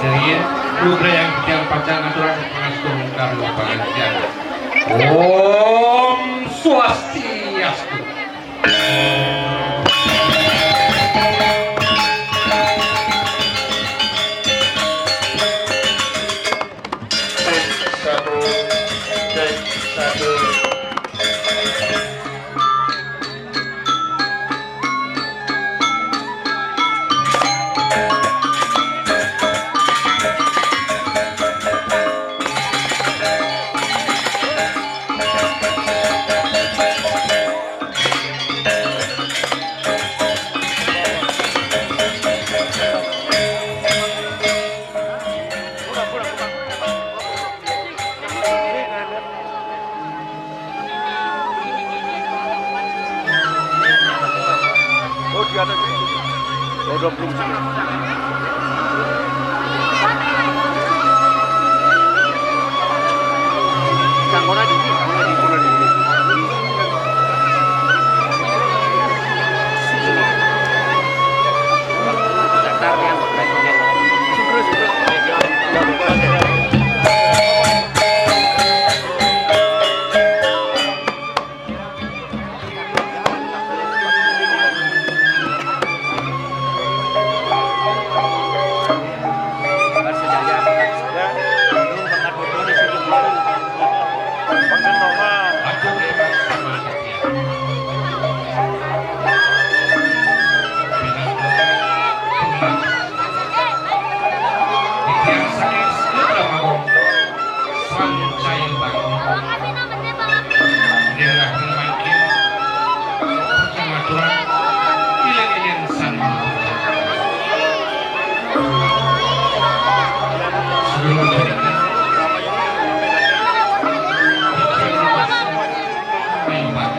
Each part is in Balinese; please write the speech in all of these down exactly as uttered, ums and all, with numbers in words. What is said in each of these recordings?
Jadi, lugrayang titiang pacang ngaturang pangastungkara pangajian. Om Swastiastu. Tek satu, tek satu. Oh, di atas itu. Oh, udah belum sih. Kang Ora di sini, Kang Ora di sini. Datar yang Titiang saking Segara Magong, Sancaya Bangun. Daerah mangkin, pacang ngaturang, iling-iling sané. Sadurung punika, titiang nunas, Ayo, Pak.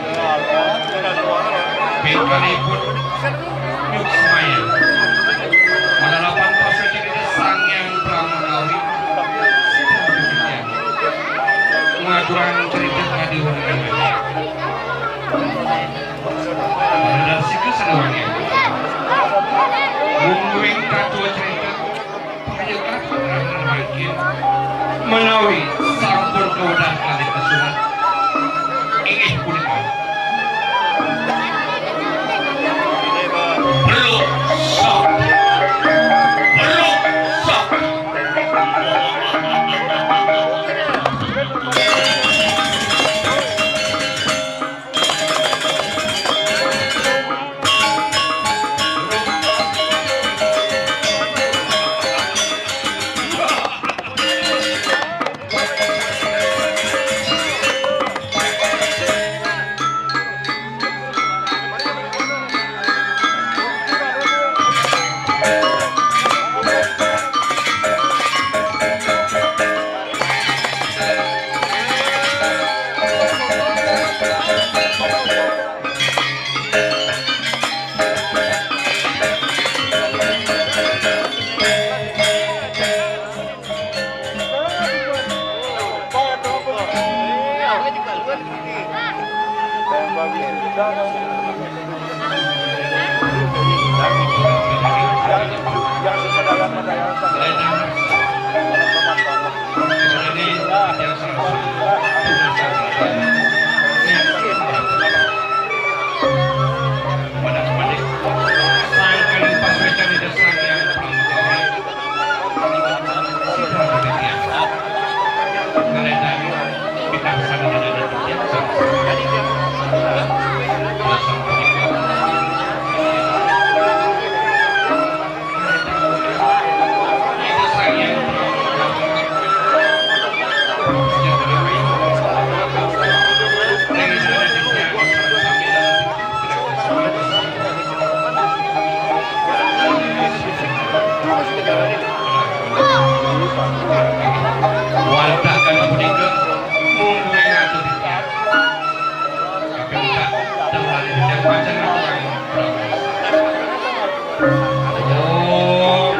Pingkalipun nyuksmaya. Malarapan pasuécan Ida Sang Hyang Prama Kawi. Sida titiang ngaturang carita kadi wengi. Pada dasika sané wengi. Mungguing katua carita. Payuh katur mangkin menawi sampun kawedah kalih kasurat. Inggih punika. Beluk sok. Beluk sok. Wantah kala punika, mungguing atur titiang. Kaping patang, tembang titiang pacang ngaturang Om.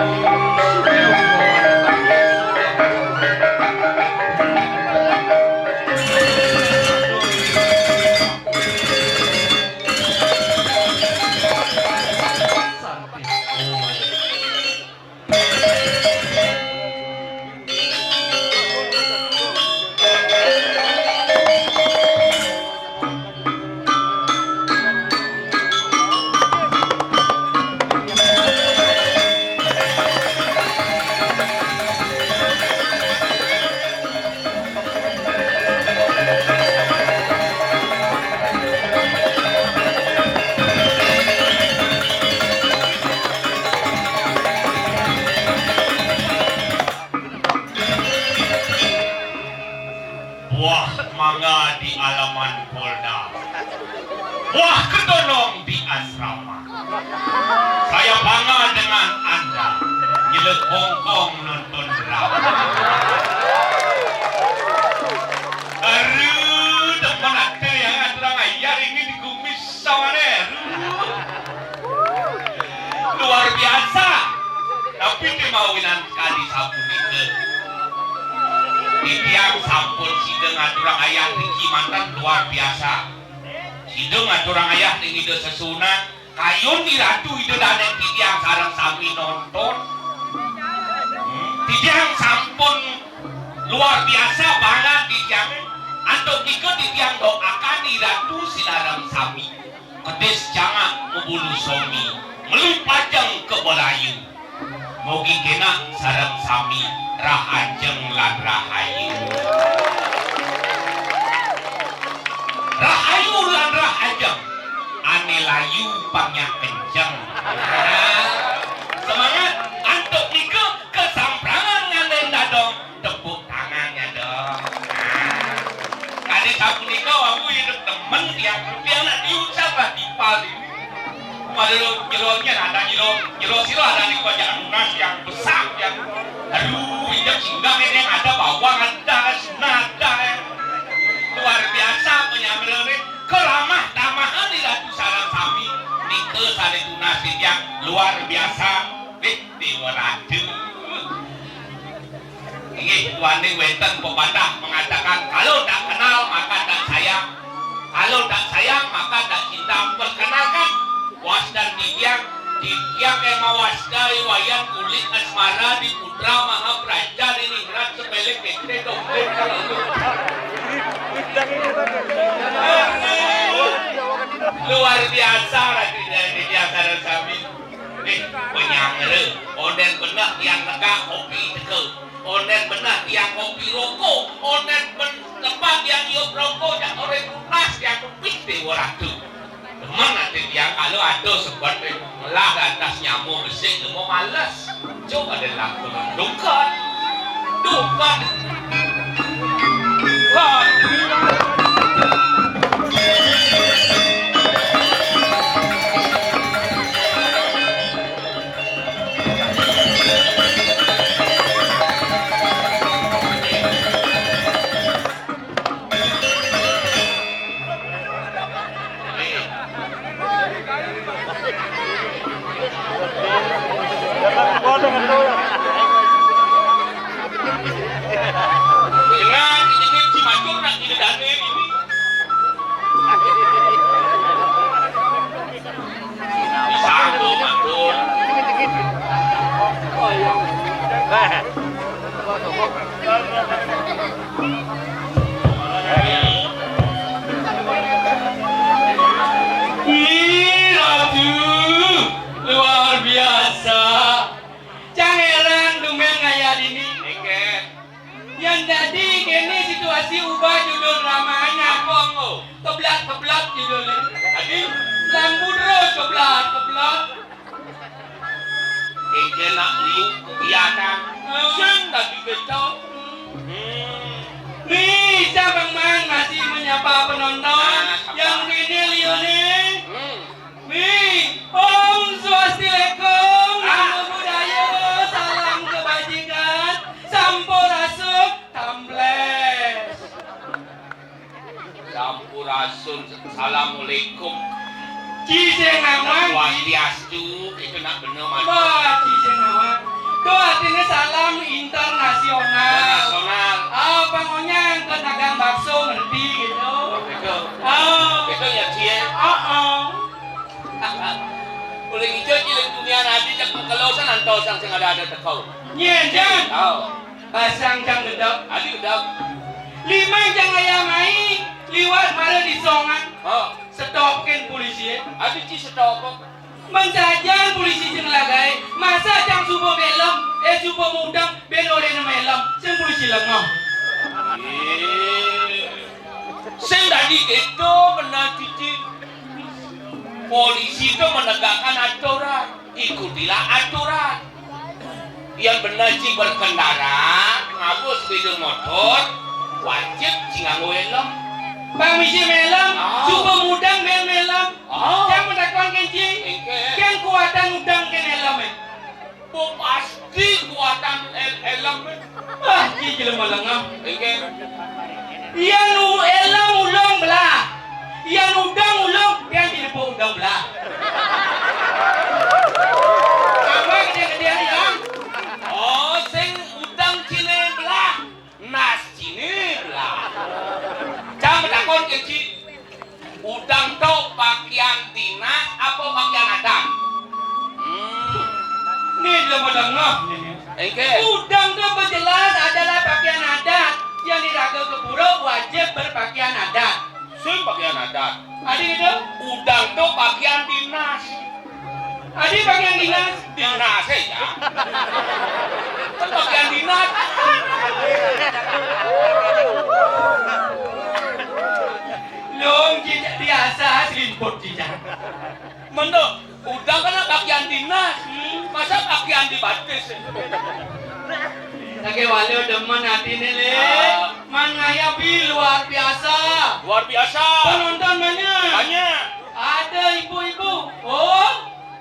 Polda. Wah, ketonong di asrama. Saya bangga dengan Anda. Nyelek hongkong nonton drama. Aduh, teman ada yang ngaturang ayah ini dikumis sama deh. Luar biasa. Tapi temawinan kadi sapunika. Titiang sampun sida ngaturang ayah niki manten luar biasa. Sida ngaturang ayah ring Ida Sesuunan, kayun Iratu Ida Dané titiang sareng sami nonton. Hmm, titiang sampun luar biasa banget titiang. Antuk nika titiang doakan Iratu sinareng sami. Kedis cangak mabulu somi, meli pajeng ka balayu. Mugi kénak sareng sami rahajeng lan rahayu. Rahayu lan rahajeng, ané layu pang nyak kenceng. Nah, semangat antuk nika kasamprangan ngandén dadong. Tepuk tangannya dong. Nah, kadi sapunika wau idup temen tiang, tiang nak diucap lah tipal ini. Pada jero, jeronya ada jero, jero sira ada nih kok jangan nunas yang besar yang aduh, injak singgah ini yang ada bawang ada, sunah ada. Luar biasa penyamrene keramah tamahan di Ratu Sarasami. Nika sane tunas tiang luar biasa. Wih, Dewa Ratu. Inggih, duaning wénten pepatah mengatakan, "Kalau tak kenal, maka tak sayang. Kalau tak sayang, maka tak cinta." Perkenalkan, wasta titiang, titiang Ema Wasta, Wayan Kulit Asmara di Putra Mahapraja di Ningrat Sepelek Kecre Dompet. Luar biasa, Raden Jaya Sarasami. Nih, penyangre, onden beneh tiang negak kopi teka. Onden beneh tiang kopi rokok. Onden ben-, lepas tiang iup rokok, jak orek lunas tiang kepik Dewa Ratu. Demen ati tiang kalau ada sebet, eh, melah lantas nyamuk besik, nemu males. Coba deh lakukan. Dukan. Dukan. Ih, aduh, luar biasa. Cang heran tumben kaya dini. Nggih. Yang dadi kene situasi ubah judul dramanya. Apa, Ngku? Keblat-keblat judulnya. Adi? Lampu terus keblat-keblat. Kengkén nak liu kegiatan. Hmm. Sing dadi keto. Hmm. Nih, Bang Man masih menyapa penonton. Nah, sapa? Yang ini liu nih. Hmm. Nih, Om Swastilekum, ah. Namo Buddhaya, salam kebajikan, sampurasun, tambles. Sampurasun, assalamualaikum. Ci sing nawang, Ci. Swastiastu, itu nak bener, Mas. Wah, Ci sing nawang. Itu artinya salam internasional. Internasional. Ah, Bang Onyang ke dagang bakso ngerti gitu. Oh, gitu. Oh. Gitu ya, Ci, ya? Oh, oh. Uling ijo, Ci, ling dunia nadi cek mengkelo san anto sang sing ada-ada teko. Nyén, Jang. Oh. Basang jang gedeg. Adi gedeg. Limang jang ayam ai liwat mara di songan. Oh. Stop kén polisi, eh. Adi ci stop. Mensajan polisi jeng lagai, masa jang suba belem, eh, suba mudeng, ben orena melem, sing polisi lengah. Eh. Sing dadi kéto bener, Cici. Polisi itu menegakkan aturan. Ikutilah aturan. Yang benar ci berkendara, nganggo sepeda motor, wajib ci nganggo helm. Bang misi mélem, ah, suba ngudang bén mélem. Ah. Cang matakon kén ci. Éngkén. Kén kuatan ngudang kén élem é? Bo pasti kuatan él-, élem é. Ah, ci jelema lengeh. Éngkén. Yén u-, élem ulung belah. Yén udang ulung, yén ci nepuk udang belah. Apa gedé-gedé ya? Oh, sing udang ciné belah. Nas ciné belah. Cang matakon kén ci. Udang to pakian dinas apa pakian adat? Hmm. Né jelema lengeh. Éngkén. Udang to jelas adalah pakian adat. Yang diraga ke pura wajib berpakian adat. Sing pakian adat. Adi gitu? Udang to pakian dinas. Adi bagian dinas. Dinas é, ya. Kan bagian dinas. Lung, cicak biasa, selimput cicak. Mendok, udang kan bagian dinas. Hmm. Masa bagian dibatis? Lagi walau demen hati nih, Lé. Ah. Man ngayab luar biasa. Luar biasa. Penonton banyak. Banyak. Ada ibu-ibu. Oh,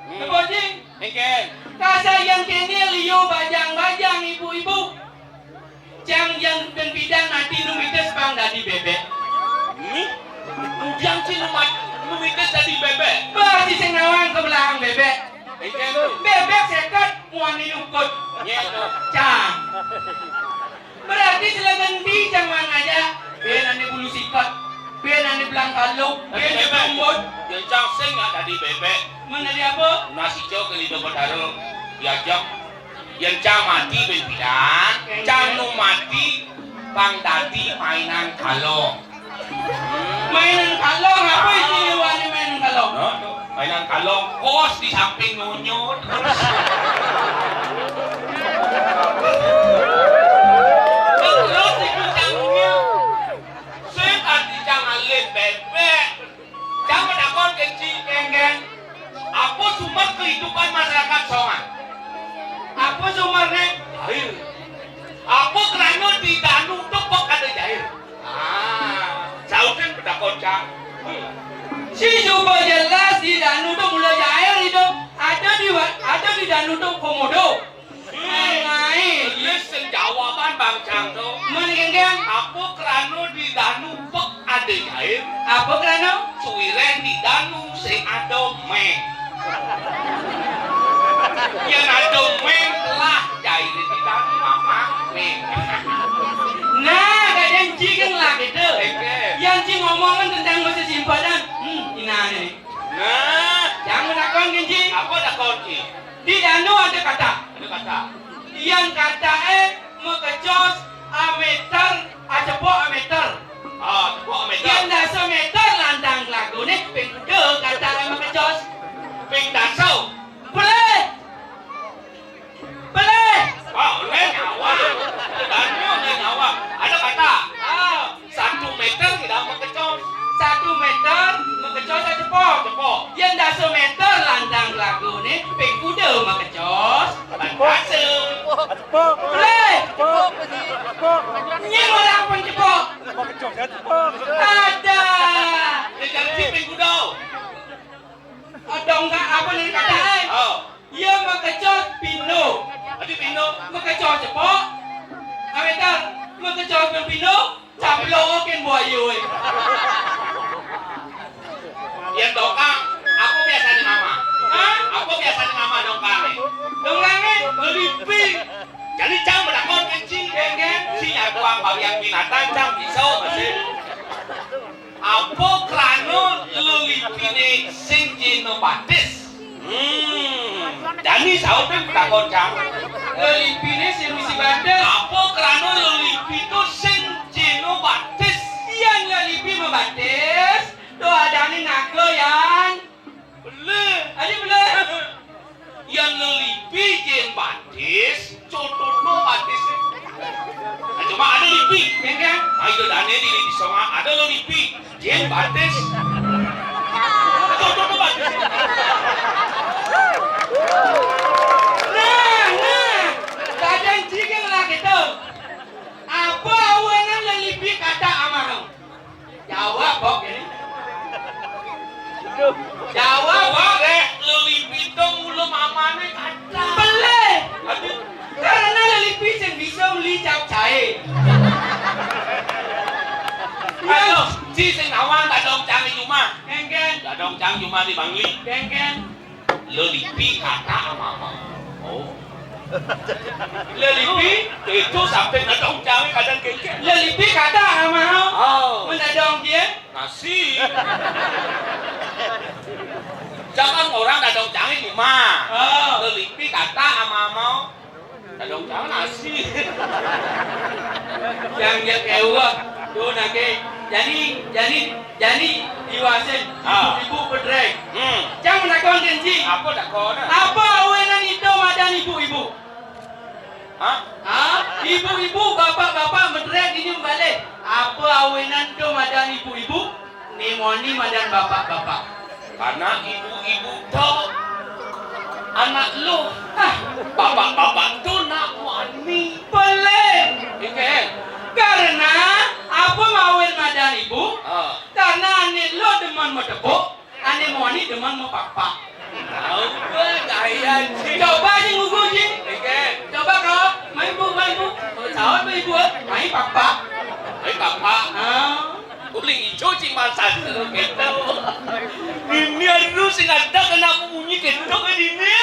hmm. Tepuk, Cing. Éngkén. Kasa yang kéné liu bajang-bajang ibu-ibu. Cang yang ben pidan mati nu mitis pang dadi bébék. Hmm? Bujang ci nu mat-, nu mitis dadi bébék. Bah, ci sing nawang ke belakang bébék. Éngkén. Bébék séket muani nyukut. Nyé to. Cang. Berarti sila genti cang wan aja. Bén ané bulu siket, bén ané belang kalung, bén ané tombot. Yén cang sing nggak dadi bébék. Mun dadi apa? Nasi cok ke lido betara. Diajak. Yén cang mati bén pidan, cang nu mati pang dadi mainan kalong. Mainan kalong, apa istilah mainan kalong? Nah, tuh, mainan kalong, kos di samping nonyot. Terus di kucangnya, sing arti cang alih bébék. Cang matakon kén ci. Éngkén. Apa sumber kehidupan masyarakat Songan? Apa sumberné? Jair. Apa krana di danu to pek ada jair? Ah, sautin pitakon cang. Hmm. Ci suba jelas di danu to mula jair idup. Ada di wa-, ada di danu to komodo. Mangaé. Gelis sing jawaban bang cang to. Mun kéngkén. Apa krana di danu pek ada jair? Apa krana? Suwiréh di danu sing ada mé. Yén ada mé, lah jair di danu apa? Mé. Nah, kadén ci kan lah gitu. Oké. Yang ci ngomongin tentang masa simpadan. Hmm, inane. Nah, jangan takon kan, Ci. Apa takon, Ci? Di danu ada katak. Ada katak. Yén kataké makecos améter, acepok améter. Ah, cepok améter. Yén dasa méter lantang telagoné, ping kuda kataké makecos. Ping dasa. Pelih. Pelih. Ah, oleh nyawang. Ada banyu, oleh nyawang. Ada katak. Ah. Satu meter tidak makecos. Satu meter makecos acepok. Cepok. Yén dasa meter lantang telagoné, ping kuda makecos. Bantasa. Acepok. Pelih. Acepok. Acepok. Nyén orang pun cepok. Makecos acepok. Ada. Dia janji ping kuda. Ada enggak apa nih kata, eh? Oh. Iya makecos pindo. Adi pindo. Makecos cepok. Améter, makecos pindo. Caplokin buaya, eh. Yén dongkang, apa biasané mama? Hah? Apa biasané mama dongkangé? Dongkangé lelipi. Jadi cang matakon kén ci. Kén, kén. Ci nyaguang bagian binatang, cang bisa masih. Apa krana lelipiné sing jena batis? Hmm. Jani sautin pitakon cang. Lelipiné sing misi batis. Apa krana lelipi to sing jena batis? Yén lelipi mabatis, to adané naga, Yan. Bener. Adi bener. Yén lelipi jén batis, cotono batis. Nah, cuma ada lipi. Iya, kan? Nah, itu dane di, di sama ada lelipi. Jén batis. Cotono batis. Nah, nah. Kadang jigeng lah gitu. Apa awanan lelipi kata amarang? Jawa Sing nawang dadong cang di jumah. Kéngkén. Dadong cang jumah di Bangli. Kéngkén. Lelipi kata ama-ama. Oh. Lelipi itu sampai dadong cang kadang kéngkén. Lelipi kata ama-ama. Oh. Mun dadong dia. Nasi. Jangan orang dadong cang di jumah. Oh. Lelipi kata ama-ama. Dadong cang nasi. Yang dia kéwéh. Tuh, nake. Jani, jani, jani diwasin. Ah. Ibu-ibu pedrek. Hmm. Cang menakon kenci. Apa takon? Apa awinan ito madan ibu-ibu? Hah? Hah? Ibu-ibu, bapak-bapak medrek ini balik. Apa awinan to madan ibu-ibu? Né moni madan bapak-bapak. Karena ibu-ibu to anak luh. Hah, bapak-bapak to nak moni. Pelih. Inggih. Karena apa mawin madan ibu? Ah. Karena ané luh demen matepuk, ané moni demen mapakpak. Apa gaya, Ji? Coba, Ji, ngugu, Ji. Inggih. Coba kau, main bu, main bu. Saut main bu, main pakpak. Main pakpak. Ah. Uling ijo cing masak terus gitu. Ini aduh sing ada kena bunyi gitu kan ini.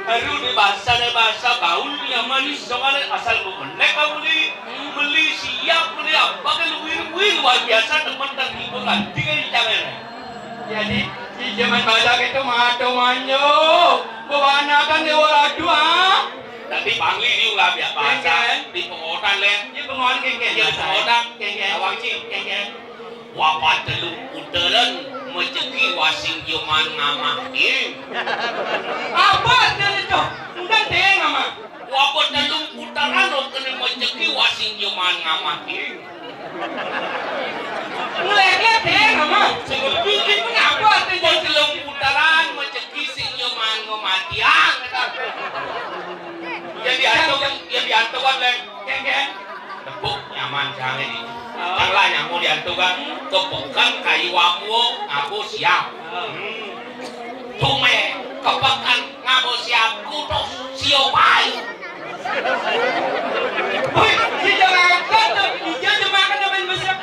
Aduh di bahasa, di bahasa baul nyaman nih, soalnya asal bu menek kamu nih, beli siap beli apa kan luwir-luwir luar biasa teman terhibur nanti kan di channel. Jadi di zaman badak itu mato manyo bebanakan dewa ratu ah. Tapi Bangli di ulah biak bahasa. Kéngkén. Di pengotan leh. Di pengotan kéngkén. Di pengotan. Kéngkén. Awang cing. Kéngkén. Wapa telung puteran mejeki wasing jeman ngamah ing. Apa artinya itu? Enggak deh ngamah. Wapa telung puteran lo kena mejeki wasing jeman ngamah ing. Ngelek-ngelek deh ngamah. Sing ngerti mengapa artinya? Wapa telung puteran mejeki sing jeman ngamah tiang. Yang diantuk, yang diantukan leh. Kéngkén. Tepuk nyaman cang ini. Oh. Cang lah nyamu diantukan. Kepekan kayu wamu, aku siap. Oh. Hmm. Tume, kepekan, ngamu siap, kutus, sio payu. Woi, si jangan angkat tuh, ijo jemakan main besar.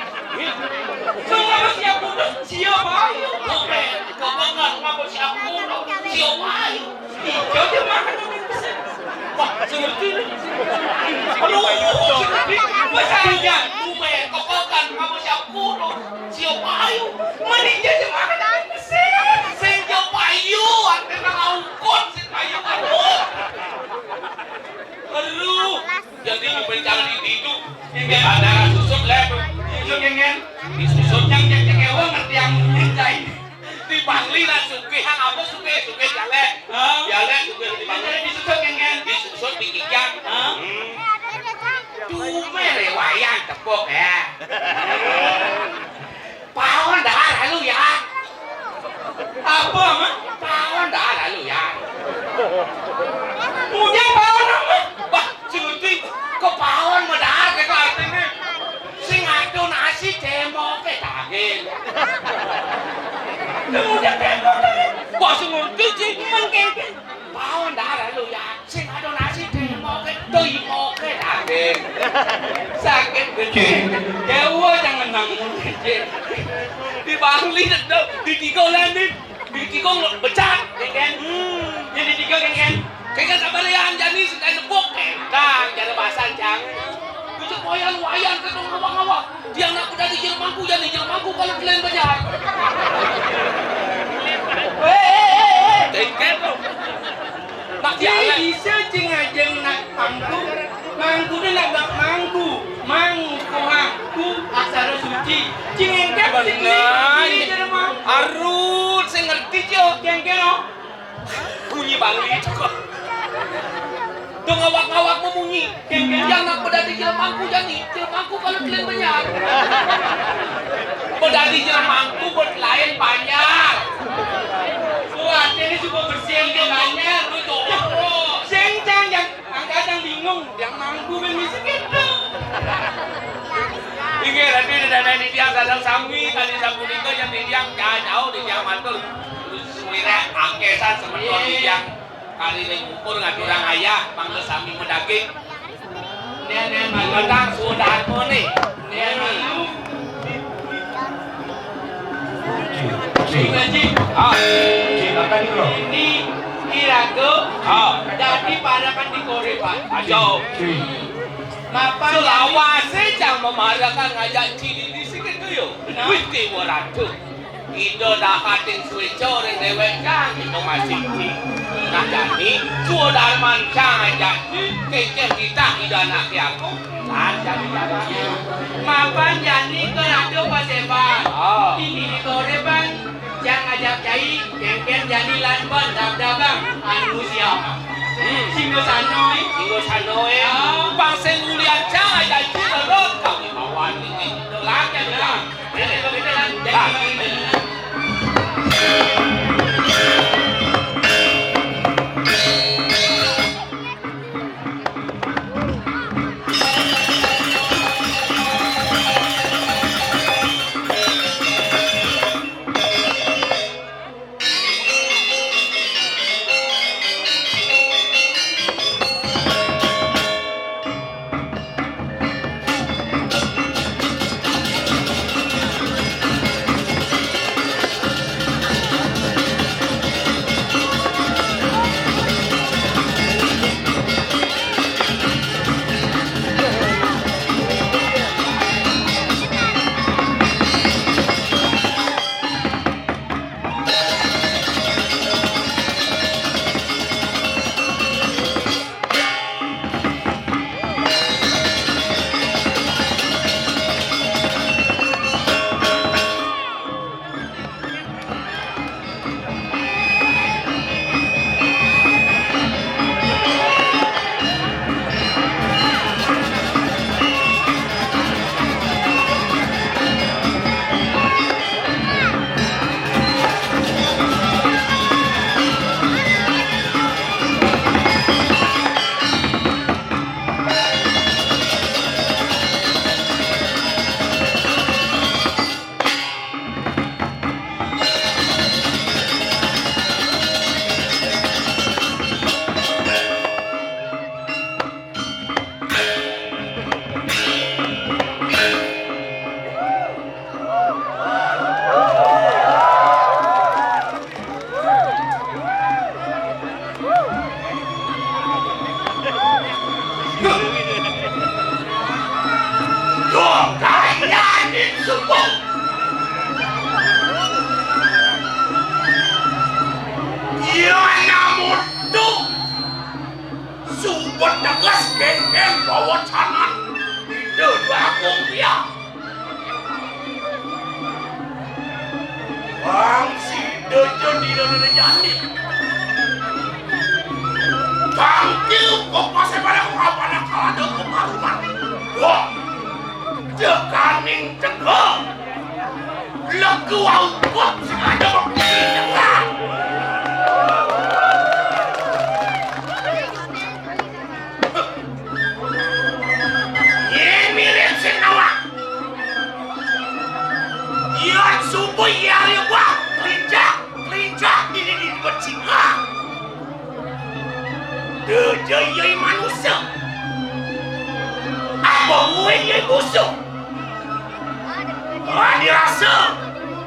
Tuh ngamu siap, kutus, sio payu. Tume, kepekan, ngamu siap, kutus, sio payu. Ijo jemakan main besar. Wah, sing ngerti nih. Aduh, sing ngerti. Wah, saya. Tume, kepekan, kamu siap kuno. Siap ayo. Mending jadi makan mesin. Sing jauh payu, artinya ngawukon, sing payu, aduh. Aduh, jadi nyumpin jangan di tidu. Di ada susut, leh. Susut, ngengen. Di susut. Yang, yang, yang, ngerti yang minta ini. Di Bangli lah sugih, hang apa sugih? Sugih dialek. Hah? Dialek sugih di Bangli. Disusut, ngengen. Disusut, dikikyan. Hah? Hmm. Tume rewayan tepuk ya. Pawon dahar halu ya. Apa, Mak? Pawon dahar halu ya. Punya pawon apa? Wah, Sing ngerti, kepaon medar gitu artinya. Sing ado nasi cemoke daging. Kemudian cemoke. Wah, sing ngerti, Ci. Mengkengkeng. Paon dahar lu ya. Sing ado nasi cemoke, cemoke daging. Sakit gede. Dewa jangan bangun gede. Di Bangli, di tiga lain, di tiga becat, ya kan? Hmm. Jadi tiga, ya kan? Kengken sabar ya, Anjani, sing kae nepuk. Kang, jare pasan, Cang. Bocah koyan wayan ketok ngawak-ngawak. Dia nak kuda di jelmangku, jadi jelmangku kalau kalian banyak. Hei, hei, hei, hei. Kengken tuh. Nak dia jalan. Bisa cing ajeng nak mangku. Mangku dia nak bak mangku. Mangku, mangku, aksara suci. Cing engkep, cing. Benar. Ini jadi mangku. Arut, sing ngerti, Cok. Kengken, oh. Bunyi Bangli itu kok. Tuh ngawak-ngawak mau bunyi. Yang nak bedadi jelmangku jani, jelmangku kalau kalian banyak. Bedadi jelmangku buat lain banyak. Buat ini juga bersih yang banyak. Lu jorok. Sing, Cang, yang angkat yang bingung, yang mangku ben bisa gitu. Inggih, tadi dadi titiang sadang sami, kali sapunika yang titiang jauh, titiang matur. Suwireh akesan semeton titiang kari ring ukur ngaturang ayah, mangda sami medaging. Menang sudah moni. Cik, cik. Ah. Cik, makan dulu. Ini kira ke? Ah. Jadi parakan di korepan. Ajo. Cik. Mapan Sulawesi jangan memarahkan ngajak cili di sini tu yo. Nah. Wih, tiwa ratu. Ida dahating sueca ring dewek cang, ida masih ti. Nah, jani, suwa darman cang ajak ti, kengken titah ida anak tiang ko. Lan jani jaga. Mapan jani ke ratu paseban. Ah. Ini di korepan, cang ajak cai, kengken jani lan ban dab-dagang, anu siap. Hmm. Singgo sanoi. Singgo sanoi. Ah. Pang sing ulian cang ajak ti, lerot kami bawan ini. Lan jani jaga. Duh, kanyanin suku. Iya, namun tuh. Sumpah tegas kengken bawa canan. Ida bakung dia. Bang sida ja dina-dina jani. Tangkil kok masih pada kapan kalada kok karuman. Wah, tekaning teka. Legu aukut sengaja kok. Ye mirip sing nawang. Yan subuh ye arya bah, kelincah, kelincah, ini di depan singa. Deja ye manusia. Apa mue ye musuh? Adi rasa,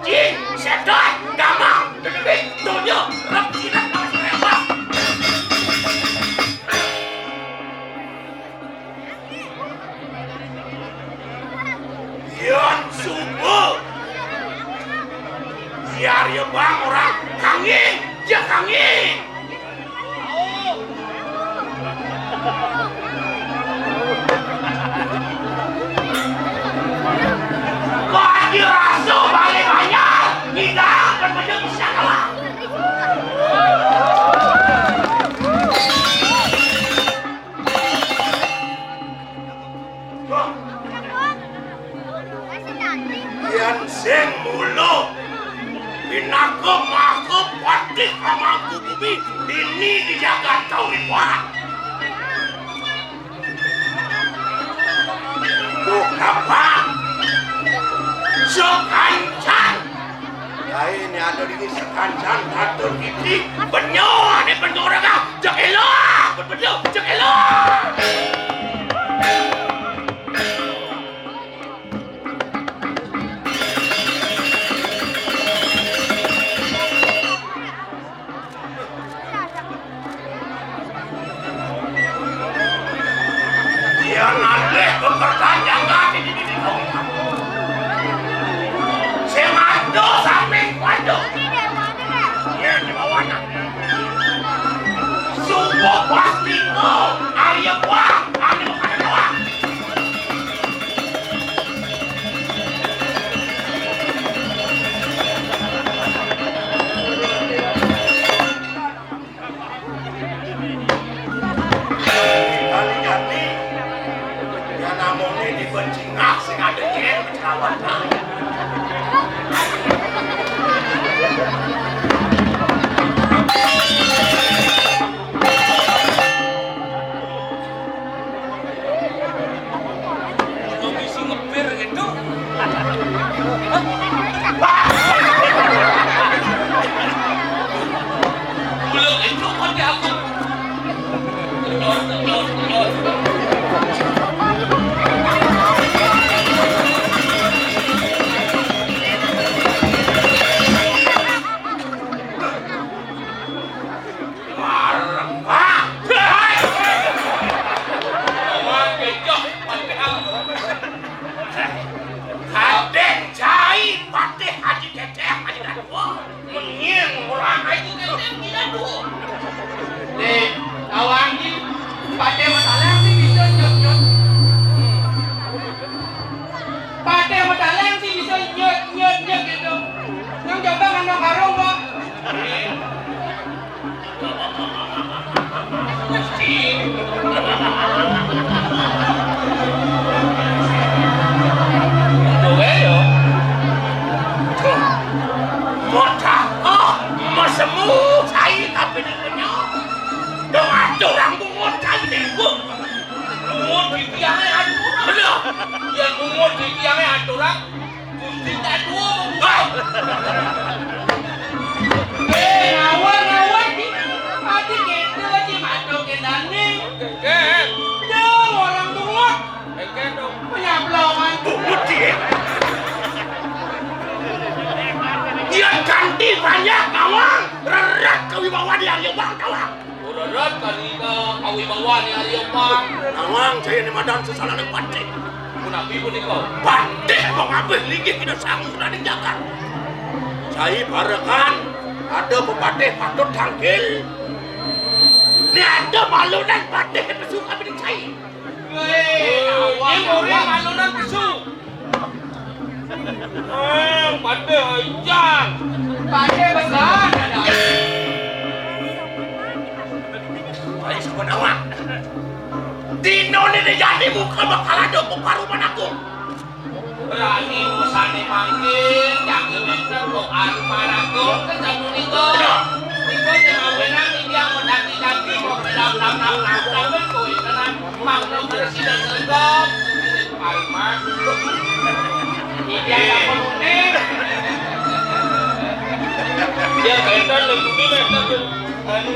jin, setan, gamang, dedebik, donya, rep, jinak, lawan serempak. Yan suba. Yar ya bang orang kangin, ja kangin. Bagi rasa balik banyak, ngidang berpedek bisa kalah. Yan sing mula pinaka maha patih pamangku bumi dini di jagat Kauripan. Duh, kapang. Sekancan. Yai, ini ada di sekancan, atur gigi. Benyuh, ini benyuh orang ah. Cek elok, betul, cek elok. Wah, Tiko, Arya Wah, anu kada doang. Kali ini, ya namanya dibencingak sing ada yen kecelakaan. Lu bisi ngebir gitu. Ulah itu mati aku. Kenyot, kenyot, kenyot. Marah, Pak. Hai. Lawan gajah, Pak. Hadeh cai Patih Haji Ceceh Haji Dadua. Menying orang Haji Ceceh Haji Dadua. Nih, kawan ni, Patih Matalang ni bisa nyut-nyut. Patih Matalang ni bisa nyut-nyut-nyut gitu. Nang coba ngandung karung, Pak. Gusti. Duwe yo. Duh. Mocah. Oh, mesemu cai tapi ning menyo. Dong aturang bungut cai ning bu. Bungut di tiange anu. Bener. Yen bungut di tiange aturang, Gusti Tadua. Hah? Eh, ngawur, ngawur, Ci. Ati gitu, Ci, matuk kendane. Kengken. Dong, orang bungut. Kengken dong. Penyablongan. Bungut, Ci. Dia ganti banyak, Mawang. Rerat kawibawa di Arya Bang, Mawang. Urerat kali ka kawibawa ni Arya Bang. Nawang, cai ni madan sesalane Patih. Punapi punika? Patih mengabih linggih kita sangu raning jagat. Cai barekan, ada pepatih patut tangkil. Ni ada malunan patih pesu kami ni cai. Weh, ini murid malunan pesu. Eh, pada ajar. Pada besar. Ayo, sama nama. Dino ni dijadi muka bakal ada peparuman aku. Berani usane mangkin, jangan minta kok aru marago, ketemu niko. Niko jangan benar, ini yang mendaki-daki, mau bilang, bilang, bilang, bilang, bilang, bilang, bilang, Mang Nuker sida sergap, Palma. Iya, kamu nih. Ya, kaitan lagi ini, kaitan lagi. Anu.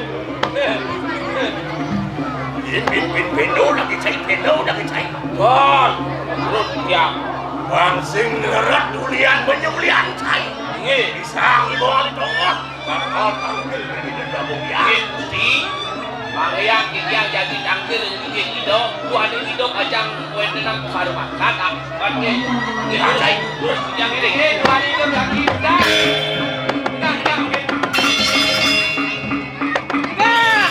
Bin, bin, bin, bendo lagi cai, bendo lagi cai. Bon, terus ya. Bang sing ngeret ulian, banyak ulian cai. Ini. Bisa ngibawa di tongos. Bakal tampil di gabung ya. Gusti, manggiang titiang jagi tangkil inggih Ida, buah Ida kajang wénten nang parumakan, ah, oke. Nggih, Cai. Terus yang ini, nggih, buah Ida jagi udah. Udah, udah, oke. Udah.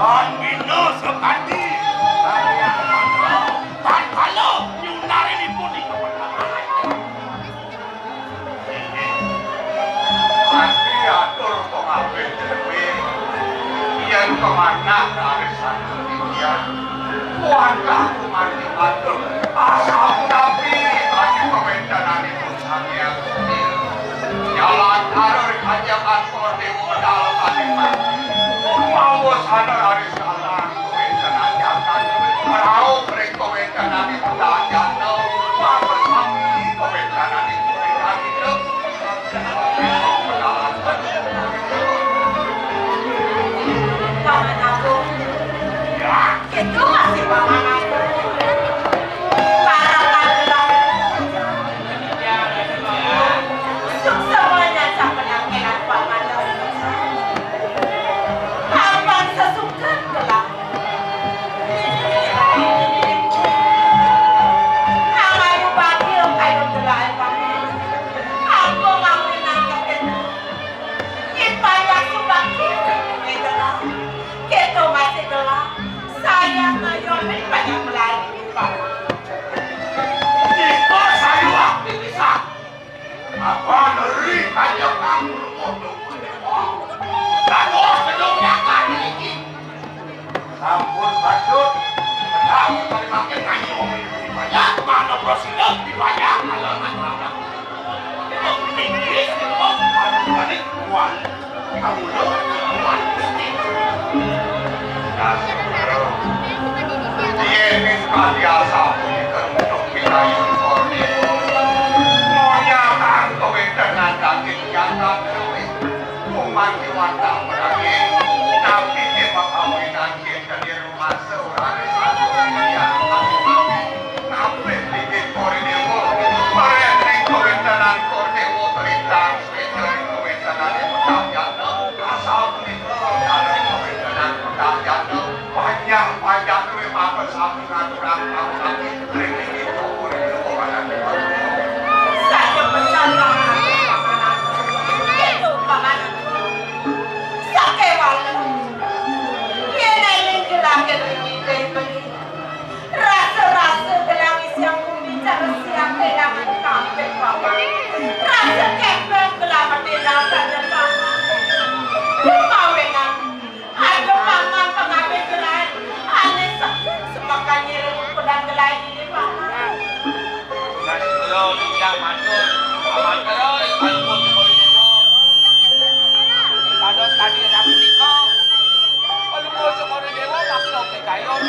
Don Bino Sukadi. Tan Palo nyunarinipun ing kemenangan. Mati atur pengawe. Kemanah raris saking titiang. Wantah kumanti matur. Asal punapi adi kawéntenanipun Sang Hyang Surya. Jalan arur kanjeng Antor Déwa dalem adi mati. Mawasana raris kalah kawéntenan jagat. Rauh ring kawéntenanipun Dajana. Mangga sami kawéntenanipun Dajana. Paman Agung. Itu masih Paman Agung. Para laki-laki. Semuanya sampun angkenan Paman Agung. Kapan sesukan kelak. Angayung bagia kayun gelah, Paman. Aku ngawinang kepénten. Ipayah subakti ring gelah. Kéto masih gelah. Sayang mayunin banyak melari, Paman. Nika sayuwakti pisan. Apa neri kanjeng Kang Prabu Déwa? Dados gedung jagat niki. Sampun patut. Kedah kami makin ngayuh. Banyak mana prasida dibayar kalau nak. Tinggi, tinggi, tinggi. Wah. Yéning kadi asapunika, Gendong Pitayun Kornil, ngoyakang kawéntenan daging jagat luwih. Kumanti wantah merangin, napi té pakawinan kénten rumasa ora ada satu yang napi tinggi Kornil, parénting kawéntenan Kornil, pelintang. Saja pesan paman. Itu paman. Sakéwala. Yén éling jelaken iki. Rasa-rasa gelah isiang bumi cara siang kehilangan kabéh, Paman. Rasa kembang gelah mati dasarnya, Paman. Kumawinan, ada Paman pangabih gelah, ané sepuh semakan nyiring pedang gelah ini, Paman. Kula titiang matur, Paman terus, Paman Dewa. Dados kadi sapunika. Palungguh Cokor Déwa maksa pikayun,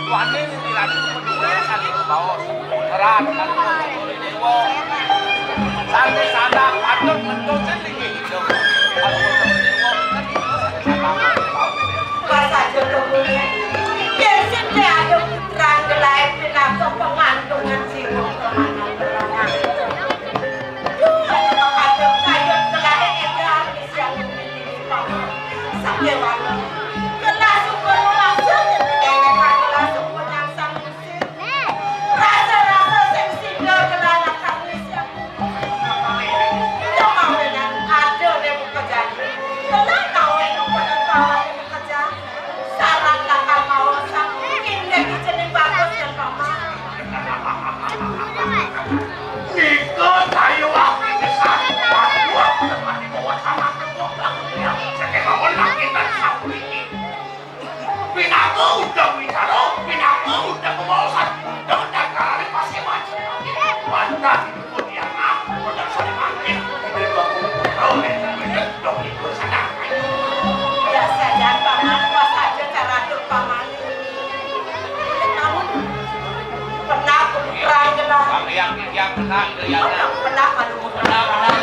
duaning Ratu Padué saking baos. Rat Palungguh Cokor Déwa. Sané sanak patut mentusin linggih hidup. Palungguh Cokor Déwa. Pas aja kemudian, yén sing ada putra gelai pinaka pengantungan sing kemangan. Duh, ada mengandung kayu gelai edan. Sakéwala. Kelas ukur maksud, dewek kelas ukur nyangsang musik. Rasa-rasa sing sida kelalakan musik. Cuma wenan ada dewek kejadian. Kelas tahu itu pada tahu dewek kejadian. Saran lakar maosan, inggih jeneng bagus dan paman. Nika sayuwakti pisan. Aduh, tempat dibawa sama tembok lakunya. Saya mawon makin dan sapu ini. Pinaka udah bicara, pinaka udah pemaosan, udah dan kali pasti maju. Mantan. Ya, saja paman, pas aja cara atur paman. Namun, pernah aku perang kena. Yang, yang pernah, yang pernah, pernah, pernah, pernah,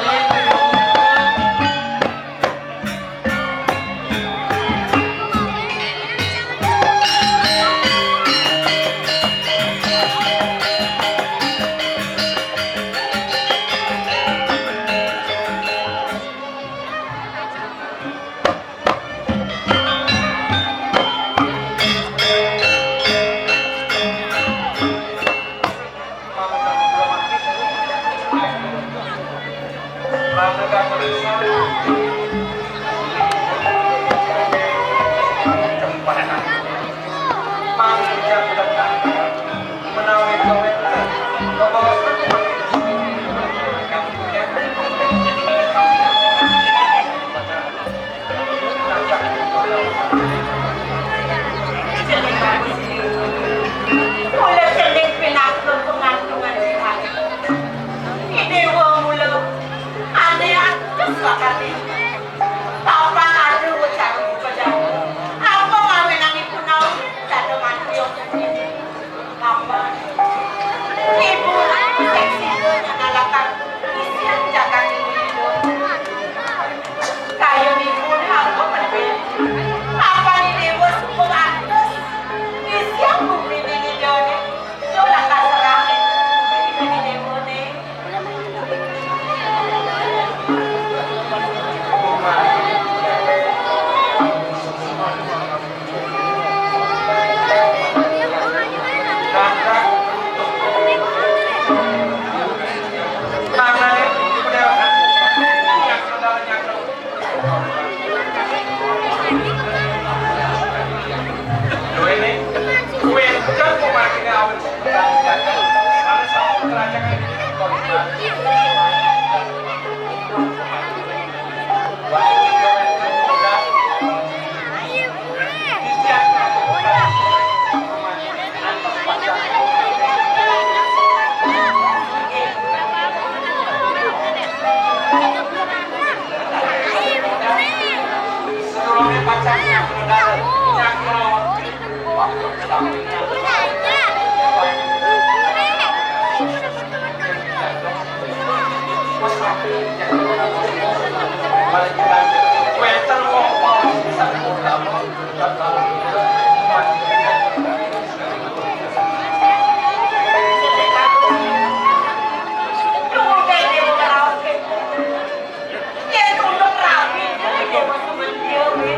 Yén ulung rabi, déwé semendia wé.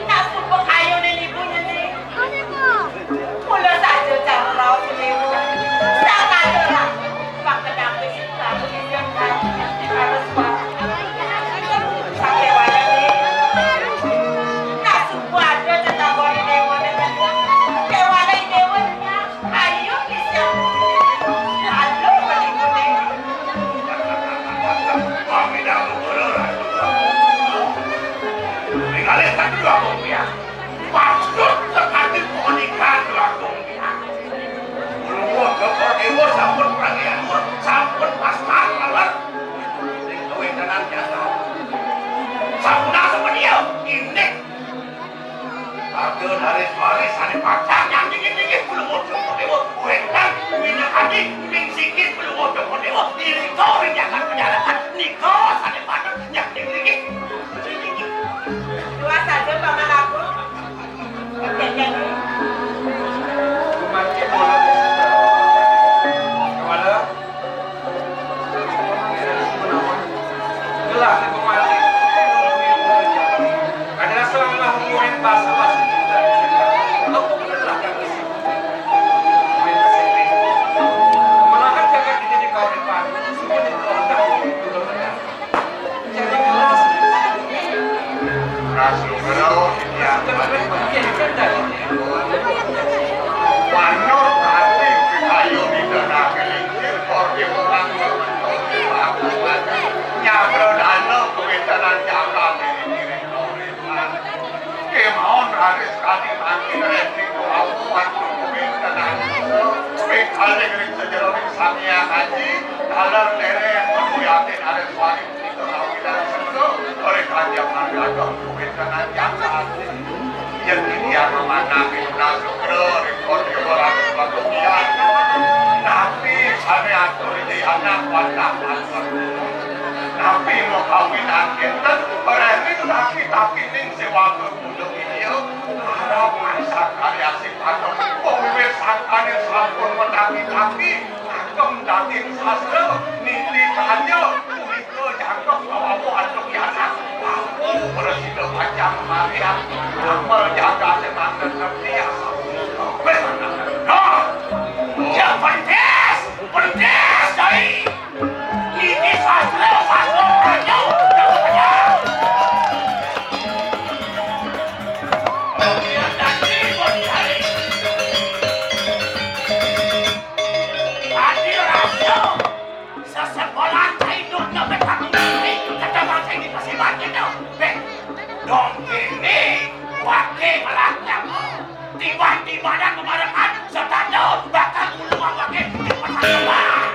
Nak sumpek ayoné ibuné né. Mula saja cara raos déwa. Sang ada rabi, pangkenaké sing bagus yang harus harus. Sakéwalané. Nak sumpek ada tetanggoné déwa né. Kéwalané déwa né. Ayo, bisa. Halo, paling kuning. Kami dah bergerak. Tinggalin satu dua kopiah. Patut sekali pohon ikan dua kopiah. Ulun ke Dewa sampun perangaian, sampun pasrah, lawan. Ning kawéntenan jasa. Sampun asa dia, ini. Raden Areswari sané pacang nyandingin linggih Palungguh Joko Déwa. Wénten minyak adi ning sikil Palungguh Joko Déwa. Irika ring jagat Penjarakan nika sané patut nyanding linggih. Dua saja, Paman Agung. Gumanti bola. Kemana? Manut ati pikayu didanaké lingsir, kordi wong anggur mentosi pakuman. Nyabra dana kawéntenan jagat ing diri. Kémaon raris kadi mangkin Resti Kurawa antuk kawéntenan. Ping kalih ring sajeroning Sang Hyang Aji, taler terén manuyatin Areswari. Oleh kanjeng marga kawéntenan jagat. Yén titiang mamanah ing Sugra, ring Kota Batu Bagian. Napi sané atur ing anak wantah matur. Napi makawinan kénten, réh ring taki-takining séwaka kuda iya. Harapan sakarya sipatem, wiwit sangkaning sampun mataki-taki, agem daging sastra, niti kanya, Kejangkep kawawa antuk yanak. Aku prasida pacang marya. Amel jagaté mangda ngerti asal. Wis, nah. Ya, Pendes! Pendes, Dai! Niki sastra, sastra, ayo, jangan. Kemudian, Dai, Dai. Adi rasa. Sesekolah cai dot nyo betang ini, kata bangsa ini pasti mati tu. Beh, dong ini, wakil melaknya. Tiba-tiba dan kemarin setanda bakal ulu wakil di pasar kembang.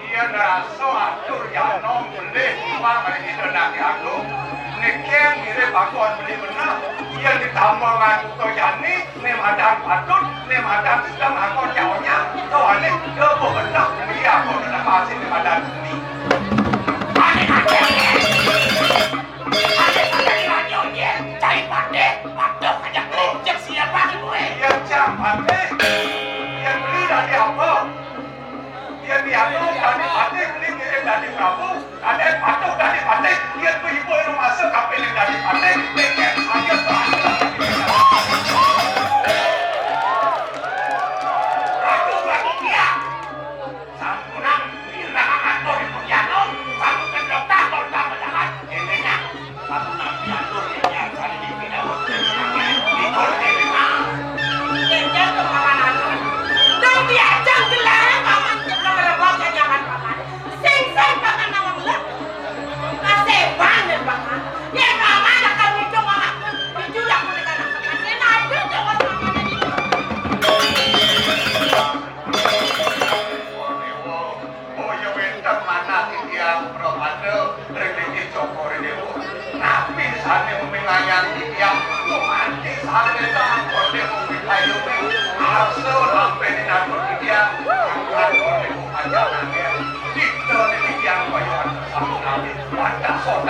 Iya, ngerasa atur janom beli uang dari Indonesia aku. Niki mirip aku beli benar. Iya, ditambah ngan Jani. Né madan patut, né madan sedang, angkon jauhnya, kawané lebuh bendah, iya, angkon udah kasih né madan seni. Ané, ané, ané, ané, ané, ané, cai patih, patih aja kelincir siapa nih gue? Iya, cang patih. Iya, beli dari apa? Yén diatur dadi patih, beli ngiring dadi prabu, kadén patuh dadi patih, yén ibu rumasa kapilih dadi patih, tiket saya berhasil. Ratu, Ratu, iya. Sampunang, ira atur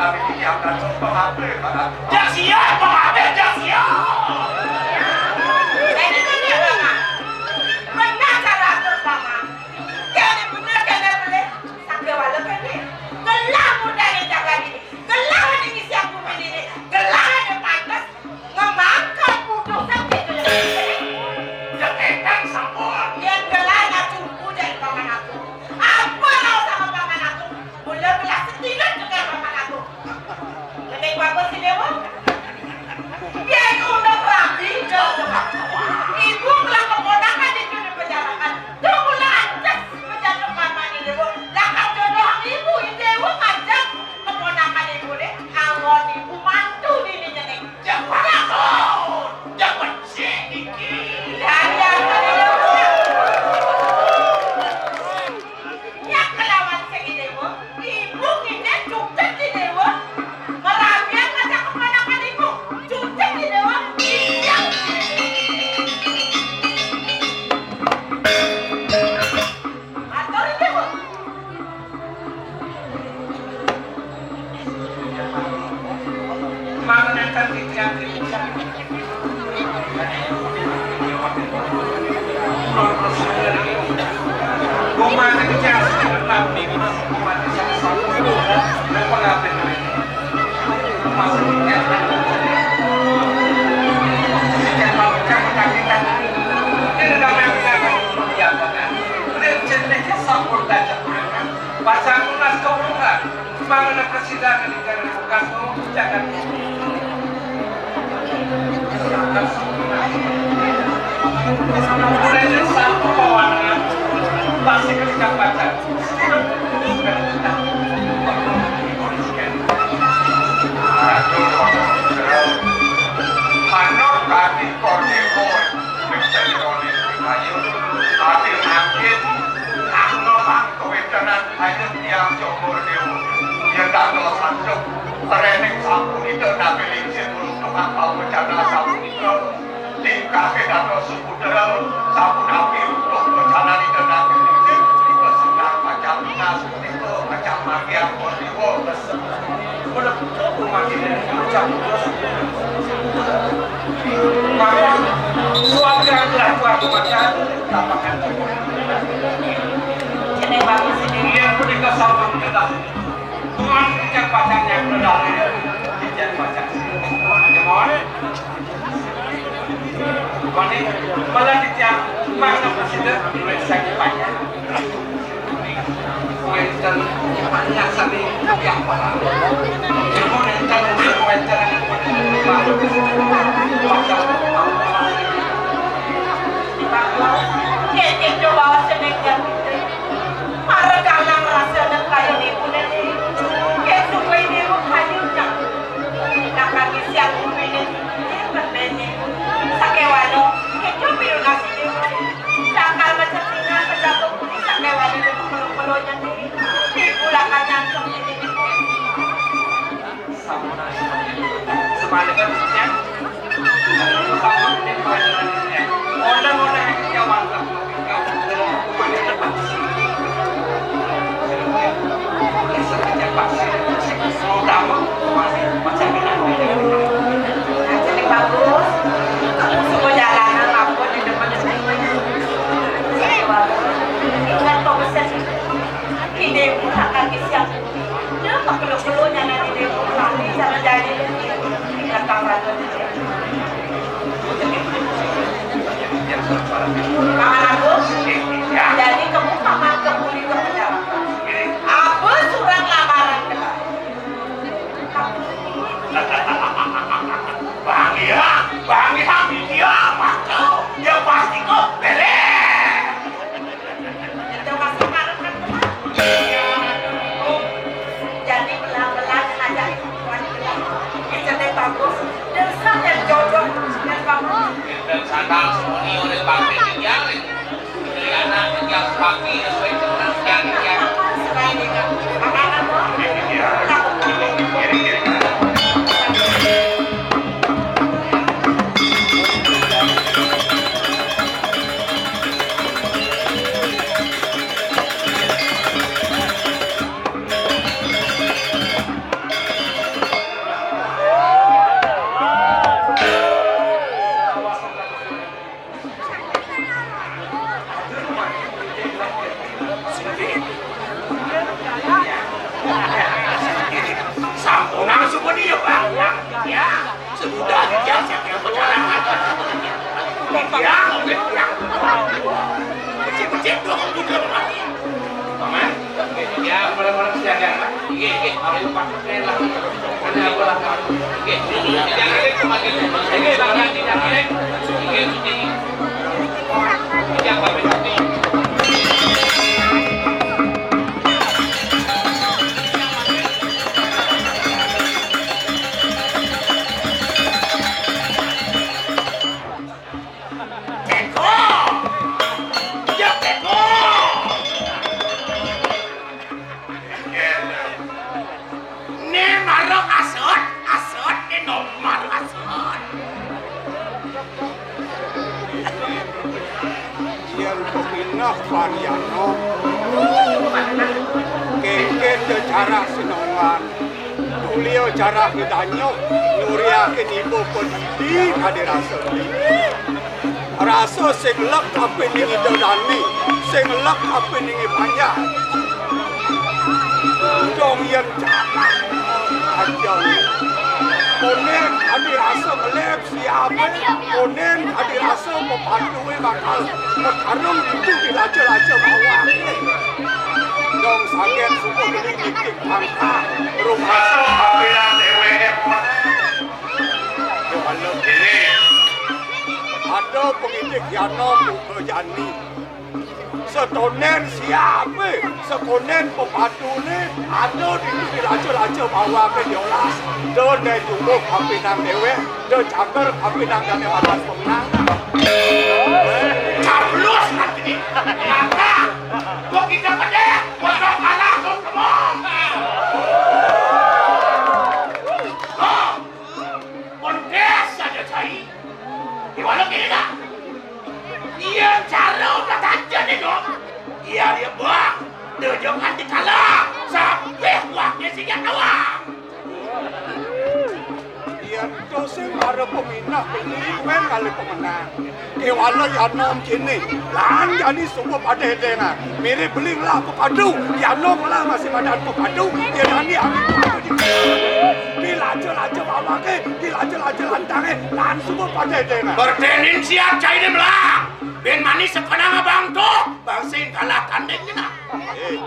Kami iki akan pengabdi, Pak. Jak siap, pengabdi, jak siap. Ini kan dia, Pak. Benar cara atur, Pak. Kene bener, kene boleh. Sakewala kene. Gelah muda yang jaga diri. Gelah yang ngisi aku ini. Gelah yang pantas. Ngemangkat putusan gitu ya. Deketan sampun. Yang gelah nak cupu jadi paman aku. Apa rasa sama paman aku? Mula belah setingan juga paman aku. Lebih bagus si Dewa. Dia itu udah rapi, jauh. Ibu belah keponakan itu di penjarakan. Tuh mula ancas menjatuhkan mani Dewa. Lah kan jodoh ibu, Dewa ngajak keponakan ibu deh. Anggon ibu mantu di ini nih. Jangan, jangan sedikit. Dari apa dia? Nya kelawan sing Dewa, ibu ngidih cutet di Dewa, merabian ngajak keponakan ibu, cutet di Dewa, iya. Atur Dewa. Mangenakan titiang. Pasang lunas kehormatan. Mangda prasida ring Ida Dané Sukastu jagat. Mulai dari satu bawana, pasti ketika baca. Aduh, Manur kami koordinor, menjadi oleh ayu, tapi makin anggo Kawedanan ayu tiang Jogor Dewa. Yen dados sanjung, trening sapunika napi lingsir ulung tukang pawecana sapunika. Tingkahé dados suputra, sapunapi ulung wecananipun napi lingsir, nika senang pacang lunas, nika pacang margiang pun dewa. Mula putra umat ida ucap putra saputra. Maka suatu adalah tuan umat tapakan. Jeneng bagus ini. Yen punika sampun kedah. Tuan titiang pacang nyabda dalem, titiang pacang sira. Mohon. Mohon, malah titiang mangda prasida nulis saking pacang. Wénten panyasane titiang para. Ilmu nénten wénten. Nggih, nggih, coba seneng ya, Putri. Marekalang rasa dan kayun ibu nene. Kek suwe niru kayunnya. Nakal ngisian bumi nene. Bermene. Sakewalo. Kek pilu nasi niru. Nakal macam singa kejatuh bumi sakewalo dan peluk-peluknya nene. Ibu lakar nyangkep nene. Sampun. Semalih kan, ya? Jadi bagus, semua jalanan apa di depan sini. Jadi bagus, ingat kau pesan ini. Ini pun akan disiapkan. Dia tak perlu-perlunya nanti dia pun nanti cara jadi. Paman Agung, jadi kamu paman kembali ke penjara. Apa surat lamaran kita? Bang Iha, Bang Iha, dia mah kau, dia pasti kau beres. Itu masih ngarep kan, Mak? Iya, Mak. Jadi belah-belah ngajak perempuan itu. Bisa deh bagus. Dan sandal jodoh, dan bagus. Dan sandal semuanya udah pakai tinggal. Jadi anak yang pakai sesuai dengan yang, yang. Selain itu, makanan, Mak. Iya. Takut. Iya, iya. Teko! Ya teko! Né mara asut, asut, né no mara asut. Yén peminah Pariana, kénkén ja carah sinongan. Tulia carah idanyuh nyuriakin iba padidi kadi rasa di. Rasa sing lek apining Ida Dané, sing lek apining I Panjang. Dong yén carah ajang. Konén kadi rasa ngelép siapé, konén kadi rasa pepadué bakal matarung ditu di laja-laja bawaké. Dong saget suba beli nitih pangkah. Rumasa kapilan déwék. Kéwala kéné. Ada pangidih yana buka jani. Satonén siapé, sakonén pepaduné, ada di, di laja-laja bawaké diolas. Da né jumbuh kapining déwék, da cager kapining dané madan pemenang. Caplos nanti. Maka, kok kita pedek, kosong kalah, kok kemong. Kok, kontes saja cai. Gimana kira? Iya, cara udah tanja nih, dong. Iya, dia buang. Tujukan di kala. Sampai buahnya sih gak tawang. Yén to sing mara peminah beli wén kalih pemenang. Kéwala yana kéné, lan jani suba pada édéngan. Mirib beli ngelah pepadu, yana ngelah masih madan pepadu, yén jani ambil pepadu di, di laja-laja bawaké, di laja-laja lantangé, lan suba pada édéngan. Bertenin siap cai di belah. Bin manis sepenang abang to, bang sing kalah tanding nyenah. Eh,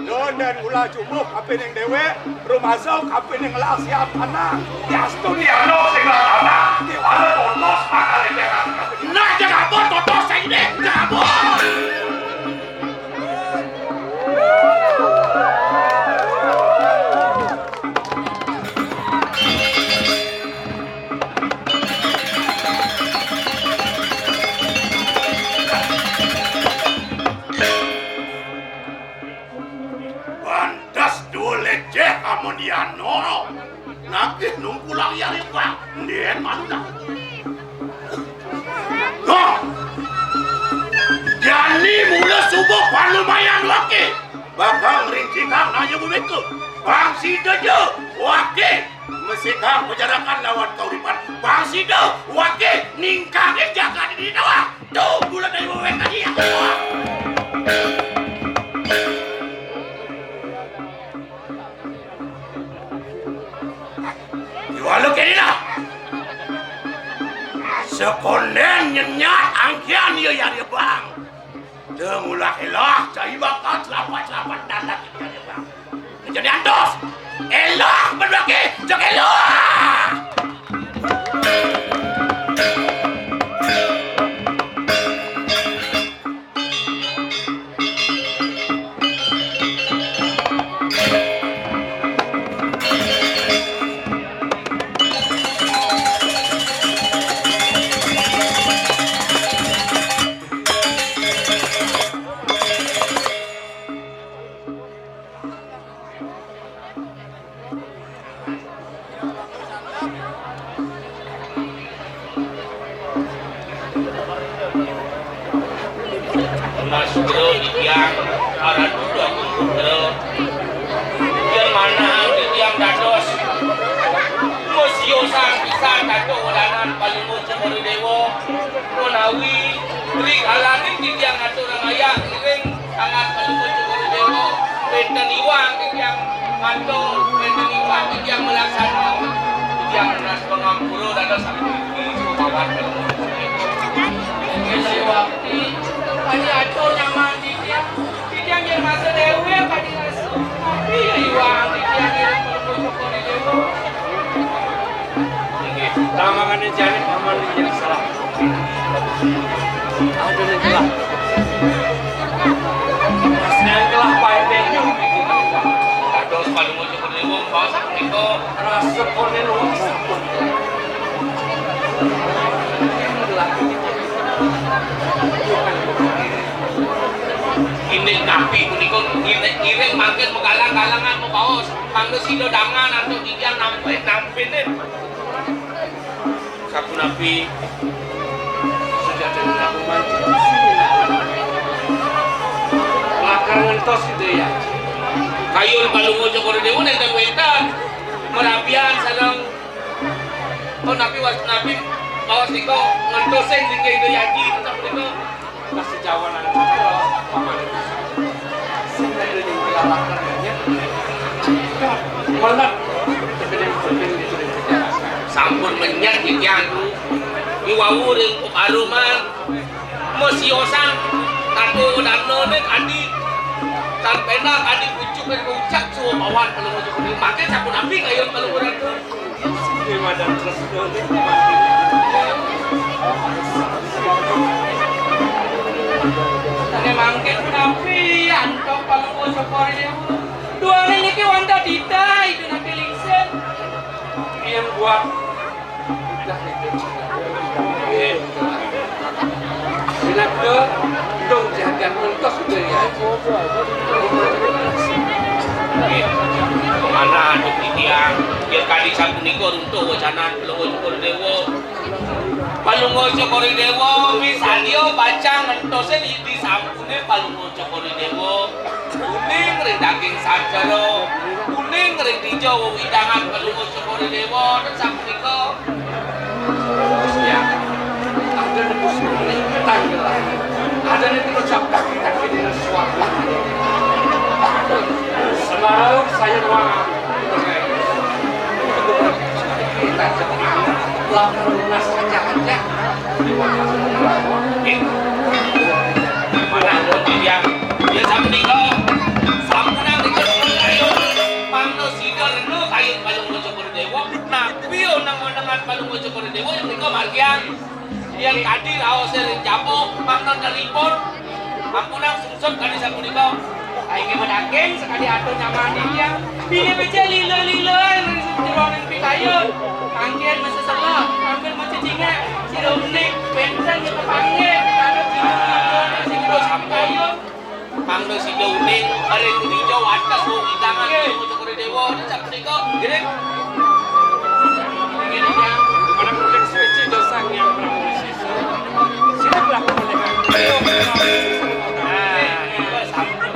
da né ulah jumbuh kapining déwék, rumasa kapining ngelah siap tanah. Diastun dialog sing ngelah tanah, di wala totos bakal énténgan. Nah, jagabut totos saja deh, jagabut. Pantes dua lecéh amun diano. Nagih nungkulang yari pang. Ndén malu dah. Noh. Jani mula subuh panumayan waké. Bakal ngrincikang nanya bumika. Bang sida ja waké. Mesikang pajarakan lawan kauripan. Bang sida waké ningkangin jagat di tawang. Tuh, bulan dari wewe tadi ya. Jual lu kini dah. Sekondén nyenyat angkian ya, ya, ya, Bang. Teu ngulah élah, cai bakal selapat-selapat dadak, ya, ya, Bang. Jadi antos. Élah, bener lagi, cek élah. Nah, sugra titiang, Ratu Agung Putra. Yén manah titiang dados masiosang pisan kato wadanan Palungguh Cemara Déwa, menawi ri kalaning titiang ngaturang ayah ngiring sangat Palungguh Cemara Déwa, wénten iwang titiang matur, wénten iwang titiang malaksana, titiang nunas pangampura dados sakti sumawat Palungguh Cemara Déwa. Kadi atur nyaman titiang, titiang yén masa déwék kadi rasa, tapi iwang titiang ngiring Jare paman yang salah. Ada yang telah. Yang telah baik deh. Aduh, kalau mau coba dulu, Bos, aku itu. Rasa konen wong sampun. Ini napi punika ngiring-ngiring mangkin menggalang-galangan mau baos. Mangga sida dangan antuk titiang nampi-nampinin. Sapunapi sujatine aku manjing sini. Lakar ngentos Ida Hyang. Kayun Palungguh Cokor Dewa nenten wenten. Merabian sareng Oh, napi was-, napi baos nika ngentosin linggih Ida Hyang, tetep nika. Pas sejawanan kula, paman. Sing ada yang kelalakan ya. Welet. Sampun menyat iki anu. Iwau ring paruman. Mesiosan. Tatu danane kadi. Tan penak kadi pucuk ring ucak suwa bawan kalau mau cukup. Mangke sapunapi kayun kalau ora. Ing madan tresna niki mangkin. Ane mangkin punapi antuk Palungguh Cokor Dewa. Duane niki wantah titah, idunake lingsir. Yen buat udah niki. Pinaka dong jagat mentos Ida Hyang. Nggih. Manah antuk titiang, yen kadi sapunika runtuh wacanan Palungguh Cokor Dewa. Palungguh Cokor Dewa misalya pacang ngentosin idi sampune Palungguh Cokor Dewa. Uning ring daging sacara, uning ring dija wewidangan Palungguh Cokor Dewa. Ten sapunika Ya, ada nebus tanggal. Ada nih ngucap kaki-kaki dengan suara. Semarau saya ruang. Kita jangan lapar lunas aja aja. Mana dia? Dia sampai tinggal. Sampunang dikasih kayu. Mangno sida rena kayu paling Dewa, napi oneng-onengan Palungguh Cokor Dewa ing nika margiang. Yen kadi raos ring jaba, mangda nelipun. Ampunang sungsut kadi sapunika. Inggih madaging sakadi atur nyaman titiang. Bilih becik lila-lila ring jeroning pikayun. Mangkin masesela, mangkin macecingak, sira uning, wenten kepanggih, kalau sing pikayun. Mangda sida uning ring dija wates wewidangan Palungguh Cokor Dewa. Sapunika, nggih. Nggih, Ning Hyang. Pada kuning suci dosa Hyang Prabu Sisa. Sida pelaku oleh Nah, sampun.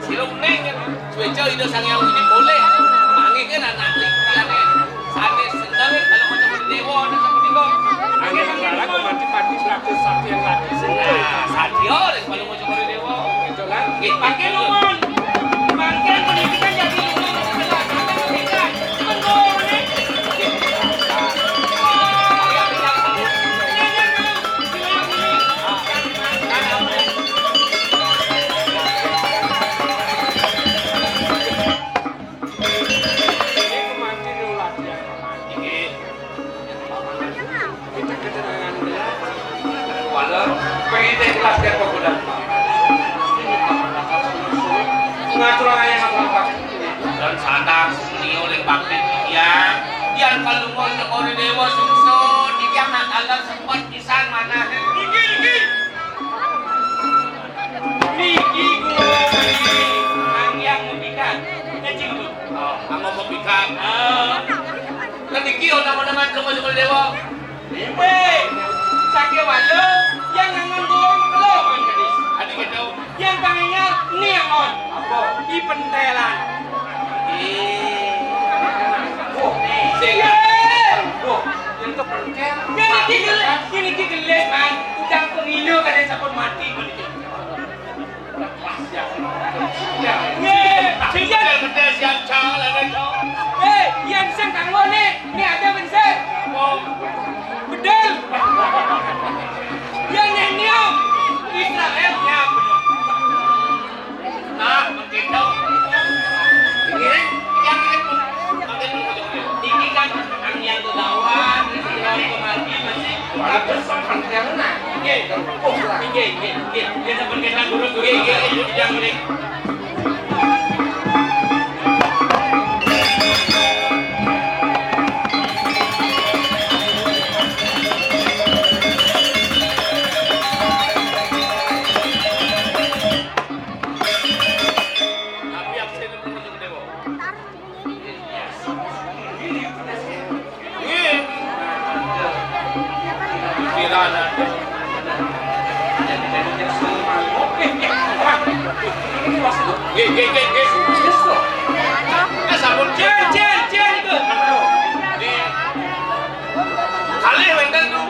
Sira uning suci Ida Sang Hyang Widi boleh. Mangke kan anak liyane. Sanes seneng kalau macam dewa, ada sama tiga. Angin rara kumanti pati beratus satu yang lagi. Nah, sadia ring kalau macam dewa. Betul kan? Nggih, pakai nuwun. Mangke pendidikan jadi luwih sebelah. Sampai pendidikan. Tunggu, nih. Ini kumanti nulat ya. Inggih. Kita keterangan dia. Wala, pengen jelas dia pemuda. Ngatur ayah apa? Dan sadar senior yang bakti dia. Yang kalau mau nyekori dewa sungsut, dia nak dalam sempat pisan mana. Inggih, inggih. Niki kula niki anggiang mupikat. Kecil Bu. Oh, anggo mupikat. Ah. Lah niki onang-onangan kemajungan dewa. Ipe. Sakia wala yang ngangon gua makelo man gadis. Adi gitu. Yang pangingal ni angon. Apa? Di pentelan. Ih. Sing. Iya. Wah, yang kepentel. Yang niki gelis, yang niki gelis man. Udang pemilu kada sabun mati. Nggih, sing Eh, yen sing kanggo ne, ne ada ben sing. Bedul. Yen ne niam, Israel niam. Nah, begitu. Ini yang ini kan yang kegawan, yang kemarin. Inggih, inggih, inggih. Yen sampun kénten lurus, nggih, nggih, nggih, nggih. Tapi absen terus, Dewa. Nggih. Pikiran ada. Nggih, nggih, nggih, nggih. Eh, sampun, Cil, Cil, Cil, niku. Nggih. Kalih wénten, Tu.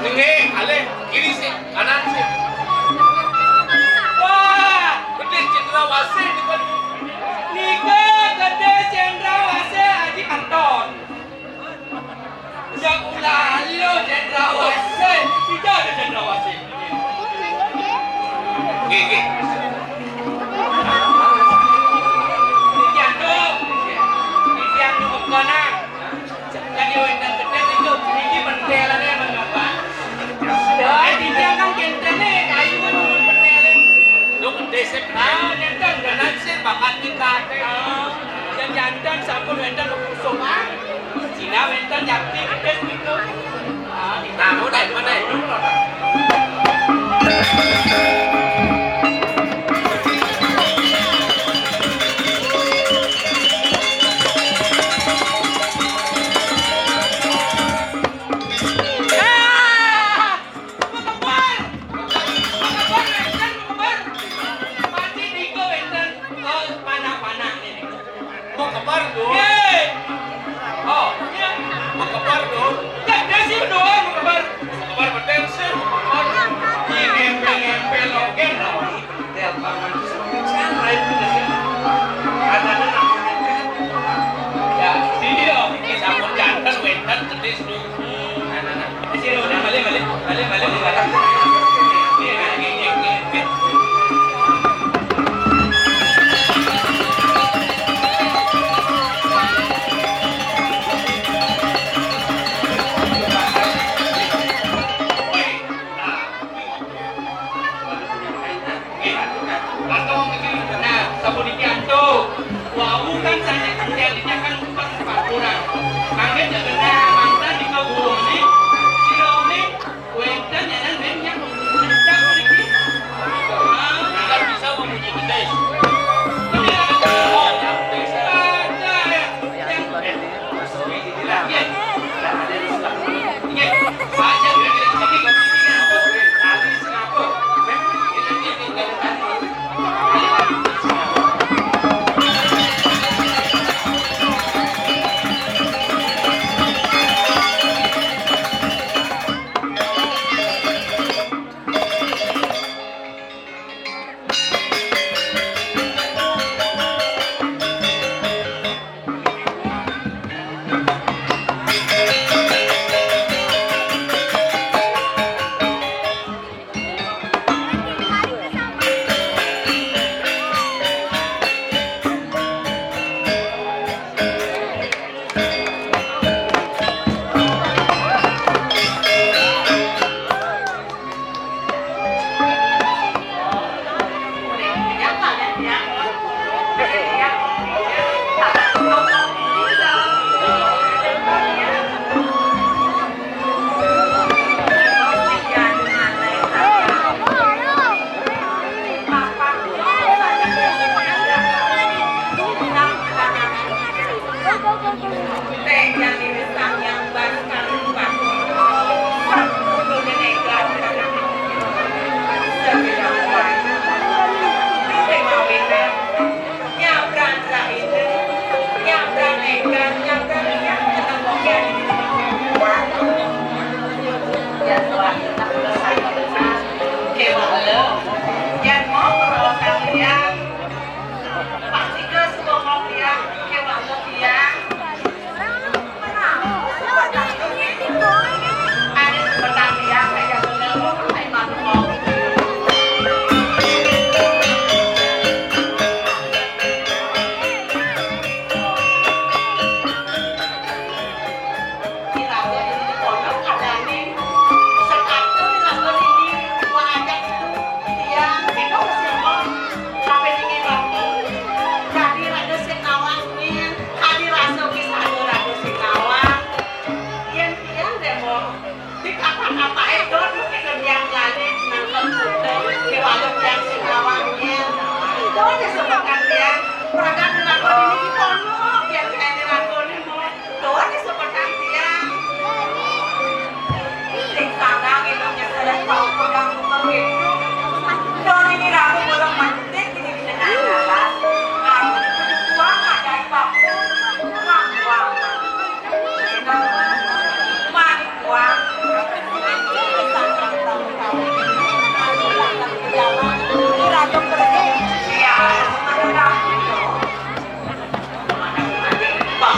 Nggih, kalih. Kiri sih, kanan sih. Wah, gedé cendrawasih niku. Nika gedé cendrawasih Aji Anton. Ya ulala cendrawasih. Ija ada cendrawasih. Nggih, nggih. Titiang, Dok. Titiang, Dok, kena. Jadi wénten gedé niku, niki pentélané menapa? Lah, titiang kan kénténé kayu kan mun pentélané. Lho, gedé sing ah, nénten, kanan sing bakat nikah. Ah, yen janten sampun wénten usulan. Cina wénten yakti gedé niku. Ah, namun, naik meneh. Mau kebar, Dul. Nggih. Oh, iya. Mau kebar, Dul. Cek dia sih, Dul, mau kebar. Mau kebar bedeng sih. Ini ngempel-ngempel logen, loh. Dia bangun. Siapa itu, sih? Katanya namanya. Ya, iya. Ini sampun janten, wénten, gedé, Dul. Nah, sapuniki antuk. Wau kan sané terjadinya kan pas paturan. Mangke jagana mantan di kebun ini, sira ini wénten ya nang ring yang kencang mriki. Ah, bisa memuji gedé. Ada ya.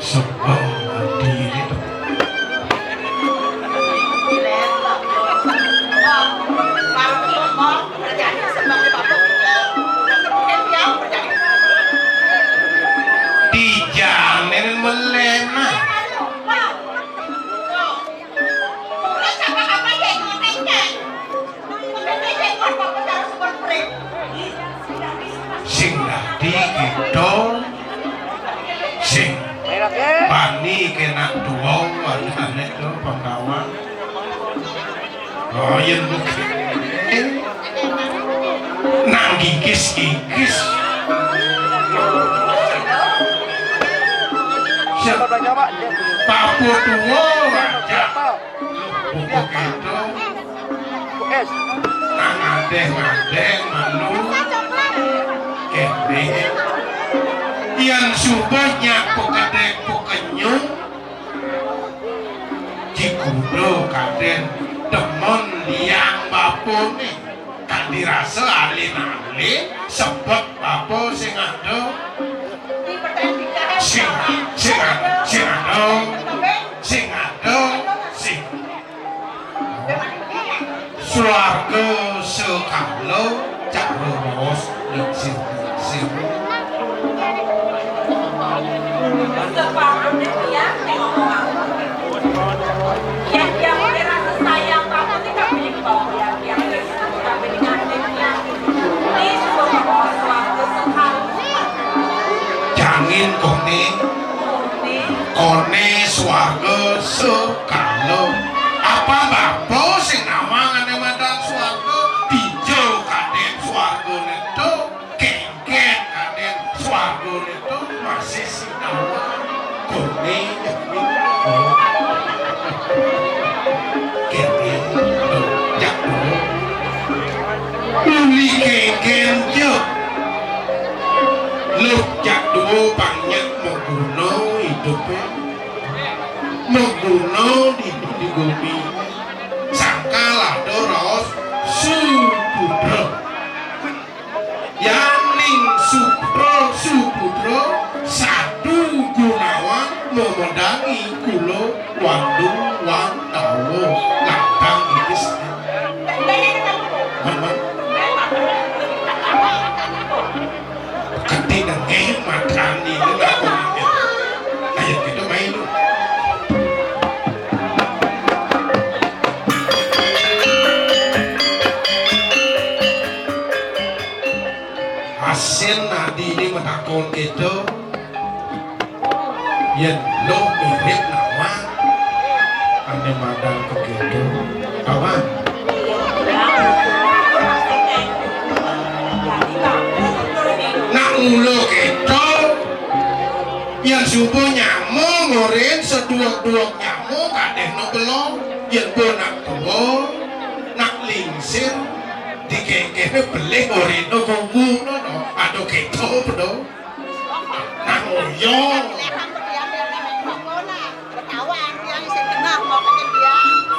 Sebel ati. Dijang nenen melena. Sing dadi kita sing bani kena tua, wadane to Pandawa. Oh, yen bukit nang gigis-gigis. Papu tua aja. Buku kita nang ngadeh-ngadeh manu kene. Yen suba nyak pekedek pekenyung, jikudo kaden demen liang bapone. Kan dirasa alin-alin sebet bapa sing ada. Sing, sing ada, sing ada, sing ada, sing. Swarga sekala cara raos lingsir-lingsir. Sepatutnya dia tengok orang. Yang dia punya rasa sayang, tapi kita pilih bawa dia, dia pilih, kita pilih ngadepnya. Ini semua bawa swarga sekala. One swarga sekala. Apa bapa sing nawang ané madan swarga? Dija kadén swargané to, kénkén kadén swargané to, masih sing nawang. Koné jani. Kénkén. Jak dulu. Uli kénkén ja. Luh jak dua pang nyak maguna idupé. Maguna di, di gumi. Sangkal ada raos suputra. Yaning suputra, suputra, sadu gunawan mamedangi kula Wandu Wandawa. Lantang iki. Man, man. Keti nengeh madrani ini lakonannya. Ayo kita main dulu. Hasil nadi ini matakon kita. Yén lo mirip nawang, ané madan kéto. Nawang. Nak mula kéto, yén suba nyama ngorin seduwek-duwek nyama kadéhna bela. Yén pun nak tua, nak lingsir, dikéngkéné belih ngorinna gugu, no, no. Aduh, kéto, pedo. Nang uyung.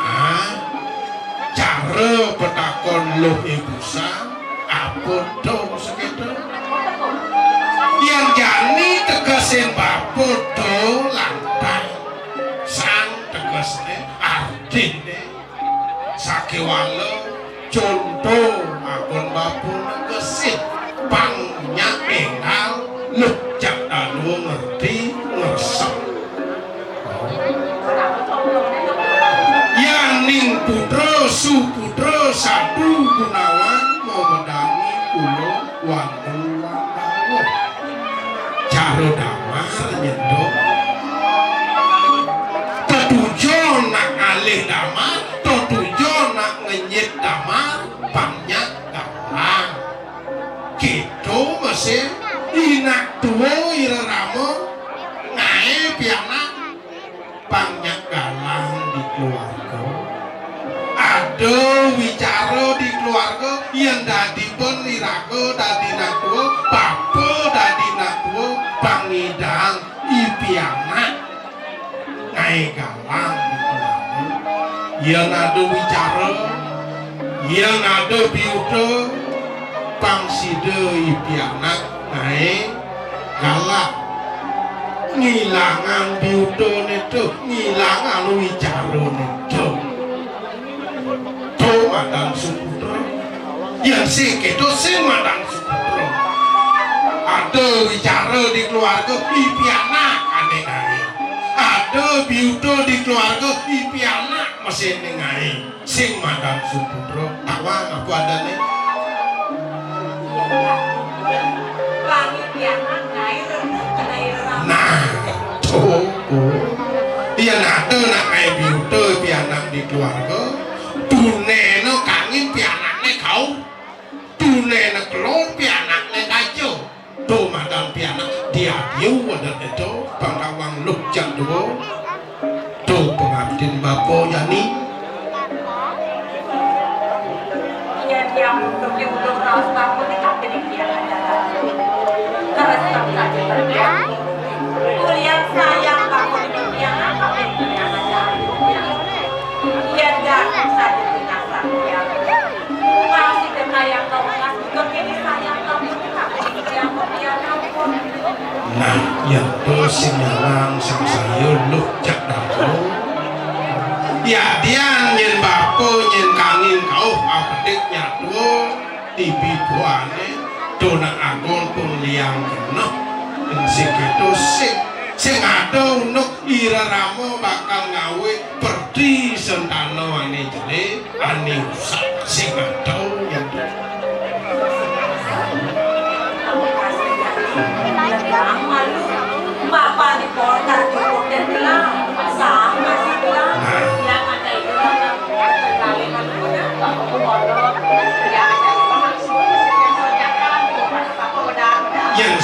Nah, cara petakon luh ibu sang, apa to sakéto? Yén jani tegesin bapa to lantang. Sang tegesné, artiné. Sakéwala conto agon bapa negesin pang nyak énggal luh jak dalu ngerti ngersep. Yaning putra suputra sadu gunawan mamedangi kula Wandu Wandawa. Cara damar nyedo. Tetujon nak ngalih damar, tetujon nak ngenyit damar, pang nyak galang. Kéto masih inak tua ira rama, ngaé pianak. Pang nyak galang di keluarga. Ada wicara di keluarga, yén dadi ben iraga dadi nak tua, bapa dadi nak tua, pang ngidang i pianak ngaé galang di keluarga. Yén ada wicara, yén ada biuta, pang sida i pianak ngaé galang. Ngilangang biutané to, ngilangang wicarané to. To madan suputra. Yén sing kéto sing madan suputra. Ada wicara di keluarga, i pianak ané ngaé. Ada biuta di keluarga, i pianak mesti ngaé. Sing madan suputra, tawang apa adané? Nah, to. Yén ada nak ngaé biuta pianak di keluarga, tunéna kangin pianakné kauh, tunéna kelon pianakné kaja. To madan pianak diadiu adané to, pang tawang luh jak dua. To pangabdin bapa jani. Nah, yén to sing nyalang sangsaya luh jak datu. Yadian nyén bapa nyén kangin kauh apedik nyatua, tibi buané, to nak agon pun liang genah. Sing kéto sing, sing ada unduk ira rama bakal ngawé perdi sentana ané jelé. Ané usah sing ngadau nyaduk.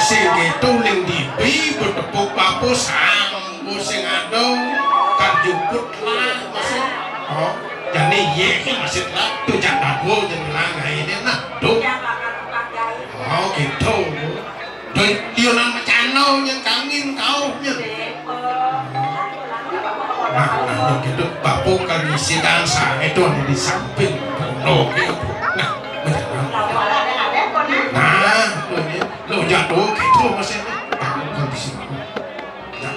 Sing kéto ling dibi betepuk papusan, engko sing ado kan juput lah masih. Oh, jane iya ki masih lah tujak aku jenengan ini nah. Duh. Oh, gitu. Duh, dia nang macano yang kangin kau nya. Nah, nah, yang gitu. Bapak kan isi dansa itu ada di samping. Oke. Nah, macam mana? Nah, tuh, ya. Lo jatuh gitu masih. Nah, kondisi. Nah.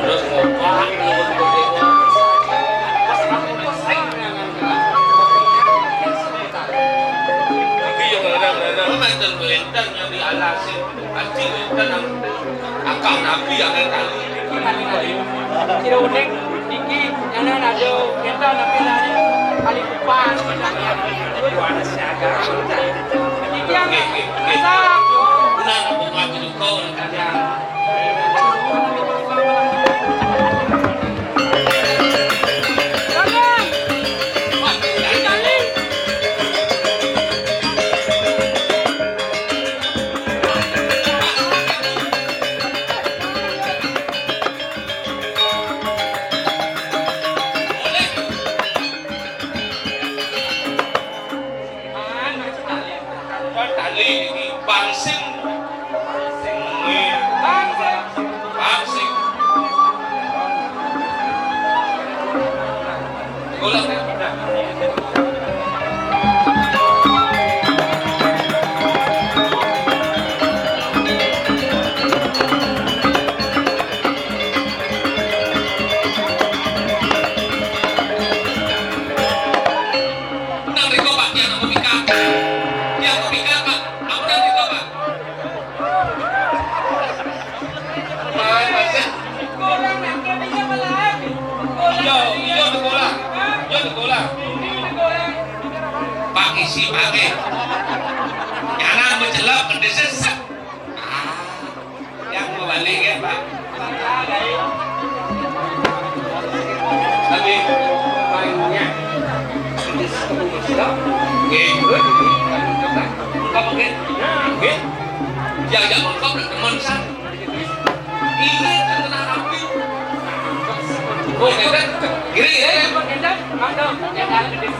Terus ngomong. Iki yang kadang-kadang wénten yang dialasi, pasti wénten yang akal nabi yang kali. Sira uning niki nyana nado kita nabi nari kali kupan. Niki yang bisa. Benar, aku ngaku juga orang kadang. Tali iki pangsing. Pangsing. Pangsing. Golek. Si pakai. Nyana mencelok, kedesek. Ah, yang mau balik ya, Pak. Tapi mainnya. Oke, good. Buka mungkin. Nah, oke. Diajak bengkok teman sang. Ini terkena api. Oh, Medan. Kiri ya. Medan, mantap. Jangan gede.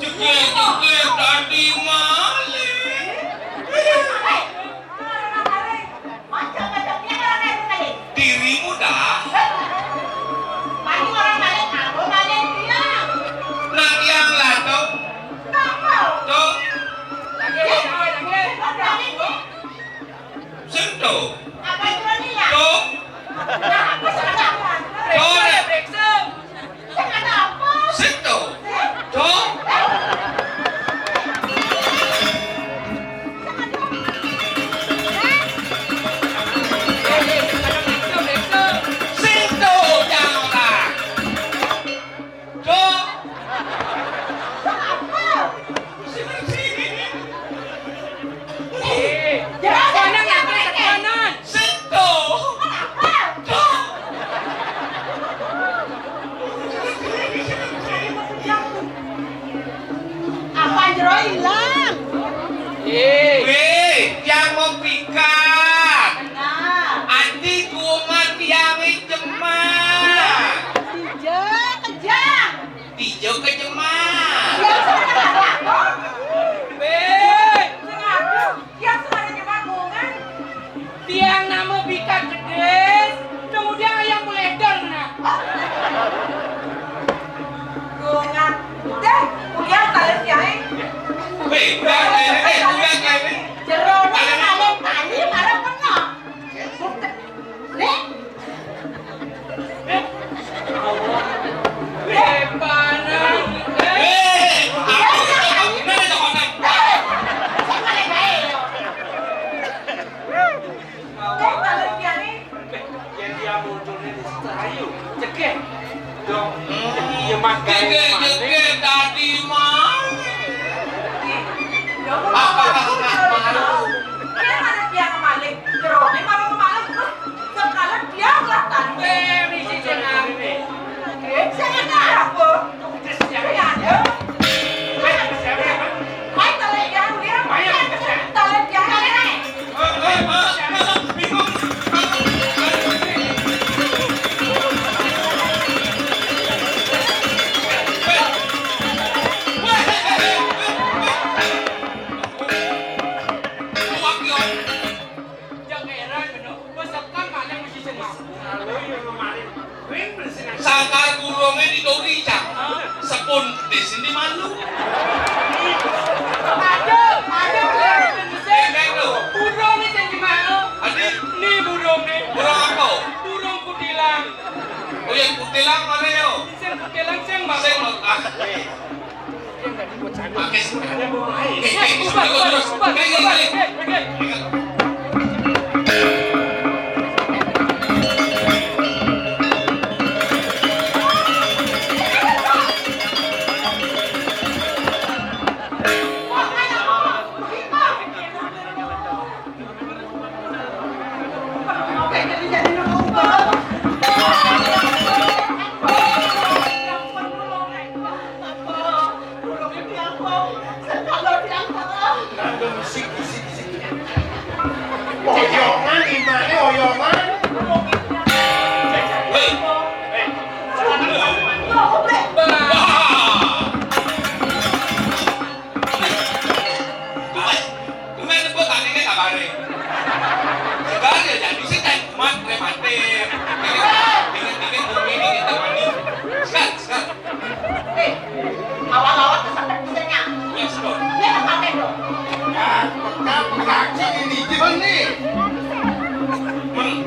Jeger-jeger tadi maling. Dirimu dah. Nak yang lah, Tok. Tok. Sentuh. Tok. Sentuh. Tok. Sentuh, janganlah. Tok. Eh, jangan, jangan, jangan, jangan. Sentuh. Kenapa? Tok. Apa jero ilang? Eh. Weh, tiang mau pikat. Nah. Ati kumat tiang cemat. Dija kejang. Dija kejemah. Tiang sengaja nyemak, kan? Tiang nama pikat kedis, kemudian ayam meledor, nah. Gongak. Deh, kemudian kalian tiang. Weh, udah, eh, eh, udah, eh. Jerone kalian tadi marah pernah. Nih. Cekek, cekek tadi mah. Apa? Dia mana dia kemaling? Jerone malah kemaling. Terus sekarang dia lah tadi. Eh, misi jenang. Eh, saya nggak ada apa. Saya ada. Saya ada. Mai talek dia, dia. Mai talek dia. Sangkal burunge didori, Cak. Sepun di sini malu. Aduh, aduh, burunge sing dimalu. Adi? Ni burunge. Burung apa? Burung kutilang. Oh ya, kutilang mana yo? Sing kutilang sing malu. Sing malu. Ah. Sing dadi bocah. Pakai sebenarnya mau main. Oke, oke, terus, terus. Oke, oke, oke. Oyangan, imane oyangan. Hei. Wah. Tumben, tumben apa tadi kabare? Segar ya, jadi sih teh kumat rematik. Dingin, dingin, dingin, dingin, dingin, dingin. Segar, segar. Eh, awak-awak kesempet bisanya. Ya, segar. Ini tempatnya dong. Ya, peka, peka, sini dikit nih. Hmm.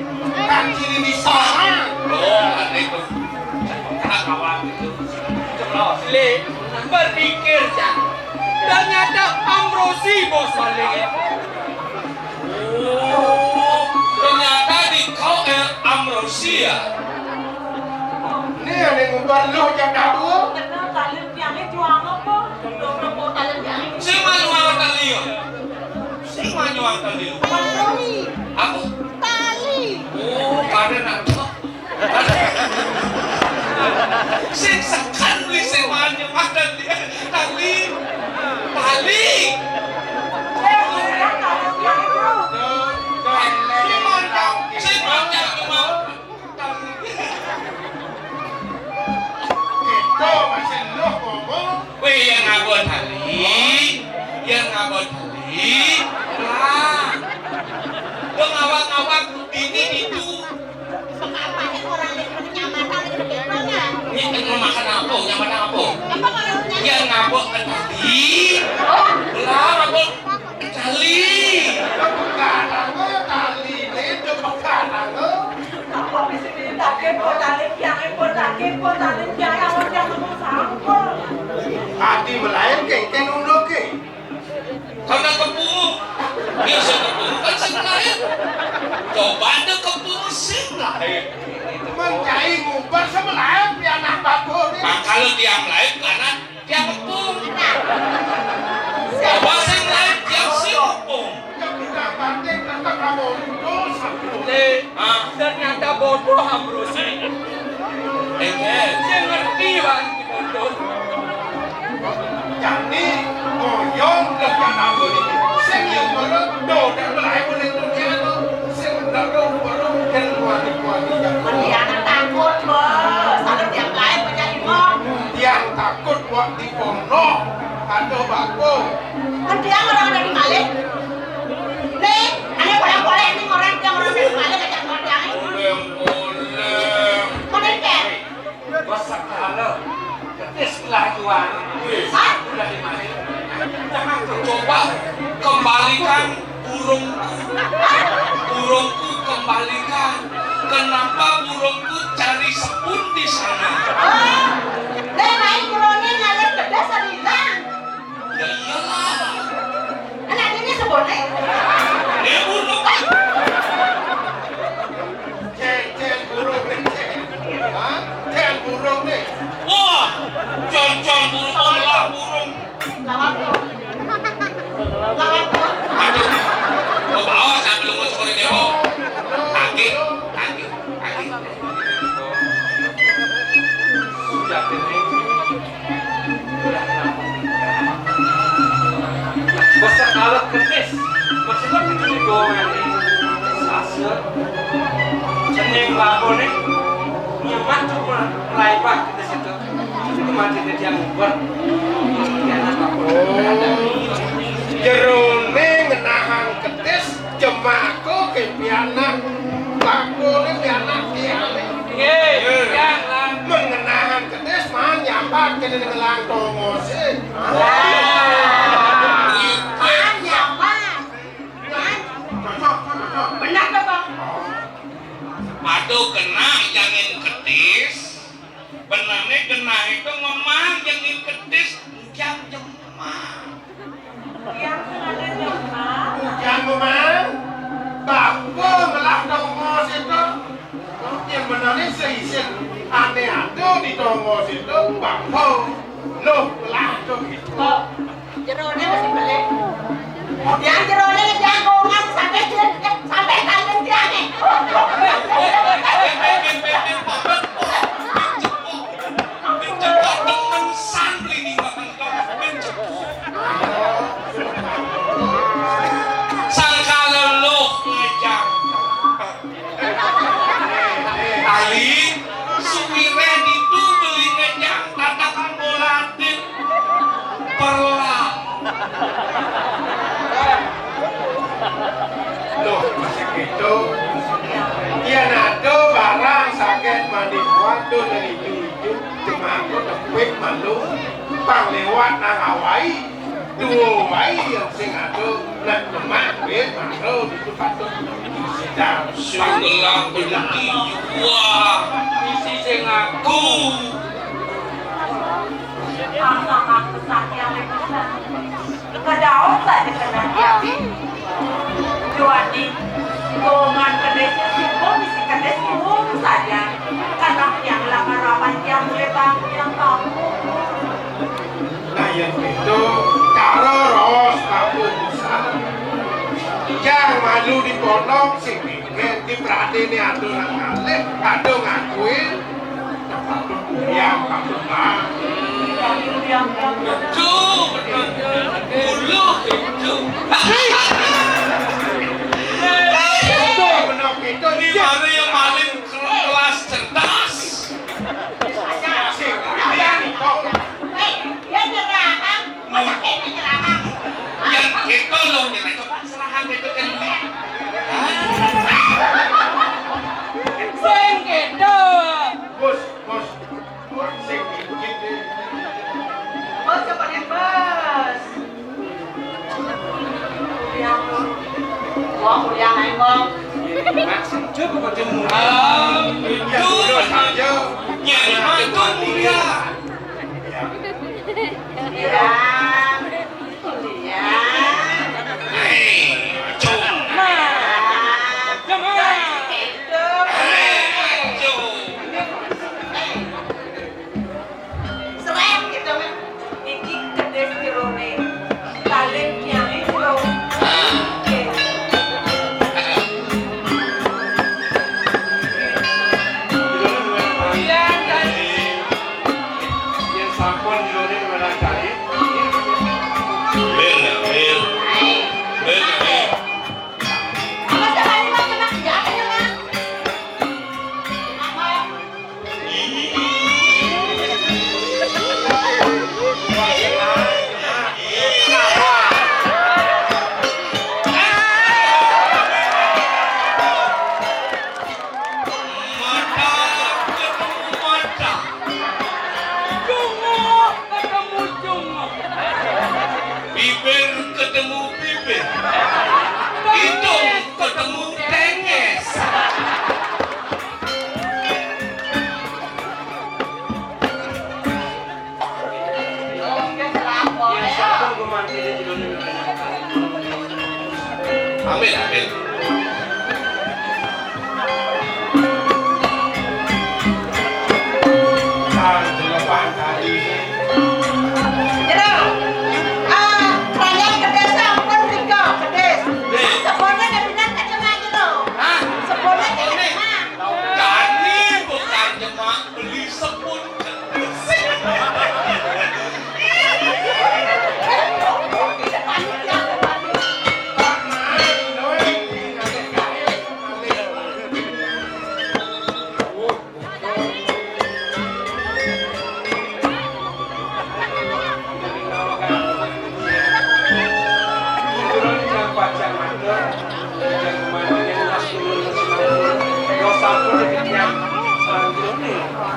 Kaki ini sama. Oh, aneh tuh. Peka, awak itu. Ceplos, Le. Berpikir, Cak. Ternyata Amrosi bos maling. Oh, ternyata di kau, eh, Amrosi ya? Ini ada yang ngumpar lu, Cak Dabu. Bener, kalian tiangnya juang apa? Belum, belum, kalian tiangnya. Sing mah juang tali ya? Sing mah juang tali. Tali. Aku? Tali. Oh, ada nak. Sing sekan beli sing mah juang tali. Tali. Tali. Sing mah juang, sing mah juang. Kita masih loh ngomong. Weh, yang ngabot tali, yang ngabot tali. Lah, lo ngawak-ngawak bini itu. Apa yang orang yang nyamatan itu beda kan? Ini kan mau makan apa? Nyamatan apa? Apa kalau nyamatan? Yang ngabot tali. Oh. Lah, ngabot. Kali. Pekarang, tali itu pekarang. Apa bisa ditakit, kok tali tiang, kok takit, kok tali tiang, yang orang yang ngomong sampel. Ati melain kengkeng unduke. Karena kepung. Ya, sing kepung kan sing lain. Coba ada kepung sing lain. Mencai ngumpar sebelah pianak bakul. Nah, kalau tiang lain karena tiang kepung. Coba sing lain tiang sing kepung. Le, hah? Ternyata bodoh Amrosi. Eh, eh. Dia ngerti, Bang, bodoh. Jadi, ngoyong ke Pak Abu ini. Sing yang bodoh, bodoh, mulai mulai dunia tuh. Sing bodoh, bodoh, dan kuali-kuali yang bodoh. Dia takut, Bos. Kalau tiap lain menjadi bom. Dia takut buat dibunuh. Aduh, bagus. Kan dia orang dari Malih. Nih, ada boleh-boleh nih orang yang orang dari Malih, ajak orang yang ini. Boleh, boleh. Mana, Ken? Bos sekali. Ketis kelajuan. Hah? Udah di Malih. Jangan tuh. Coba kembalikan burungku. Burungku kembalikan. Kenapa burungku cari sepun di sana? Oh, deh, main burungnya ngalir ke dasar hilang. Ya iyalah. Anak ini sebone. Dia burung. Cek, cek burung nih, cek. Hah? Cek burung nih. Wah, cek, cek burung, olah burung. Lawan tuh. Lawan tuh. Aduh. Mau bawa sambil ngurus-ngurus dia, Bo. Kaki, kaki, kaki. Sudah, Bo. Besek alat ketis, masih lebih dari gomani. Sase, cening lakone, nyemat cuma melaibah ketis itu. Itu mati dia nguber. Oh, jerone ngenahang ketis, jemaku ke pianak, bakule pianak piale. Nggih, nggih, lah. Mengenahang ketis, man nyambat kene ngelang tongose. Wah. Man nyambat. Man. Cocok, cocok, cocok. Benar to, Bang? Aduh, kena jangin ketis. Benarnya kena itu memang jangin ketis, jang jemah. Mang, bapa ngelah tongos itu. Yén menané seisin ané ada di tongos itu, bapa. Loh, ngelah to gitu. Kok jeroné mesti beli? Kemudian jeroné jagongan sampai, sampai kandung tiangé. Ping jebok temen san mlini ngoten to, ping jebok. Sang kaleluh ngejang. Ali, suwiré ditu beli ngejang tatakan boladin. Perlah. Loh, masih gitu. Yén ada barang saget mandi kuat tuh dari itu-itu, cuma aku tepik malu, pang lewat nang awai, dua wai yang sing ada, nak demak duit malu itu patut disidang. Sing ngelah beli wah, isi sing aku. Pasangan pesan yang besar. Kedaon saja kena dia. Juani, golongan kedisnya simpel, misi kedis umum saja. Karena yang lamar rawan yang mulai bangun yang tamu. Nah, yang itu cara ros aku bisa. Yang malu di pondok sini, di perhatian ada orang ngalih, ada ngakuin. Yang aku mah. Itu bener. Buluh itu. Itu bener itu. Ini baru yang paling kelas cerdas. Sing, ini yang kok. Hei, dia nyerahang. Masa dia nyerahang? Yang itu loh, yang itu. Serahang itu kan. Sing gitu. Bos, bos. Bos, coba deh, bos. Kuliah, wong kuliah ae, wong. Maksud coba kok jemu. Ah, itu. Nyai mah itu mulia. Iya. Iya. Hei, cung. Nah. Cung. Hei, cung. Srét gitu kan. Iki kedis jerone. Kalih tiange jero. Nggih. Iya, Kak. Yen sampun jerone merah cari. Mil, mil. Mil, mil. Apa sih, Pak? Ini, Pak, Pak, ya, apa ya, Pak? Apa? Mata ketemu mata. Cunguk ketemu cunguk. Bibir ketemu bibir. Hidung ketemu tengis. Amin, amin. Jero. Ah, kalian kedis ampun rika, kedis. Sebone nek pindah ke Demak jero. Hah? Sebone ke Demak. Dani bukan Demak, beli sepun.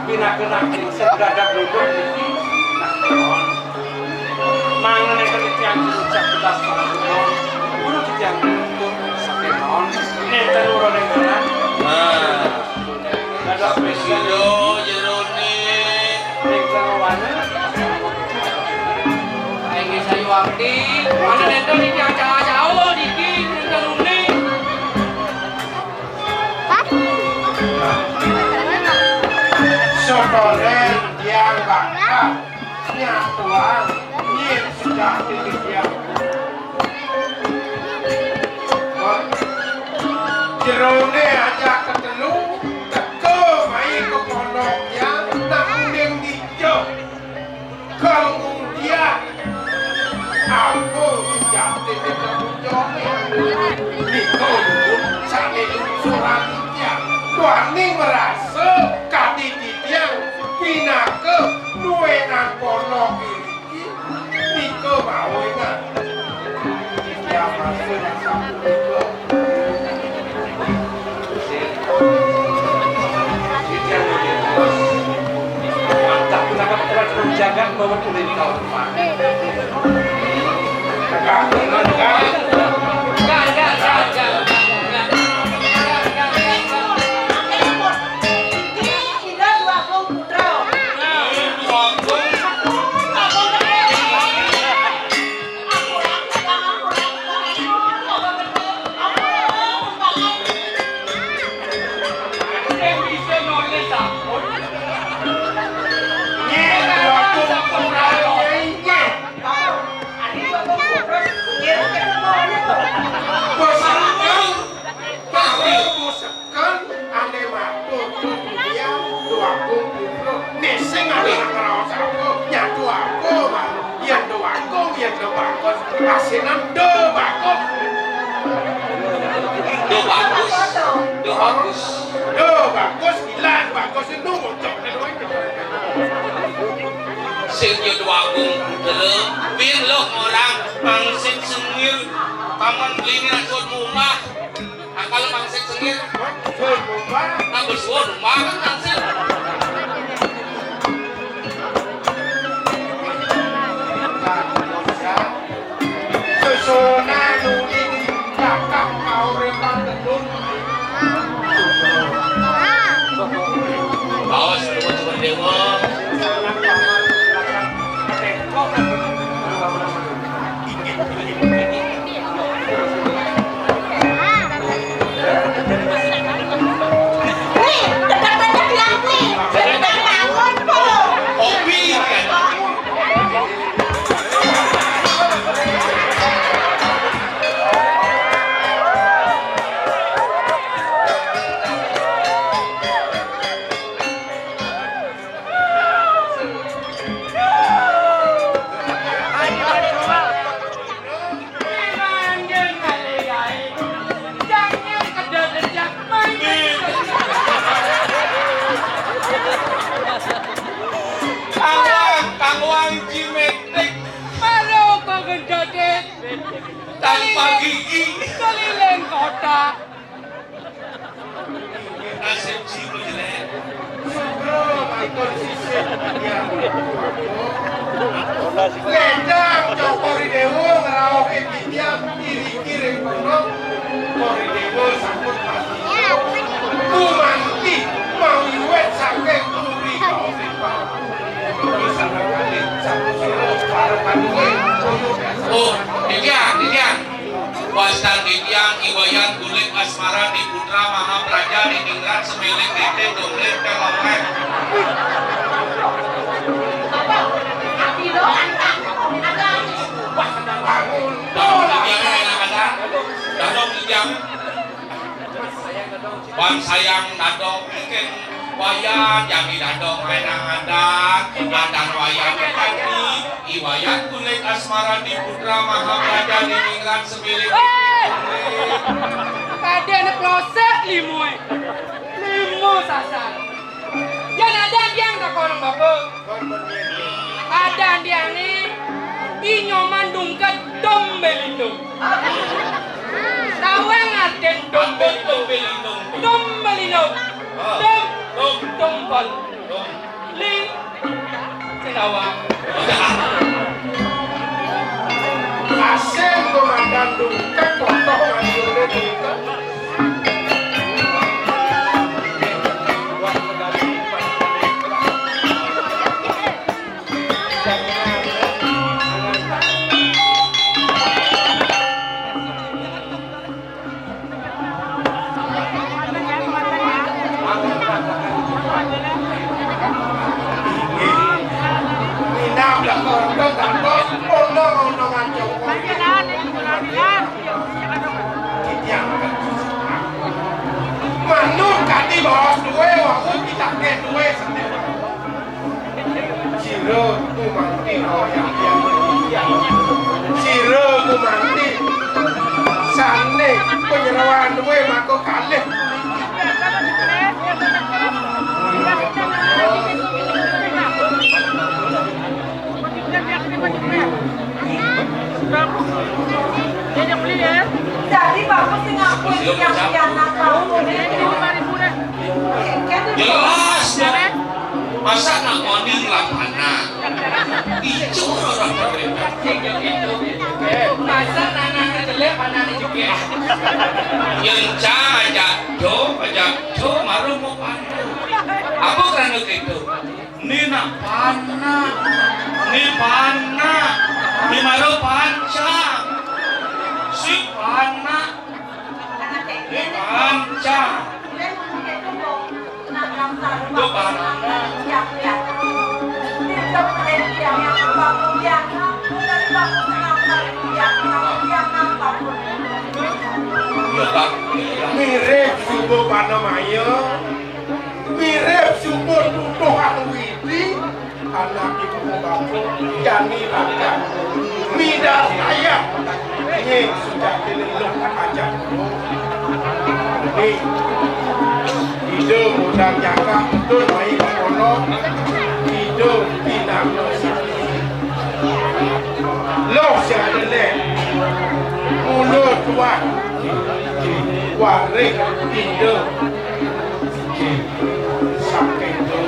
Pinaka-naka sing berada duduk niki. Nah, mangane kene tiyang diucap belas para kula. Kula tiyang nuntun saking mawon. Nenten ora ning kono. Nah. Dados sira jerone. Ning kono wani. Ayo sayu wakti. Mana nenten iki acak-acak niki nenten Soléh tiang bakal nyatuang nyén sujati tiang. Jeroné ajak ketelu teka mai ka pondok tiang, nak uling dija. Kemudian, ampun sujati kita pujoné. Nika nuwun sané lungsuran titiang. Duaning marasa kadi titiang pinaka nuénang pondok iriki, nika mawinan. Titiang maksud sapunika. Jagat bahwa kulit kau. Kan ané matur, "Duh, duh, duh, ya, Duh Agung Putra." Né sing ané ngraos apa? Nyatu apa, Bang? Yén Duh Agung, yén Duh Bagus, asinan Duh Bagus. Duh Bagus, Duh Bagus. Duh Bagus, ilang Bagus itu ngucap. Sing ya Duh Agung Putra, bin lo orang Mangsing Sengir, Taman Belinia, Sud Mumbah. Angkal Mangsing Sengir. Sud Mumbah. Nah, bersuara Mumbah kan Mangsing. Sesona nuli kakak kauripan tedun. Baos, tedun, tedun, dewa. Kang Wang, Kang Wang Cimetik. Maro kok genjote. Tanpa gigi. Keliling kota. Nasib jiwa jelek. Sugra mantun sisip. Ledang Cokor Dewa ngraoke titiang iriki ring pondok. Kor Dewa sampun mati. Gumanti mawiwit saking puri kaosin. Oh, titiang, titiang. Wastan titiang I Wayan Gulik Asmara Diputra Mahapraja Diningrat Semiling Tete Domlin Telomlek. Titiang enak ada. Dadong titiang. Wan sayang dadong mungkin Wayan jami dadong maenang adan, adan Wayan tadi, I Wayan Kulit Asmara Diputra Mahapraja Diningrat Semiling. Wéh! Kadéna kloset limoé. Limo sasar. Yén adan tiang takon bapa. Adan tiangé I Nyoman Dungked Dombelindung. Tawang artin Dombelindung. Dombelindung. Dom, dom, dompol. Ling, sing tawang. Asing Komandan Dungked, kotoh manjuré Dungked. Sira gumanti, oh, ya, ya. Sira gumanti. Sané panyeroan duwé maka kalih. Jadi bagus sing ngakui yang pianak kamu. Jelas, Mbok. Masa nak moni ngelapana? Ijo orang pemerintah. Masa nanaknya jelek, panaknya juga. Yang cah ajak do, ajak do, maru mau pandu. Apa kerana gitu? Ni nak panak, ni panak, ni maru pancang. Si panak, ni pancang. Duh, panak. Mirip suba panamaya, mirip suba tutuhan widi, anak ibu bapak, jani rakan, midah kaya, nying sujati leluh ajak. Ni, ida mudang jaka betul mai kono, ida pinang. Loh, si ada leh. Mula tuan. Warik ida. Saking tu.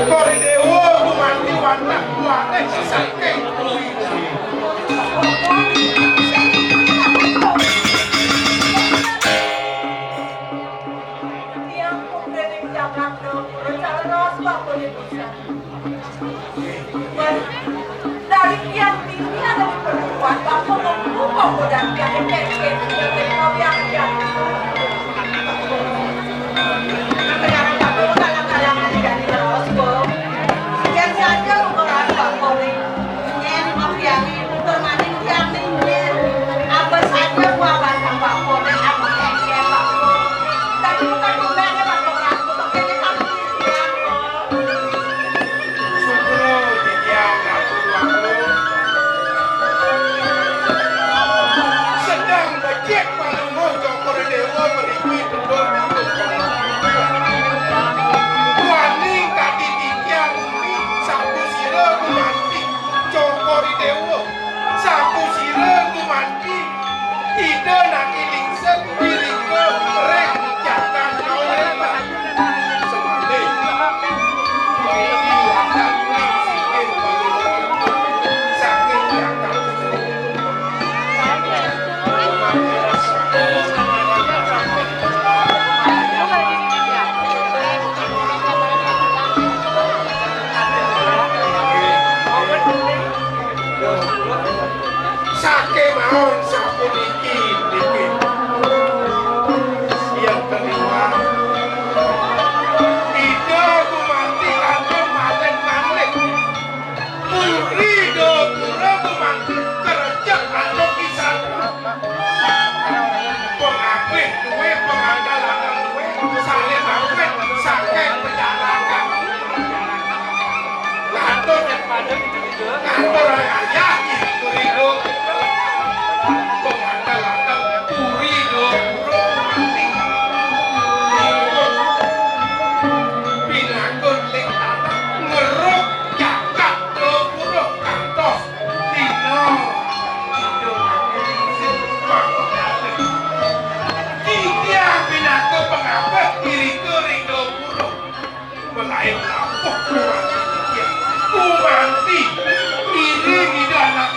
Kori dewa gumanti wantah warik saking tu. Tiang putri ning jagat, rencana sebab boleh bisa. Dari kian tinggi ada di perempuan, bapa membuka bodan kian kekek, kekek, kekek, kekek, kekek. Sekarang tak perlu nak kalangan jadi terus, Bu. Kian saja menguras bapa ni. Nyen, Mak Piani, puter maning kian ni, nyen. Apa saja buah batang bapa ni, aku kekek, bapa. Tapi bukan dompet, bapa, orang tu, kekek, kekek, bapa. Sutro titiang Ratu Tuaku. Sedang becik palungguh Cokor Dewa mriki tutur. Wani kadi titiang uni sapu sira gumanti Cokor Dewa. Sapu sira gumanti Ida naki lingsir irika ring jagat kauripan. Semalih. Iki watak ning sikil pangulo saking jagat. Sakémaon sapuniki niki. Yang kelima, Ida gumanti kantun malih-malih. Puri Gapura gumanti kerja kantun pisan. Pengabih duwe pengandal-andal duwe salin awit saking penjarakan. Ngatur, ngatur ayah Puri Gapura. Pengandal-andal Puri Gapura mati. Pinakut ling tanah ngeruk jagat Gapura kantos dina Ida mati. Titiang pinaka pengabih irika ring Gapura. Melain lapuh kumanti titiang. Kumanti, ngiring Ida anak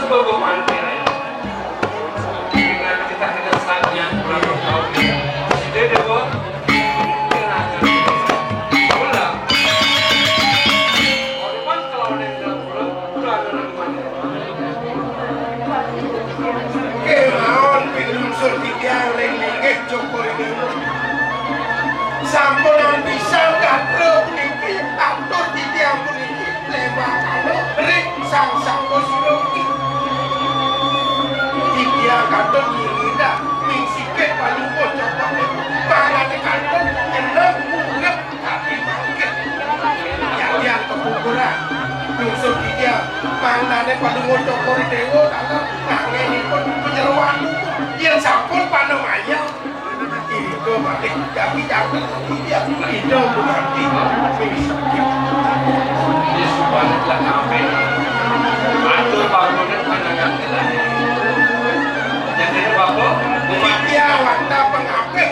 Bobo mantir, ya. Dengan kita, kita saatnya pulang ke kaum. Sida dewa, pulang. Korban kalau ada yang dalam pulau, pulang dengan mana? Kemawon pinungsur titiang ring linggih Cokor Dewa. Sampun pisan gatra puniki, atur titiang puniki. Lembah Kano ring Sang Sangga Siroki. Titiang katut ngiringang mingsikit palungguh Cokor Dewa. Mangdane katut ngeneng urip tapi mangkit. Yadian kepukuran. Lungsur titiang. Mangdane palungguh Cokor Dewa taler nanggenipun panyeroan. Yen sampun panemaya. Ida malih jagi jangkep, ida, ida mati. Yesus balik lah ngamen. Atur bangunan panangan telah. Jadi apa? Umat dia wanta pengapit.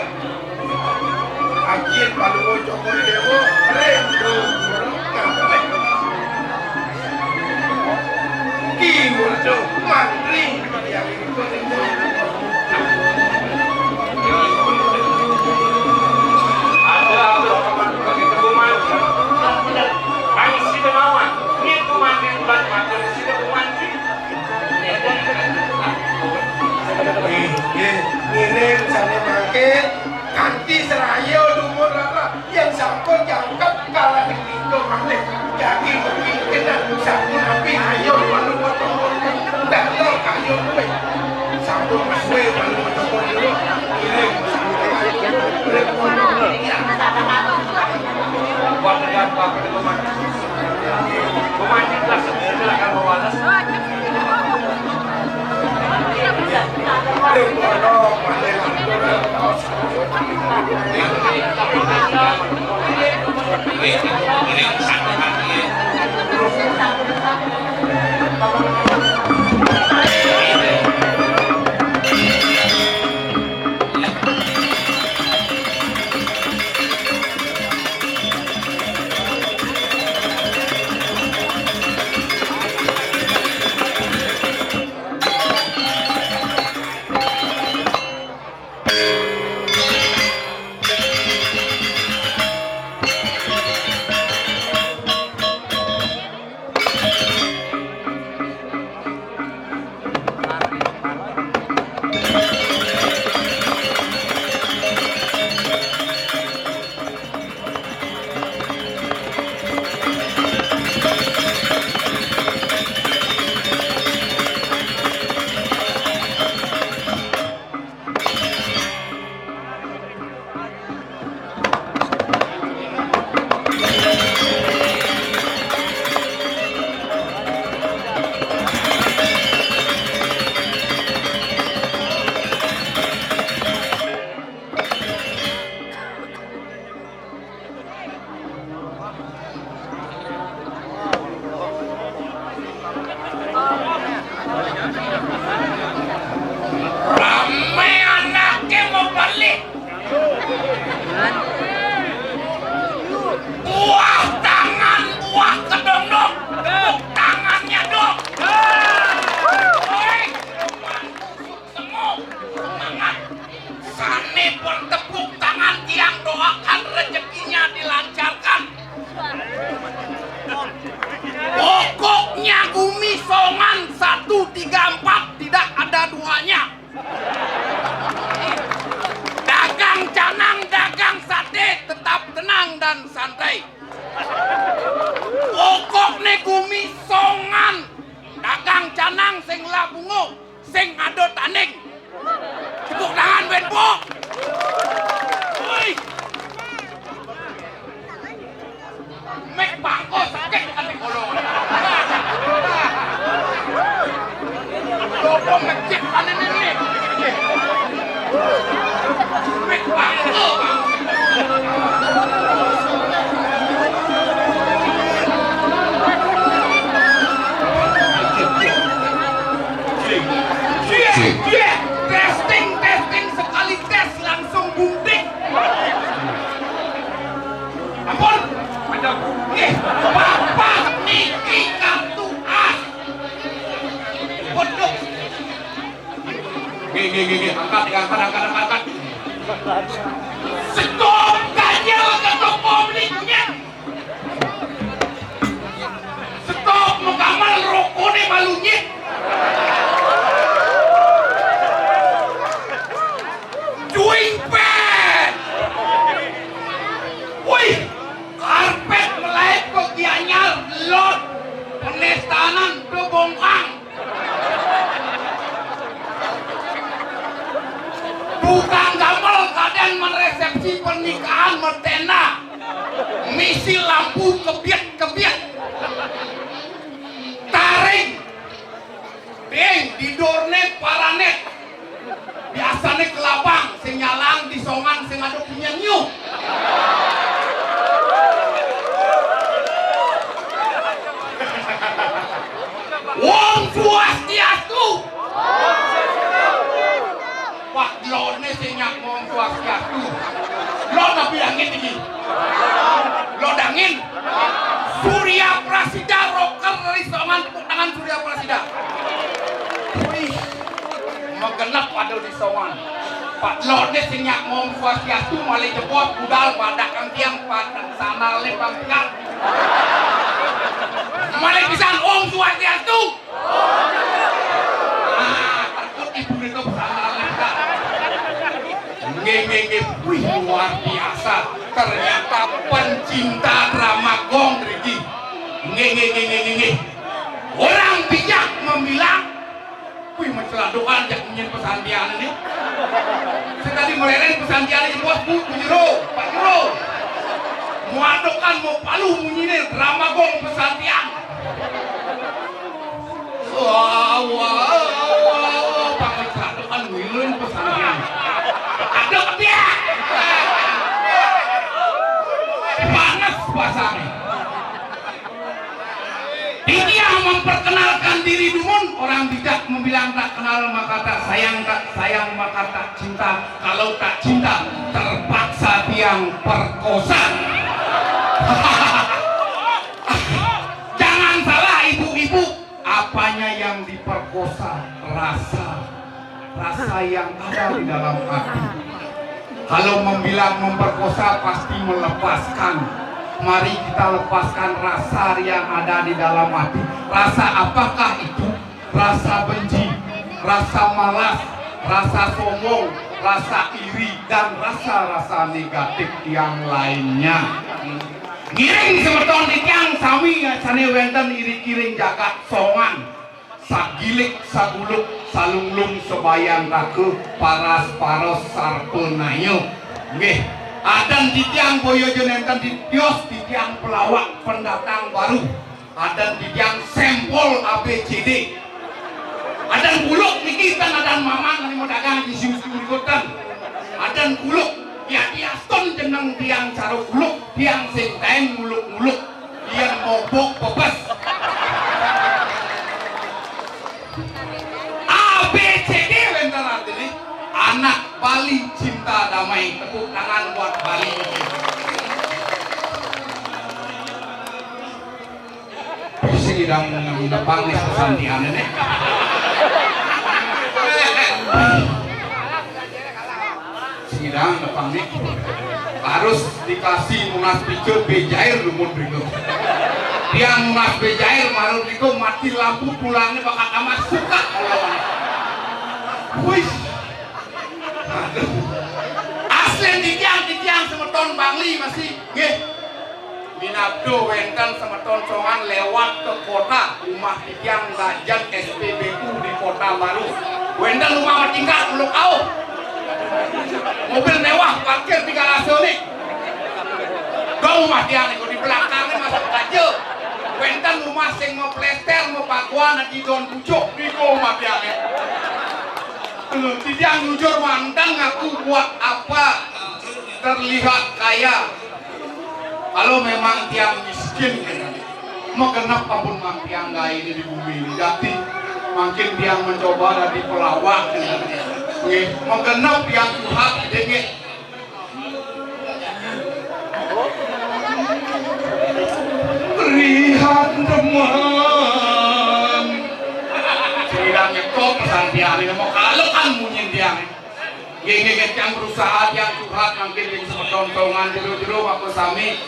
Ajin paluwa Cokor Dewa, ring Bro, ngapit. Ki Murdo, mantri. Ngiring sane mangkin kanthi seraya dumun rara. Yen sampun jangkep kalaning lingga malih, jagi pepingkinan sampun apik ayo manunggu tunggu. Dah lo kayu kuwi. Sampun suwe manunggu tunggu dulu. Kirim sampun. Buat lihat apa itu, Mas. Pemancing kelas sebelas silakan mewalas. Rame anake mau balik. Buah tangan, buah kedondong, tepuk tangannya dong. Woi, semu, semangat. Sane bertepuk tangan, tiang doakan rezekinya dilancarkan. Pokoknya Gumi Songan satu tiga empat tidak ada duanya. Dagang canang, dagang sate, tetap tenang dan santai. Pokokne Gumi Songan, dagang canang sing labungo, sing ada tanding. Tepuk tangan, Ben Pok. Woi. Mik bangko sakit ati bolong. Lopo mecik ane nene. Mik bangko. Si lampu kebiet-kebiet. Taring. Ding, didorné parané. Biasané kelabang, sing nyalang disongan, sing ada punyen nyuh. Om Swastiastu. Pak Lone sing nyak Om Swastiastu. Lo napi angin iki? Lo dangin. Surya Prasida, rocker dari Songan, tepuk tangan Surya Prasida. Wih, magenep ada di Songan. Pak Lone sing nyak Om Swastiastu, malih jebos budal badak kang tiang, padak sandalé pang tiang. Malih pisan Om Swastiastu. Ah, takut ibu itu pesantren kita. Nggih, nggih, nggih. Wih, luar biasa. Ternyata pencinta drama gong, Riki. Nggih, nggih, nggih, nggih, nggih, nggih. Orang bijak membilang, wih, menceladokan jak nyen pesantian ini. Saya tadi meleren pesantian ini, bos, bu, bu jero, pak jero. Muadokan mau palu munyine drama gong pesantian. Wah, wah, wah, wah, pakai satu kan miluin pesannya. Ada dia. Panas pasangnya. Dia memperkenalkan diri dumun, orang bijak membilang tak kenal maka tak sayang, tak sayang maka tak cinta. Kalau tak cinta, terpaksa tiang perkosa. Jangan salah ibu-ibu, apanya yang diperkosa? Rasa, rasa yang ada di dalam hati. Kalau membilang memperkosa pasti melepaskan. Mari kita lepaskan rasa yang ada di dalam hati. Rasa apakah itu? Rasa benci, rasa malas, rasa sombong, rasa iri, dan rasa-rasa negatif yang lainnya. Ngiring semeton titiang sami, sane wenten iring-iring jagat Songan. Sagilik, saguluk, salunglung, sabayantaka, paras, paros, sarpanaya. Nggih. Adan titiang boya ja nenten di tios, titiang pelawak pendatang baru. Adan titiang sampel A B C D. Adan buluk niki ten adan mamang ane mau dagang di siu-siu niku ten. Adan buluk, ya diaston jeneng tiang cara buluk, tiang sing taen nguluk-nguluk. Yen mobok pepes. A B C D wenten artine anak Bali cinta damai. Tepuk tangan buat Bali. Sing idang nepang nih pesantiane nih. Sing idang nepang nih. Harus dikasih nunas picu bejair lumut riku. Tiang nunas bejair marut riku mati lampu pulangnya bakal kamar suka. Wih. Aduh. Asli titiang, titiang semeton Bangli masih. Nggih. Minabdo wenten semeton Songan lewat ke kota, rumah titiang ngajak S P B U di Kota Baru. Wenten rumah matingkat uluk auh. Mobil mewah parkir di garasene. Dong rumah tiang niku di belakangnya masuk aja. Wenten rumah sing mau plester, mau pakuan, di don pucuk niku rumah tiangnya. Lho, titiang jujur mantan ngaku buat apa terlihat kaya. Kalau memang tiang miskin, magenep ampun mang tiang gaé di bumi ini. Dadi mangkin tiang mencoba dadi pelawak. Nggih, magenep tiang curhat, nggih. Rihan teman. Sira nyekop pesan tiang ini mau kalau kan munyin tiang. Nggih, nggih, nggih, tiang berusaha, tiang curhat, mangkin ring semeton Songan jero-jero, maka sami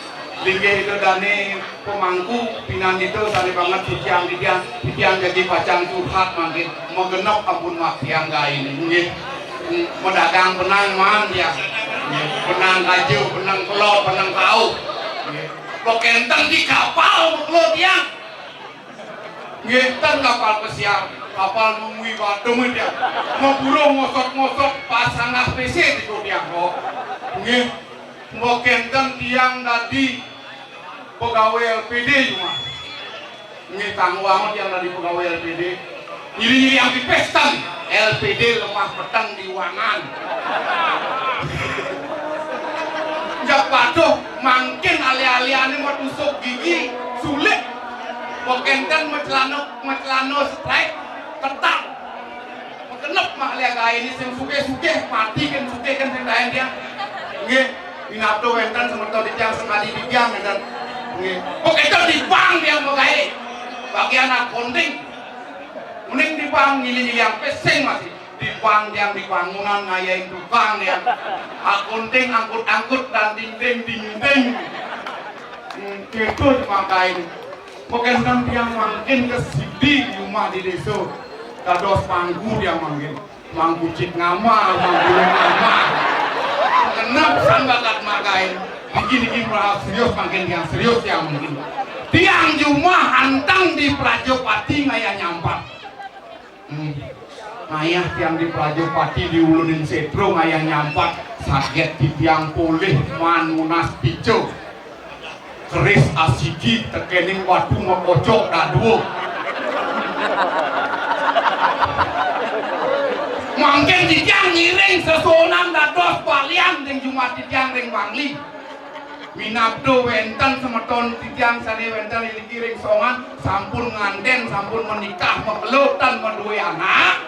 linggih ida dane pemangku, pinandita sane banget titiang, titiang, titiang jagi pacang curhat, mangkin magenep ampun mak tiang gaé niki, nggih. Medagang benang man tiang. Nggih, benang kaja, benang kelor, benang kau. Nggih. Kok kenten di kapal, kok tiang. Nggih, ten kapal pesiar, kapal nungwi batu dia. Mau burung ngosok-ngosok pasangah P C di tiang kok. Nggih, mau kenten tiang dadi Pegawai L P D cuma. Nggih, kanggo angot yang dadi pegawai L P D. Nyili-nyili yang pipis ten. L P D lemah peteng di wangan. Jak patuh mangkin ali-aliane mau tusuk gigi, sulit. Pokenten macelana, macelana strike, ketat. Kenep mah lihat gae ini sing sugih-sugih, mati kan sugih kan sing lain dia. Nggih, minabdo wenten semeton titiang sekali titiang ngenten. Nggih. Kok itu di bank dia mau gae. Bagian akunting. Mending di bank nyili-nyili yang pesing masih. Di bank dia di bangunan ngayain tukang dia. Akunting angkut-angkut dan dinding-dinding. Hmm, itu makain. Mungkin kan tiang mangkin ke sidi di rumah di desa. Dados panggu dia mangkin. Mangku cik ngama, mangku ngama. Kenapa san bakat makain? Niki-niki malah serius mangkin tiang serius tiang mangkin. Tiang jumah antang di Prajapati ngayah nyampat. Hmm. Ngayah tiang di Prajapati di Uluning Setro ngayah nyampat saget titiang polih manunas pica. Keris asiki tekening watu makocok dadua. Mangkin titiang ngiring sesuunan dados balian ring jumah titiang ring Bangli. Minabda wenten semeton titiang sane wenten ring Songan sampun nganten, sampun menikah, makelo tan madue anak.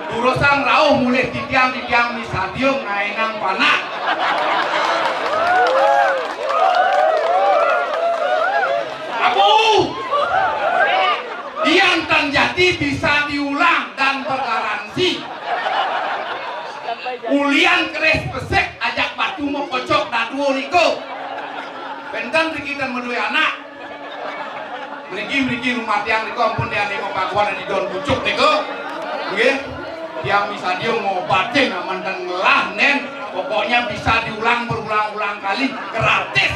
Durusang rauh mulih titiang, titiang misadia ngaenang panak. Abu! Yan tan jadi bisa diulang dan bergaransi. Ulian keris pesik ajak batu makocok dadua niku. Wenten riki tan madue anak. Mriki, mriki rumah tiang niku ampun tiang niku pakuan di daun pucuk niku. Nggih. Tiang misadia ngobatin aman dan ngelah, nen. Pokoknya bisa diulang berulang-ulang kali, gratis.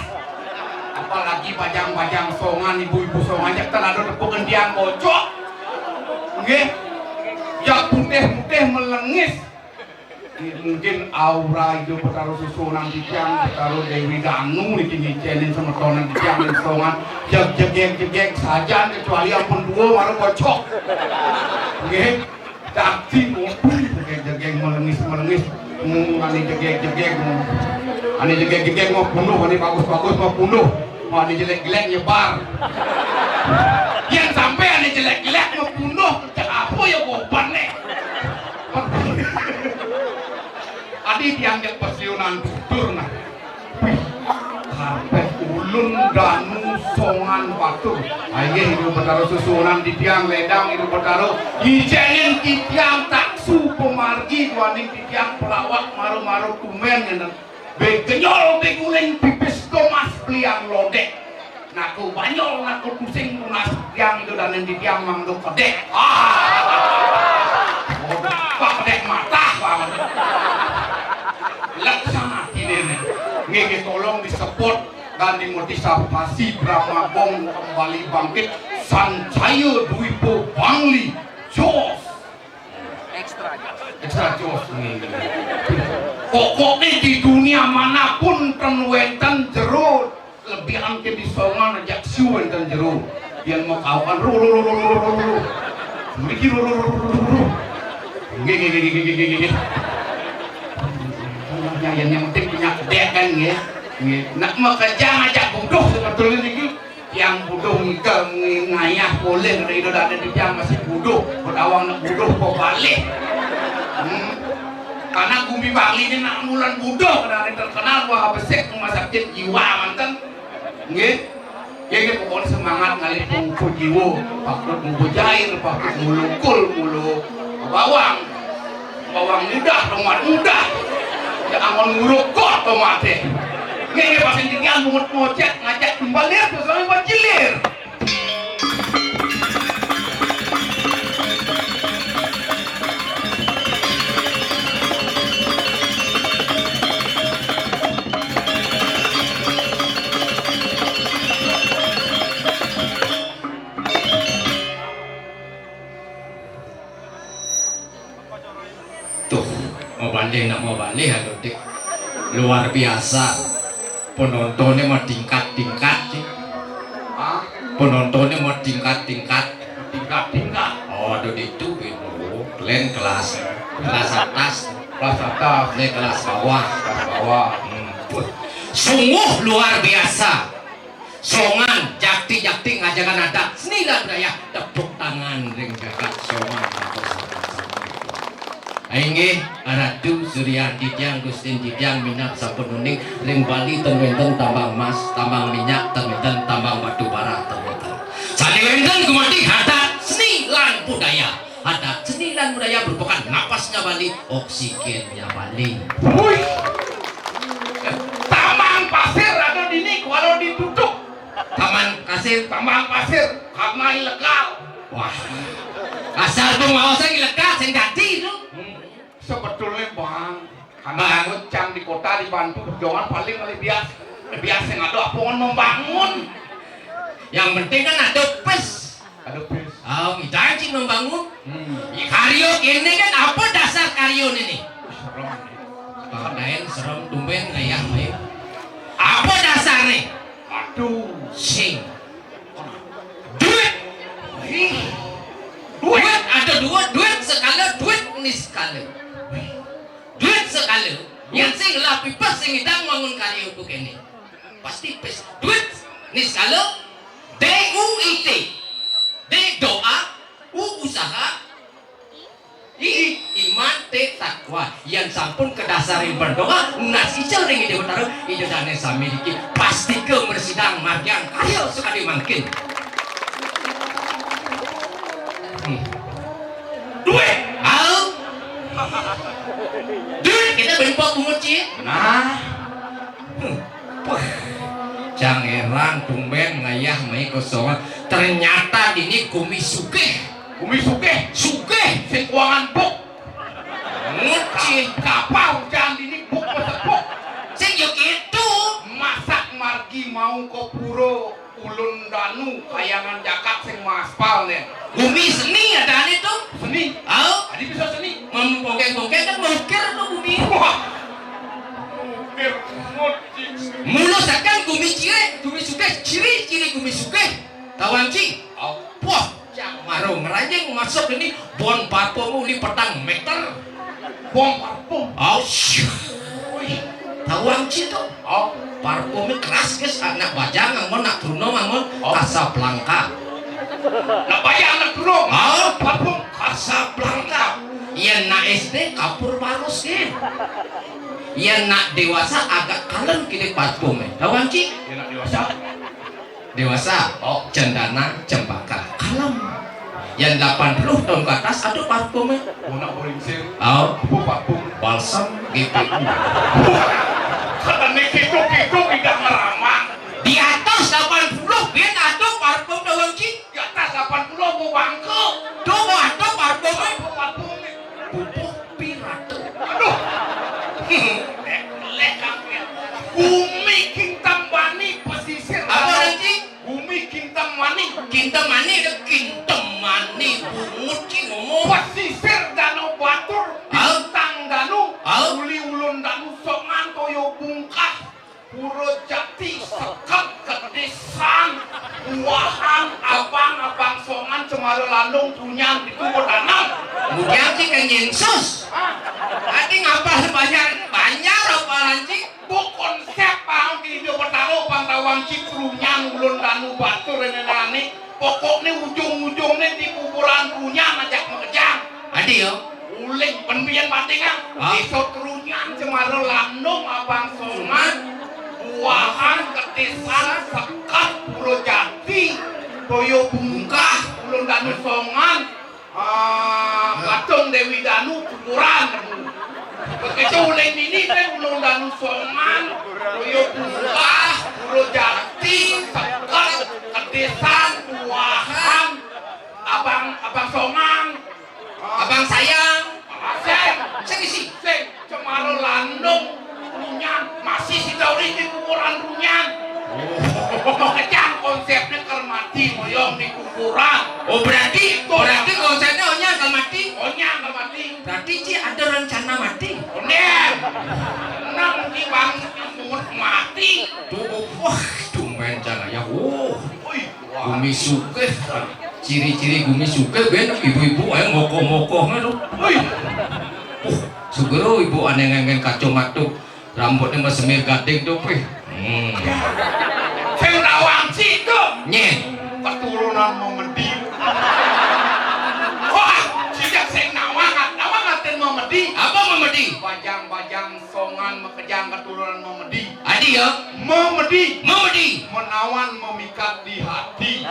Apalagi bajang-bajang Songan, ibu-ibu Songan, jak tan ada tepuk tiang kocok. Nggih. Jak putih-putih melengis. Mungkin aura Ida Betara sesuunan titiang, Betara Dewi Danu niki ngicenin semetonan titiang ning Songan. Jeg-, jegeg-jegeg sajan, kecuali ampun dua mara kocok. Nggih. Dakti ngopi, jegeg-jegeg, melengis-melengis. Hmm, ane jegeg-jegeg, hmm. Ane jegeg-jegeg mau punduh, ane bagus-bagus mau punduh. Mau ane jelek-jelek nyebar. Yen sampai ane jelek-jelek mau punduh, cek apa ya korban nih? Adi tiang jak pasiunan tutur nah. Wih, karpet ulun danu Songan batur. Aye, Ida Betara sesuunan titiang ledang, Ida Betara. Ijenin titiang taksu pamargi duaning titiang pelawak mara-mara tumen ngenten. Begenyol beguling pipis tomas belian lodek. Naku banyol, naku pusing, tunas tiang itu dan di tiang mangduk pedek. Ah! Oh, pak pedek mata banget. Laksana ini nih. Nggih, tolong disebut dan dimotivasi drama Gong Kembali Bangkit, Sancaya Dwipa Bangli. Jos. Extra jos. Extra jos nih. Pokoknya di dunia manapun ten wenten jero, lebih angke di Songan ajak siu wenten jero. Yang mau kaukan ru ru ru ru ru ru ru. Mriki ru ru ru ru ru ru. Nggih, nggih, nggih. Ya, yang, yang penting punya kedek kan, nggih. Nggih. Nak mau kerja ngajak buduh sebetulnya niki. Tiang buduh ngike ngayah polih ida dane titiang masih buduh, bedawang nak buduh kok balik. Hmm. Karena gumi Bali ini nak mulan buduh, karena terkenal wah besik rumah sakit jiwa manten. Nggih. Ya, nggih, pokoknya semangat ngalih pengukuh jiwa, patut ngukuh jair, patut ngulukul, ngulu bawang. Bawang mudah, tomat mudah. Ya angon ngurukot tomate. Nggih, nggih, pas titiang bungut mocet ngajak kembali ya, terus sampai bacilir. Tuh, mau banding nak mau banding, aduh, dik. Luar biasa. Penontonnya mah tingkat-tingkat, dik. Penontonnya mau tingkat-tingkat. Tingkat-tingkat. Oh, ada di itu, gitu. Lain kelas, kelas atas. Kelas atas. Ini kelas bawah. Kelas bawah. Hmm. Sungguh luar biasa. Songan, jakti-jakti ngajakan adat, seni lan budaya, tepuk tangan ring jagat Songan. Inggih, Ratu Suryanti tiang, Gustin tiang, minab sampun uning, ring Bali ten wenten tambang emas, tambang minyak ten wenten, tambang batu bara ten wenten. Sane wenten gumanti adat, seni lan budaya. Adat, seni lan budaya merupakan napasnya Bali, oksigennya Bali. Wih. Tambang pasir ada dini, kalau ditutup. Tambang pasir, tambang pasir, karena ilegal. Wah. Asal tuh mau saya ilegal, sing dadi itu. Hmm. Sebetulnya, Bang, anak Bang. Cang di kota dibantu perjuangan paling kali bias. Bias yang ada apa membangun. Yang penting kan ada pes. Ada pes. Oh, kita aja membangun. Hmm. Ya, karyo ini kan apa dasar karyo ini? Serem. Pakadain serem tumben ngayah, baik. Apa dasarnya? Aduh. Sing. Duit. Ih. Duit. Duit ada dua, duit sekala, duit niskala. Duit sekala. Yang sing lah pipes sing idang bangun karyo buku ini. Pasti pes. Duit niskala. D U I T. D doa, U usaha, I iman, T takwa. Yang sampun kedasar ring berdoa, nunas ical ring Ida Betara, Ida dane sami niki pasti ke mersidang margiang karya sakadi mangkin. Hmm. Duit. Au. Duit kita bempok bungut ci. Nah. Hmm. Wah. Cang heran tumben ngayah mai kosongan. Ternyata dini gumi sugih. Gumi sugih. Sugih. Sing kuangan buk. Nguci. Kapal hujan dini buk mesepuk. Sing yo gitu. Masak margi mau ke pura Ulun Danu kayangan jagat sing maaspal nih. Gumi seni ada nih tuh. Seni. Au. Tadi bisa seni. Membongkeng-bongkeng kan mengukir tuh gumi. Wah. Ukir nguci. Mulusakan gumi ciri, gumi sugih, ciri-ciri gumi sugih. Tawang ci. Au. Wah. Cang maro ngranjing masuk ini bon parfum uli petang meter. Bon parfum. Au, syuh. Wih. Tawang ci to. Oh. Parfumnya keras, guys. Anak bajang angon, nak truna angon. Oh. Casablanca. Nak bajang, nak truna. Oh. Parfum Casablanca. Yang nak S D kapur barus, guys. Yang nak dewasa agak kalem kini parfumnya. Tawang ci? Yang nak dewasa. Dewasa, oh, cendana cempaka, kalem. Yang delapan puluh tahun ke atas ada parfumnya. Anak beringsir. Oh. Apa parfum? Balsam G P U. Wah, katanya gitu-gitu tidak ngeramang. Di atas delapan puluh, bin ada parfum doang, Ci. Di atas delapan puluh mau bangke. Tuh, ada parfumnya. Apa parfumnya? Pupuk Pirata. Aduh. Lek, lek, Kang Pir. Bumi Kintamani pesisir. Apa danau nanti? Bumi Kintamani. Kintamani ada Kintamani bungut ki ngomong. Pesisir Danau Batur, hah? Bintang Danu, hah? Uli Ulun Danu, Songan, Toyo Bungkah, Pura Jati, Sekep, Kedisan, Buahan, Abang, Abang Songan, Cemara Landung, Trunyan, itu bertanam. Kemudian si kenyinsus. Hah? Nanti ngapa sebanyak banyak apa nanti? Bu konsep pang di Indo Betara, pang tawang ci Trunyan, Ulun Danu Batur, ini nani. Pokoknya ujung-ujungnya di kuburan Trunyan ajak makejang. Adi yo. Uling penbian patingan. Hah? Desa Trunyan, Cemara Landung, Abang Songan, Buahan, Ketisan, Sekep, Pura Jati, Toyo Bungkah, Ulun Danu Songan, ah, Batung Dewi Danu, Kuburan. Begitu uling ini teh Ulun Danu Songan, Toyo Bungkah, Pura Jati, Sekep, Ketisan, Buahan, Abang, Abang Songan. Abang Sayang. Sing. Sing isi. Sing. Cemara Landung. Trunyan. Masih si Dauri di kuburan Trunyan. Oh. Kejang konsepnya ker mati, moyong di kuburan. Oh, berarti, itu berarti apa? Konsepnya onyang ker mati? Onyang ker mati. Berarti ci ada rencana mati? Onden. Nang di bang mati. Tuh, wah, tumben cara ya. Oh. Wih. Gumi sugih. Ciri-ciri gumi sugih, ben ibu-ibu ae mokoh-mokoh ngono. Wih. Uh, sugih ibu ané nganggén kacamata. Rambutné masemir gading to, wih. Hmm. Sing nawang situ. Nyén. Keturunan Memedi. Wah, sing sing nawang, nawang atin Memedi. Apa Memedi? Bajang-bajang songan makejang keturunan Memedi. Adi ya? Memedi. Memedi. Menawan memikat di hati.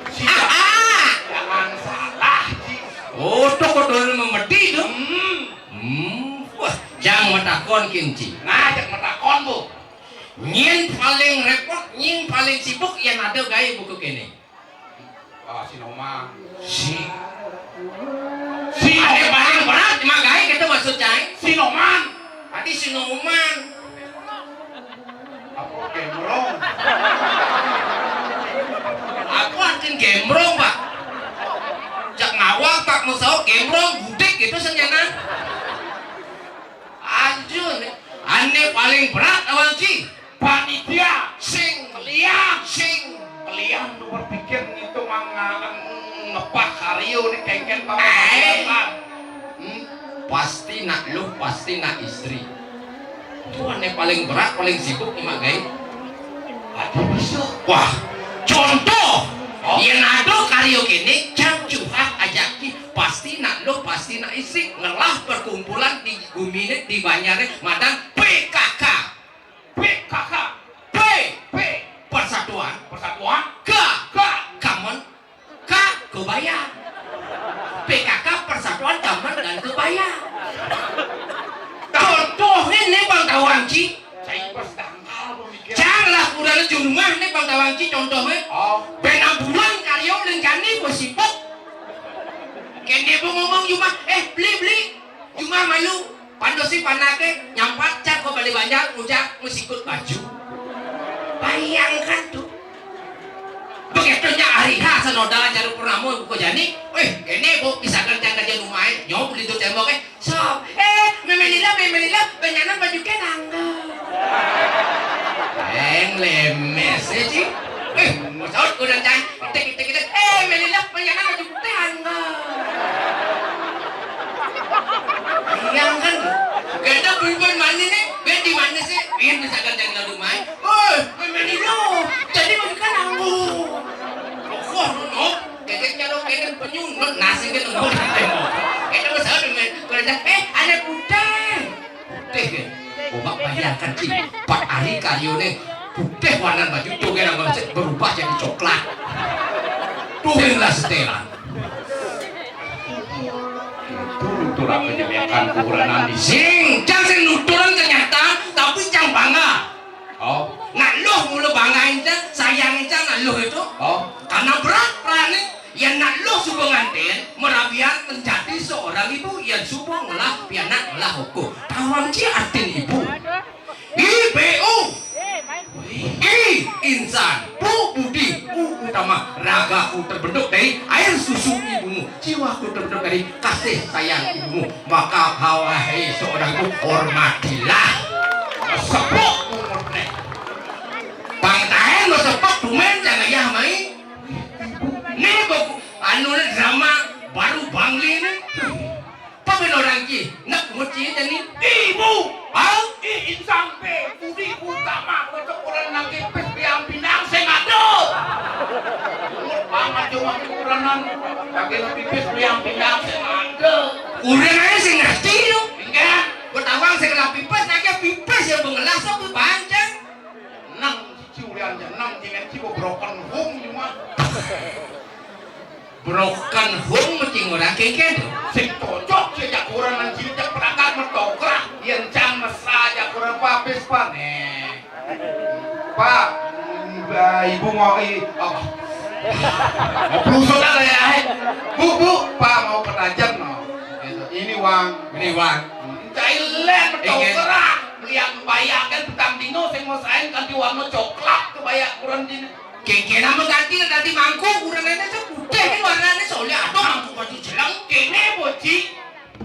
Siap. Ah, ah. Jangan salah, Ci. Oh, to keturunan Memedi to. Hmm. Hmm. Wah, jang matakon kin, Ci. Nah, jang matakon, Bu. Nyén paling répot, nyén paling sibuk, yén ada gaé buka kéné. Ah, si Noman. Si. Si Ada Noman. Paling berat, mak gaé gitu maksud cai. Si Noman. Tadi si Noman. Apa gembrong? Apa artin gembrong, Pak? Jak ngawak, Pak, mau saut gembrong, gudik gitu senjana. Anjur, ané paling berat awal Ci. Panitia sing kelian, sing kelian tuh berpikir ngitung mang-, ngepah karyo nih kengken. Eh. Hmm? Pasti nak luh, pasti nak istri. Itu ané paling berat, paling sibuk nih mak gaé. Adi bisa. Wah, contoh. Oh. Yén ada karyo kéné, jang cuhak ajaki. Pasti nak luh, pasti nak istri. Ngelah perkumpulan di guminé, di banyaré, madan P K K. P K K. P. P. Persatuan. Persatuan. K. K. Common. K. Kebaya. P K K, Persatuan Common dan Kebaya. Contohné nih Bang Tawang Ci. Cai pas dangkal pemikiran. Cang lah udah leju rumah nih Bang Tawang Ci contohné. Oh. Benang bulan karyo lencani bos sibuk. Kéné bu ngomong cuma, eh, beli, beli. Cuma malu. Pandosi panaké nyampat cak ko bali banjar, ujak masikut baju. Bayangkan tuh. Begitu nya hari H, sanodal acara purnama buka jani, wéh, kéné bu, misalkan cang kerja rumah, nyo beli tuh tembok, eh, sob, eh, Mémé Lila, Mémé Lila, banyanan baju ké nangga. Eng lemes, eh, Ci. Eh, saut ku dan cang, kita, kita, kita, eh, Mémé Lila, banyanan baju ké nangga. Yang kan, kita beli ban mana nih? Beli di mana sih? Biar bisa ganjang lalu main. Woi, main ini lo. Jadi mereka nanggung. Wah, no. Kayak nyaro kayak penyundut nasi kan nggak ada. Kita besar dengan kerja. Eh, ada putih. Putih ya. Coba bayangkan sih. Empat hari karyonya putih warna baju tuh kan berubah jadi coklat. Tuh lah setelan. Itu nutur apa jemekan kuburan di sing, jangan sing nuturan kenyataan, tapi cang bangga. Oh. Nak luh mula banggain cang, sayangin cang nak luh itu. Oh. Karena berat perannya, ya nak luh suba nganten, merabian menjadi seorang ibu yang suba ngelah pianak ngelah hukum. Tawang ci artin ibu. I, B, U. I, insan. Bu, budi. U, utama. Ragaku terbentuk dari air susu ibumu. Jiwaku terbentuk dari kasih sayang ibumu. Maka, wahai seorang ibu, hormatilah. Sepok umurnya. Pangkain lo sepok, tumen jangan yah mai. Nih, bu, anu, drama baru Bangli nih. Apa ben orang ki? Nak muci tadi. Ibu. Hah? I, insan pe. Budi utama, kocok orang nang kipis biang pinang sing ada. Umur paman cuma kekurangan. Kaki lebih pipis biang pinang sing ada. Udah aja sing ngerti lu. Enggak. Gue tawang sing ngelah pipis, nake pipis yang bengelas apa panjang. Nang cici ulian jenang, jingan cibo broken home cuma. Broken home mesti ngurang kengken tuh. Sing cocok sih jak kurang nang cilik jak perangkat metokrak. Yen cang mesra jak kurang papis, Pak. Nih. Pak, Mbak Ibu mau i-, oh. Mau pelusuk ada ya, eh? Bu, Bu, Pak mau penajem, no. Gitu. Ini uang. Ini uang. Cailen metokrak. Yang bayangkan petang dino, sing mau sain ganti warna coklat, kebayang kurang dino. Kengkena mengganti nanti mangkuk, udah nenek tuh putih kan warnanya, soalnya ada mangkuk baju jeleng. Kene, boci.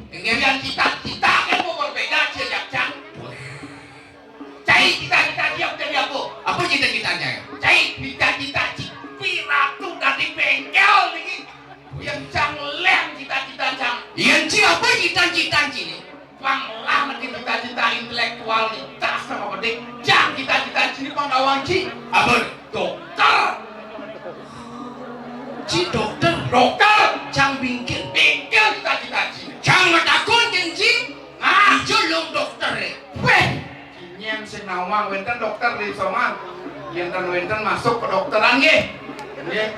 Kene. Yang cita-cita kan mau berbeda, cia jakcang. Cai cita-cita dia jadi apa? Apa cita-citanya? Cai, Dokter. Dokter. Cang bingkil. Bingkil cita-cita ci. Cang matakon kén ci. Nah. Ijo lung dokter, é. Wéh. Nyén sing nawang wénten dokter di sono. Yén ten wénten masuk kedokteran nggih. Nggih.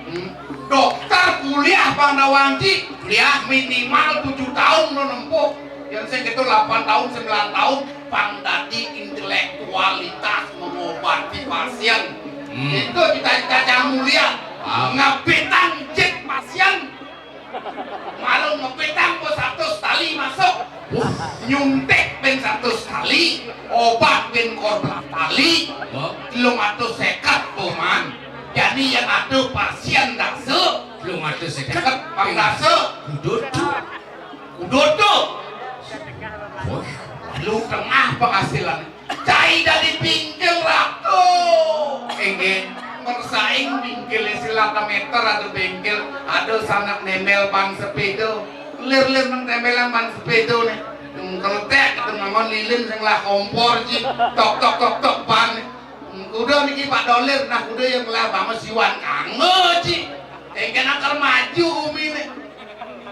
Hmm. Dokter kuliah pang nawang ci. Kuliah minimal tujuh tahun lo nempuh. Yén sing kéto delapan tahun, sembilan tahun. Pang dadi intelektualitas mengobati pasien. Hmm. Itu cita-cita cang mulia. Ah. Ngabitang jit pasien. Malu ngabitang po satus tali masuk. Wah. Nyuntik bén satus tali, obat bén kolbelas tali, oh, telung atus séket po man. Jani yén ada pasien dasa, telung atus séket, séket, pang dasa. Kudu tuh. Kudu tuh. Wah. Lu tengah penghasilan. Cai dadi bingkil ratu. Inggih, bersaing bingkil istilah meter ada bingkil, ada sanak nembel ban sepeda. Lir-lir nang tembelan ban sepeda né. Ngkeletek ketemu sama lilin sing lah kompor ci. Tok, tok, tok, tok, ban. Kuda niki Pak Dolir, nah kuda yang lah bama siwan kanggo ci. Engkén akar maju umi né.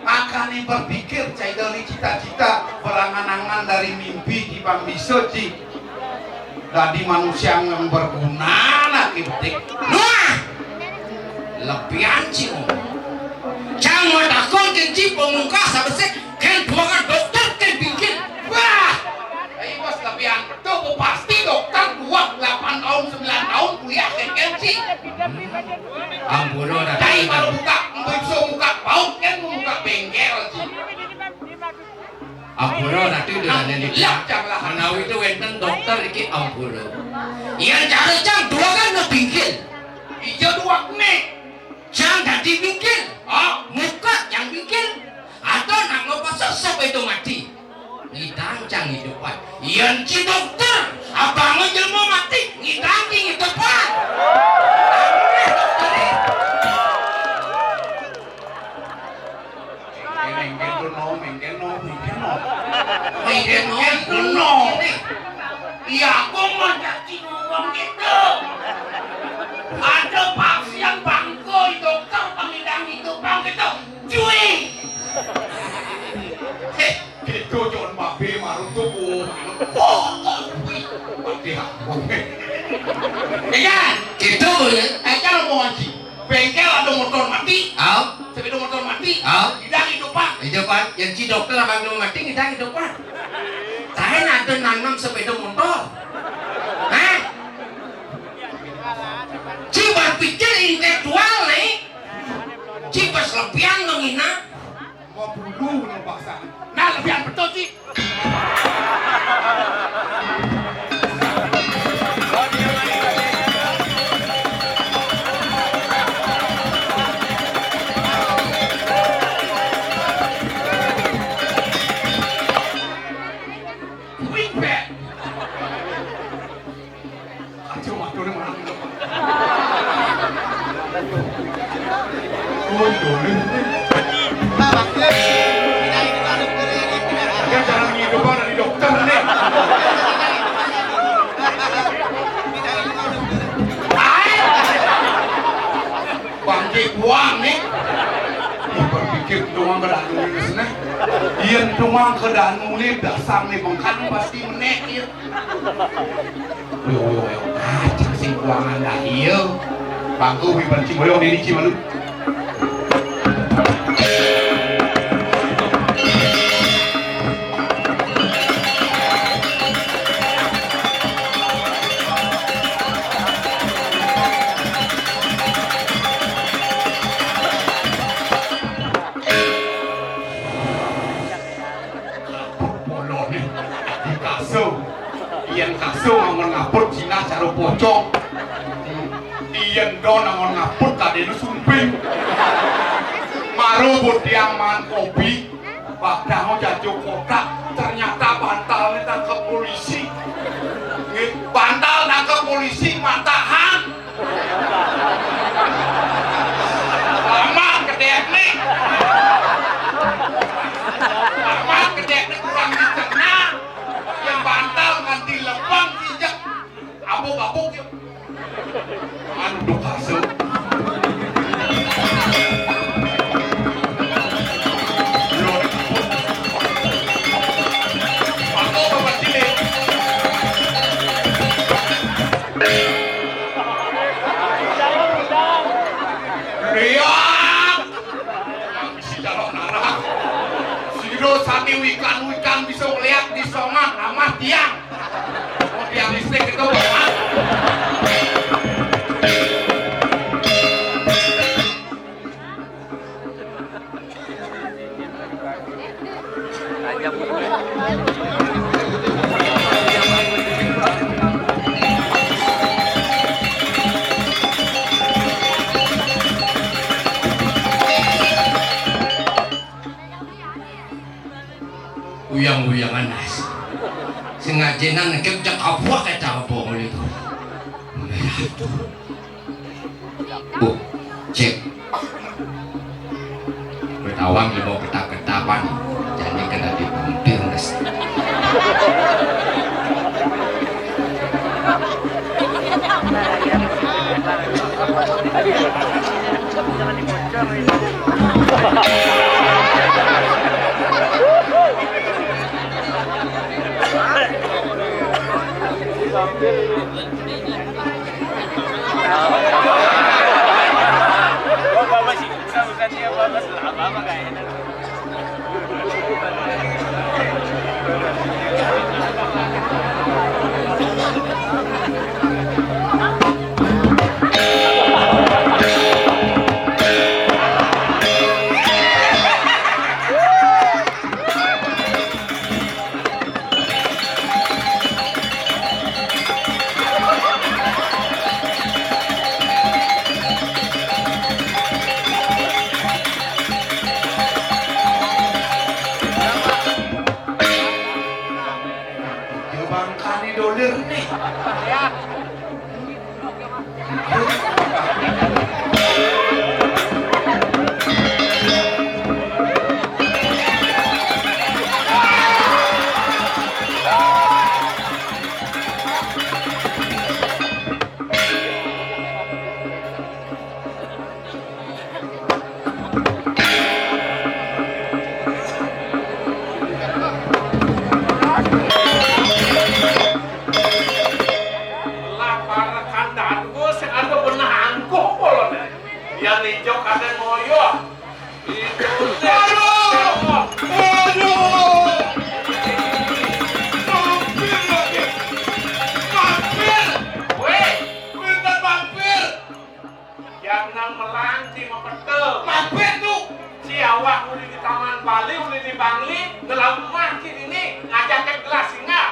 Makané berpikir cai dari cita-cita, berangan-angan dari mimpi di Bang Biso ci. Dadi manusia yang berguna nak betik. Nuah. Lebihan ci ngomong. Cang matakon kén ci pamungkas sabesik kén buangan dokter kén bingkil. Wah. Ayo bos lebihan. Tuh pasti dokter dua delapan tahun sembilan tahun kuliah kén kén ci. Ampura, Ratu. Cai baru buka, bisa buka paut kan, buka bengkel, Ji. Ampura, Ratu, dolan. Nah, iya, janganlah. Menawi itu wénten dokter iki ampura. Yén cara cang dua kan no bingkil. Iya, dua né. Cang dadi bingkil. Ah, muka cang bingkil. Atau nak ngopos sesep itu mati. Ngidang cang idupan. Yén ci dokter, abang jelema mati, ngidang ci ngidupan. Aneh dokter. Mengken no, mengken no, mengken no. Mengken no. Iya, aku mau jadi ngomong gitu. Ada pasien bangkoi dokter pengidang idupan gitu. Cuy. Heh. Kéto jon babé marang to, Bu. Oh, kuwi. Mati aku. Iya, kéto ya. Eh, kan mau ngaji. Bengkel ada motor mati. Au. Sepeda motor mati. Au. Ngidang idupan. Idupan. Yén ci dokter abang jelema mati, ngidang idupan. Taén ada nanam sepeda motor. Hah? Ci berpikir intelektual né. Ci pas lebihan menghina. Mau bunuh no bangsa. Nah, lebihan betul, Ci. Wing back. Aja matune malah. Oh, iya, nih. Dia jangan ngidupan dari dokter, nih. Bangke buang, nih. Ih, berpikir doang ke danu ini, nih. Iya, doang ke danu ini, dasar nih, bengkang pasti menek, iya. Oyo, oyo, oyo. Ah, cak sing kuangan dah, iya. Bangku, wih, banci moyong ini, ci malu. Bolone. Di kaso. Yen kaso angon ngaput Cina cara pocong. Yen don angon ngaput kadene sumping. Maro botiang mangan kopi. Padahal jajo kotak, ternyata bantalnya tangkap polisi. Nggih, bantal tangkap polisi, matahan. Amat gedek nih. Amat gedek nih kurang dicerna. Yang bantal nganti lepang kijek. Abuk-abuk yuk. Anu dokase. Iya. Si jaluk arah. Sira sami wikan-wikan bisa ngeliat di songan, namah tiang. Oh, tiang listrik itu, Pak. Uyang-uyangan as. Sing ajenan kep cak apa kata apa oleh itu. Aduh. Bu, cek. Bertawang lima ketap-ketapan. Jadi kena dibutir, Mas. Yo, bangkane dolir nih. Lah, para kandhatku sing ada benah angkuh polone. Yan ijo kadang ngoyo. Aduh! Aduh! Mampir lagi. Mampir. Weh, minta mampir. Yang nang melanti mapetel. Mampir tuh. Si awak uli di Taman Bali, uli di Bangli, ngelamah kini ngajak ke gelas singa.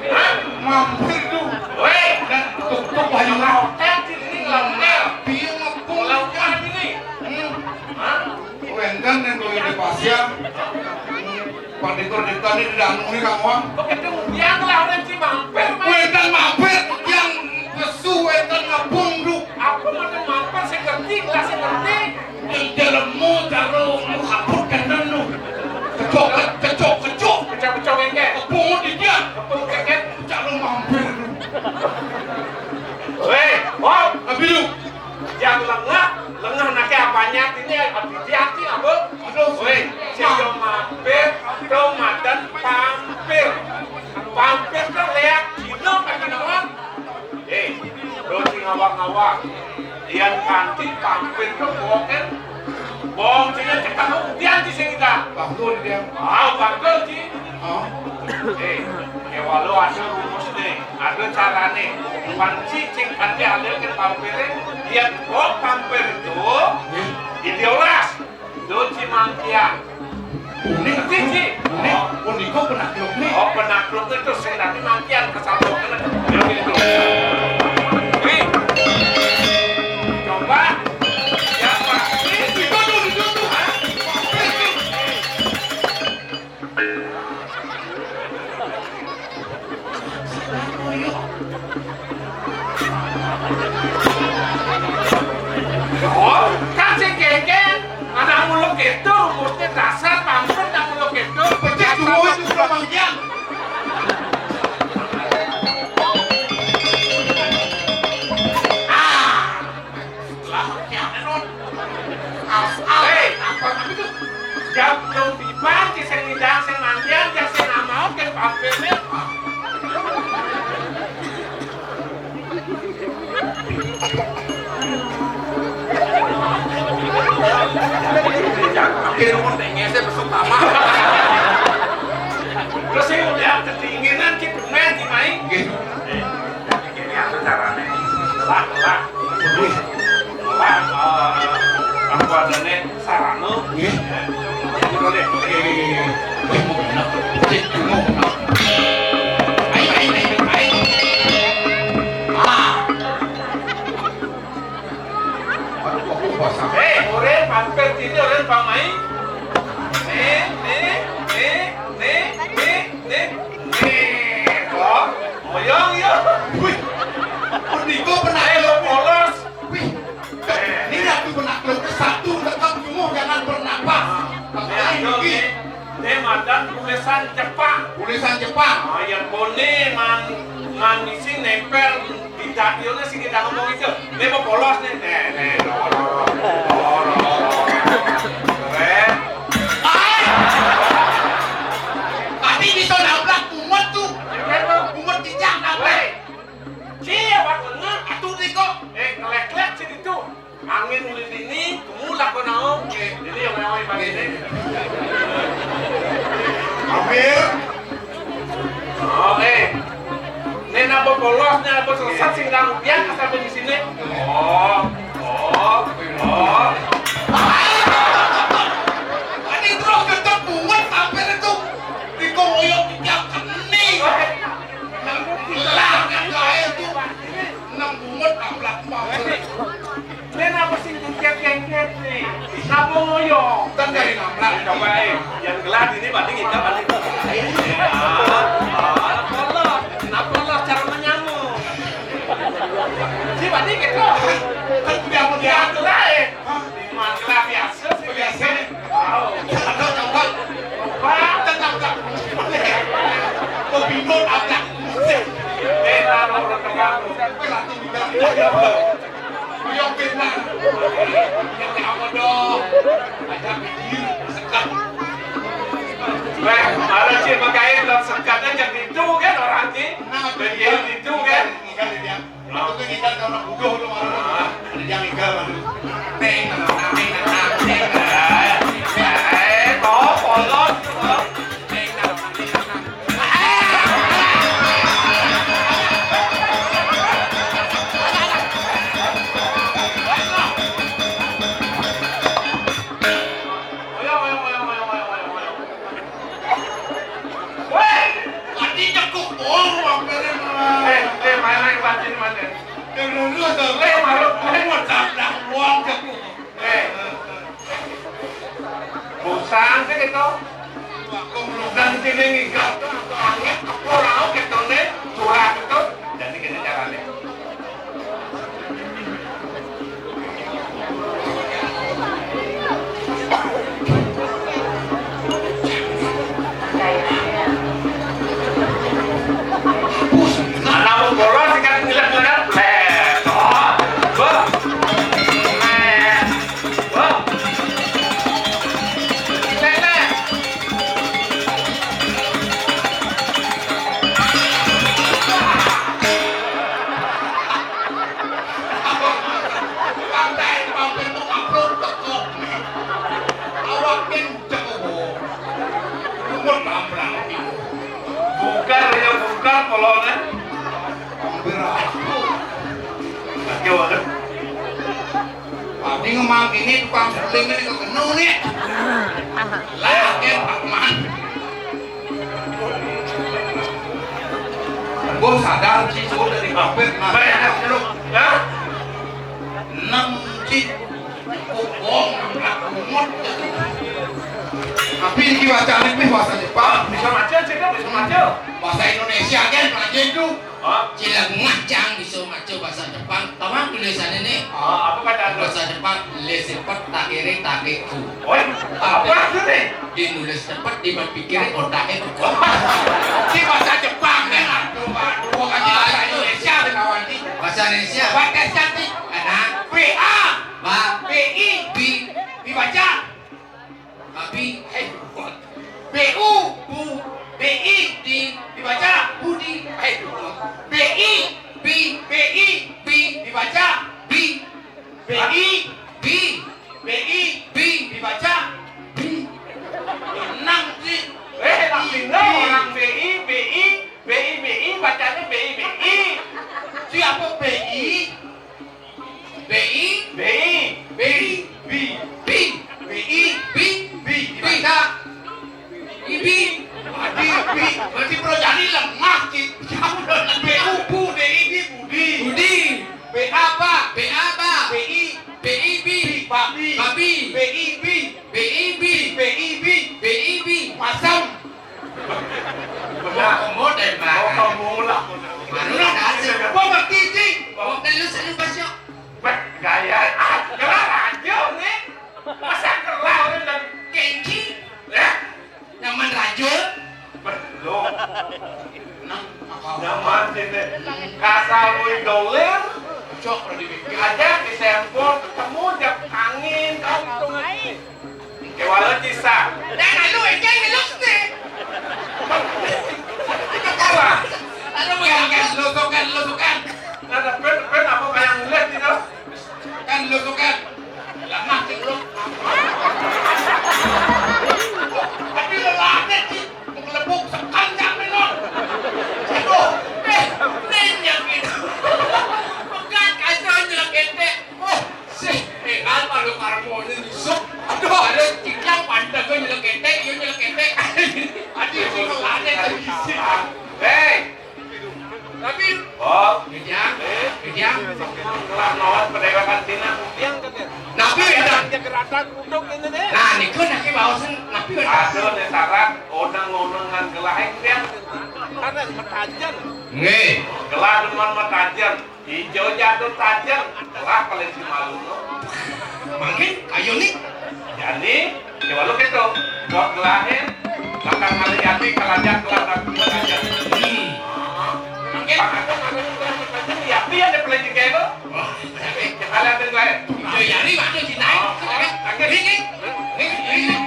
Hah? Mampir tuh. Weh, dan tuk-tuk bayu. Hotel kini ngelamah. Dia ngepung. Ngelamah kini. Hmm. Hah? Wenten yang gue di pasien. Pandikur di tadi di danau ini kamu. Begitu yang lah orang si mampir, Mas. Wenten mampir yang pesu wenten ngepung tuh. Apa mau mampir sing ngerti, gelas sing ngerti? Jelemu karo mu kabut kenten lu. Kecok, kecok, kecok. Kecok-kecok engke. Kepung di dia. Kepung engke. Cak lu mampir lu. Weh, hop. Tapi lu. Yang lengah, lengah nake apanya ini hati-hati apa? Aduh. Weh, sing mampir, do madan pampir. Pampir kan leak dino kan dino. Eh, do sing ngawak-ngawak. Yan kanthi pampir to bohong kan? Bohong sing cekak udian di sing kita. Bakul dia. Ah, bakul sih. Oh. Eh, ya walau ada rumus nih, ada carane. Panci sing kanthi alih ke pampire, yan kok pampir itu, eh, diolas. Lho, Ci Mangkian. Ngerti, Ci? Nggih, punika penakluk nih. Oh, penakluk itu sing nanti Mangkian kesambungan. Ya, gitu. Nih. Coba. Ya, Pak. Nih, itu tuh, itu tuh. Hah? Oh, kan sing kengken, anak muluk itu, mesti dasar pampir anak muluk itu. Becik dulu itu sudah mangkian. Terus saya udah kedinginan, kita main di main. Nggih. Eh, jadi gini apa caranya? Lah, lah. Nggih. Lah, eh, aku adanya sarana. Nggih. Nggih, nggih, nggih, nggih. Wih, mau bener. Cik, mau bener. Ayo, ayo, ayo, ayo. Ah. Aduh, kok aku basah? Eh, orang mampir sini, orang pamai. Nih, nih, nih, nih, nih, nih, nih. Nih, kok. Oyong, yo. Wih. Punika penak. Eh, lo polos. Wih. Ini aku penak lo satu, tetap cuma jangan bernapas. Makanya ini. Ini madan tulisan Jepang. Tulisan Jepang. Oh, yang kone man, man isi nempel di datione sing kita ngomong itu. Ini mau polos nih. Nih, nih, loro. Loro. Keren. Ah! Tapi bisa nabrak bungut tuh. Iya, tuh. Bungut tijang nabrak. Weh. Cie, Pak, lengan. Atuh, Diko. Eh, kelek-kelek sih itu. Angin ulin ini, kamu lakukan naon? Oke. Jadi yang naon, Pak, ini? Hampir. Oke. Ini napa polos, ini napa selesai, sing kang biar kasar di sini. Oh, oh, oh. Ini terus tetap bungut hampir itu. Diko ngoyong tiga keni. Lah, kan gawe itu. Nang bungut ablak banget. Ini apa sih jengket-jengket nih? Napa ngoyong? Kan dari nabrak. Coba, eh, yang gelar ini banding kita banding. Ah, ah, polos. Kenapa polos cara menyamuk? Si banding gitu. Kan udah mau diatur aja. Hah? Di mana biasa sih biasa? Wow. Ada coba. Coba. Tetap tak. Kok bingung ablak. Eh, taruh orang tengah. Berarti tidak. Ayo fitnah. Yang apa dong? Ada pikir sekat. Weh, malah cik pakai dalam sekat aja gitu kan orang cik. Nah, betul. Itu kan. Enggak dia. Aku kan kita orang bodoh tuh orang. Ada yang enggak baru. Teng, teng, teng, teng, teng. Eh, eh, kok polos. Weh, tadi cekuk bohong, Bang Ferry, Bang. Eh, eh, mana yang batin, mana? Yang dulu tuh, eh, malu, eh, mau tabrak bohong, cekuk. Eh. Bosan sih gitu. Wah, kok belum dan sini ngigat tuh, angin, kepul, laut gitu nih, curah gitu. Jadi gini caranya. Anak bola singkat ngilat-ngilat. Letot. Beuh. Met. Beuh. Lelet. Pantai pampir mau kaplok tekok. Awak kenceng, oh. Umur kamplang. Bungkar, ya, bungkar polone. Hampir aku. Lagi, waduh. Tadi ngemang ini tukang suling ini kekenu nih. Lah, dia Pak Man. Gua sadar sih, gua dari kampir, nah. Bayar dulu. Hah? Enam sih. Bohong, bungut. Tapi ini baca nih, bahasa Jepang. Bisa maca sih, kan? Bisa maca. Bahasa Indonesia kan, belajar itu. Hah? Cilengah cang bisa maca bahasa Jepang. Tawang tulisannya nih. Ah, apa kata anu? Bahasa Jepang, le sepet tak kiri tak keku. Woi, apa itu nih? Di nulis cepet, di berpikir otaknya beku. Di bahasa Jepang kan? Aduh, aduh, kan bahasa Indonesia ada kawan nih. Bahasa Indonesia. Baca cantik. Ada. B A. Ba. B I. Bi. Dibaca. Babi. Hei. B U. Bu. B I. Di. Dibaca. Budi. Hei. B I. Bi. B I. Bi. Dibaca. Bi. B I. Bi. B I. Bi. Dibaca. Bi. Apa B I? B I? B I. B I. Bi. Bi. B I. Bi. Bi. Dibaca. Ibi. Adi, bi. Berarti Bro Jani lemah, Ki. Jauh dah. B U, bu, D I, di, budi. Budi. B A, ba. B A, ba. B I. B I, bi. Bi, babi. Babi. B I, bi. B I, bi. B I, bi. B I, bi. Masam. Benar. Model, Bang. Oh, kamu lah. Baru lah, dah. Gua ngerti, Cing. Oh, dan lu selalu basyo. Bah, gaya. Ah, kelar aja, nih. Masa kelar orang dan Kenji? Ya? Nyaman raja? Bah, lu. Nah, apa? Nyaman sini. Kasar lu doler. Cok, kalau dibikin. Aja di sempol, ketemu jam angin, kan? Kewala kisah. Dan lalu, eh, jangan ngelus nih. Ketawa. Lalu, kan, kan, lusukan, lusukan. Nah, pen, pen apa kayak ngeliat gitu? Kan lu tuh kan lemah sih lu. Tapi lelahnya sih mengelebuk sekan jam minum. Aduh, eh, nen yang gitu. Pegat kacau nyelek ente. Oh, sih, eh, apa lu karmonya nyusuk? Aduh, ada cikang pantai gue nyelek ente, yuk nyelek ente. Aduh, sih lelahnya sih. Hei, tapi, oh, Rijang, eh, Rijang. Ngelah naon pendekatan Cina? Napi, Rijang? Nah, niku naki baosan napi, Rijang? Aduh, nih syarat, odang-odang ngan gelah, eh, Rijang. Karena metajen. Nggih. Gelah demen metajen. Ijo jatuh tajem. Gelah paling si malu, no. Mangkin, ayo nih. Jani, coba lu gitu. Buat gelahin, bakal ngalih jati, kalajak, kelak, tak, tak, tak. Hmm. Mangkin, ya, dia ada pelejik kayak itu. Wah, kita liatin gue. Iya, iya, ini waktu di naik. Oh, oh, oke. Ini, ini, ini, ini.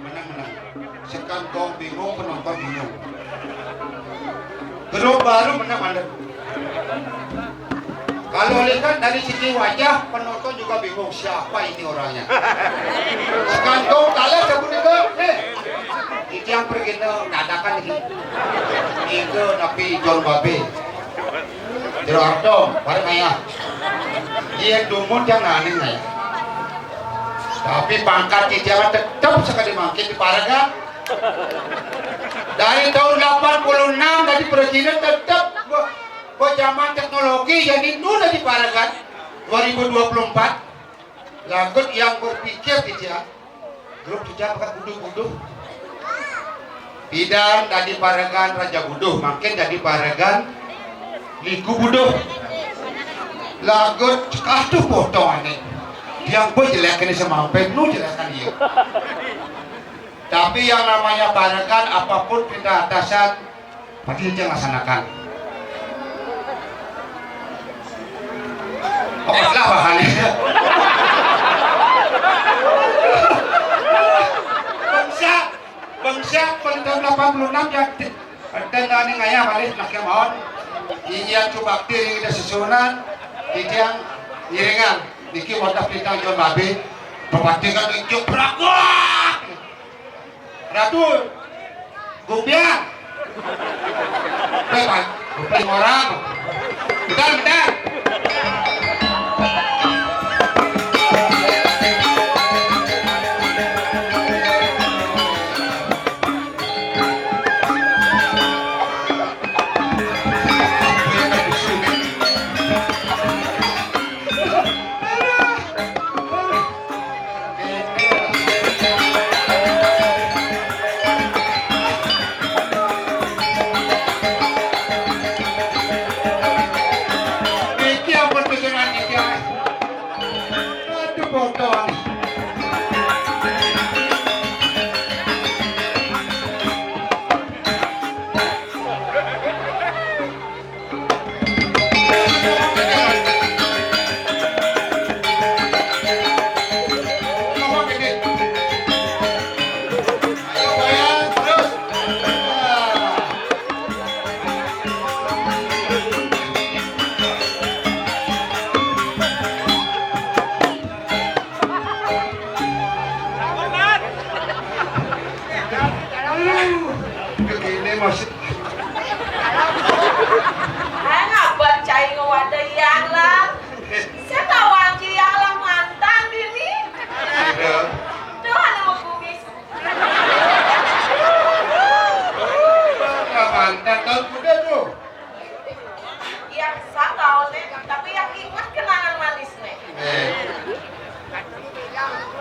Menang, menang. Sekantong bingung, penonton bingung. Grup baru menang, mandek. Kalau lihat dari segi wajah, penonton juga bingung, siapa ini orangnya. Sekantong kalah sebut itu, eh. Itu yang pergi dadakan ini. Itu napi John Babe. Jero Arto, bareng aya. Iya, dumun yang naning aya. Tapi pangkat kita mah tetep sekali mangkin di Paragan. Dari tahun delapan puluh enam dari presiden tetep be-, be zaman teknologi jadi nu di Paragan dua ribu dua puluh empat. Lagut yang berpikir gitu ya. Grup kita pakai buduh-buduh. Pidan tadi Paragan Raja Buduh, makin jadi Paragan Liku Buduh. Lagut katuh potong aneh. Yang gue jelekin sama sampai nu jelekan dia. Tapi yang namanya Paragan, apapun perintah atasan, pasti dia laksanakan. Oh, lah bahannya. Bangsa, bangsa, pada tahun delapan puluh enam yang ti-, dan nani ngaya malih nak maon. Iya, coba diri kita susunan, kita yang ngiringan. Niki wadah kita jual babi, bapak tinggal tunjuk beragam. Ratu, Gupiah. Baik, Pak. Gupiah orang. Bentar, bentar. Bodoh. Aduh, begini masih. Hai, ngapa cai ngewadah yang lah? Saya tahu anci yang lah mantan dini. Iya. Tuh, ada mau kumis. Nggak mantan, tahun muda tuh. Yang saya tahu nih, tapi yang ingat kenangan manis nih. Eh.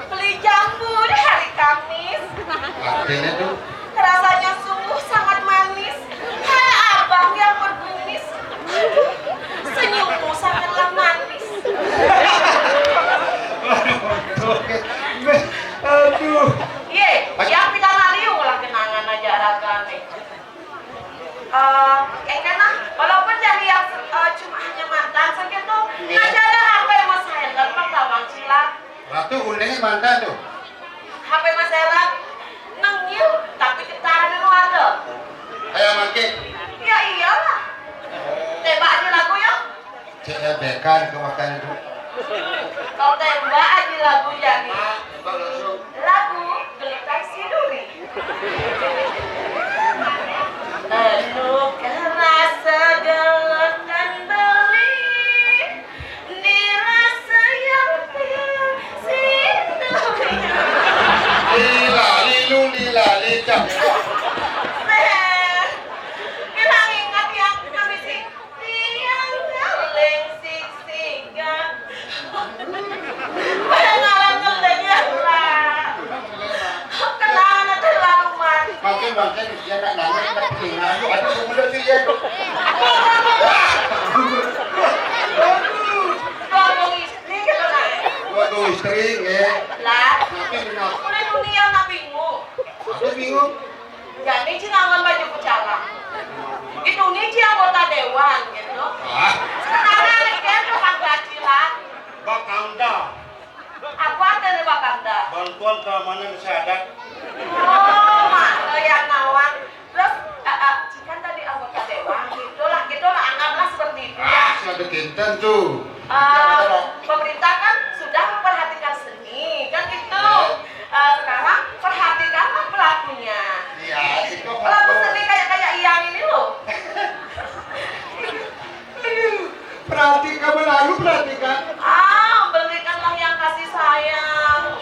Beli jambu di hari Kamis. Artinya tuh? Rasanya sungguh sangat manis. Kayak abang yang berkumis. Aduh, senyummu sangatlah manis. Aduh. Iya, siapa kita naliu lah kenangan aja ragane. Eh, eh, kan, nah, walaupun jadi yang, eh, cuma hanya mantan saja tuh, iya, nah, cara apa yang mau saya lakukan, Bang Cila? Ratu, undangnya mantan tuh. Apa yang mau saya lakukan? Nengil, tapi getaran itu ada. Kayak maki. Ya iyalah. Tembak aja lagu ya. Cek bekan ke makan itu. Kau tembak aja lagu jadi. Tembak langsung. Lagu Gelutan Siduri. Anu kerasa gelutan beli, dirasa yang siduri. Lila, lilu, lila, licak. Seh, bilang ingat yang kami sih. Tiang galeng sigsiga. Pada ngaran galeng ya, Pak. Kenal ada terlalu mati. Makin, makin, dia nak nanya, nak telinga. Aduh, udah sih, ya. Aduh. Ngomong istri gitu, nah. Waduh, istri, ya. Lah, makin benar. Udah dunia nak bingung. Aku bingung. Jadi, Ci ngangon baju pucala. Itu nih, Ci anggota dewan, gitu. Ah. Sementara dia tuh kagak Cila. Bakanda. Apa artinya Bakanda? Bantuan keamanan masyarakat. Oh, mak, yang nawang. Terus, eh, eh, Ci kan tadi anggota dewan, gitu lah, gitu lah, anggaplah seperti itu, ya. Ah, sudah kinten tuh. Eh, pemerintah kan sudah memperhatikan seni, kan gitu. Ya. Eh, sekarang perhatikanlah pelakunya. Iya, itu pelaku seni kayak, kayak Iyang ini loh. Aduh, perhatikan, lalu perhatikan. Ah, belikanlah yang kasih sayang.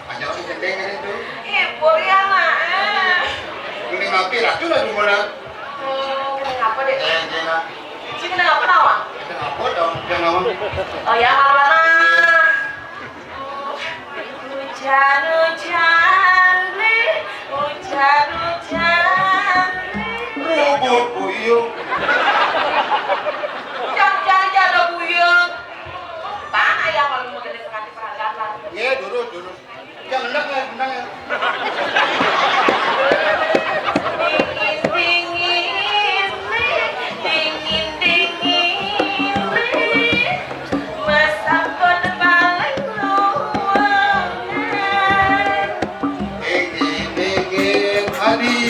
Aja si gendeng ini tuh. Hibur ya, nak, eh. Ini mampir, aku lagi mau. Hmm, kenapa deh? Eh, dia nak. Sini kenapa, Nawang? Kenapa dong? Kenapa? Oh ya, malu, Nawang. Hujan-hujan nih, hujan-hujan nih. Ribut, Bu Iyo. Hujan-hujan aja ada buyung. Pan ayah malu mau gede sekali peradaban. Iya, durus, durus. Yang enak ya, benar ya. Dingin, dingin nih, dingin, dingin nih. Masak kode paling ruangan. Dingin, dingin, Adi.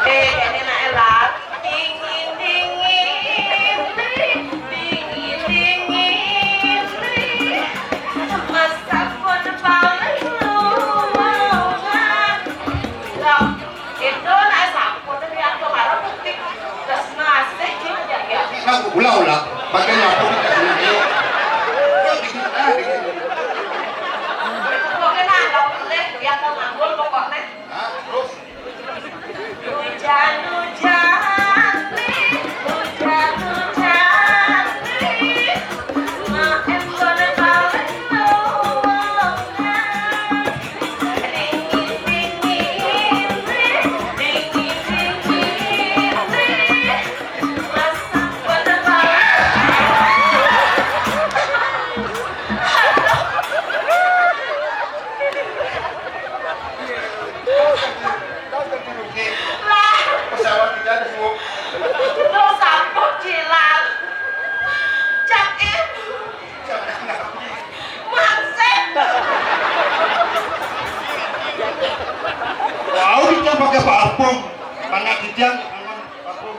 Eh, ini nak elah. Dingin, dingin nih, dingin, dingin nih. Masak kode paling ruangan. Lah, itu nak sampun dari aku marah putih. Terus ngasih aja ya. Nah, ulah, ulah. Pakai nyapu di kasih dia. Pokoknya nggak boleh, dia mau nganggur pokoknya. Nah, terus? Hujan-hujan nih, hujan-hujan nih. Maem boleh balik lowongan. Dingin, dingin nih, dingin, dingin nih. Masak boleh balik. Pakai parfum, pakai kijang, parfum.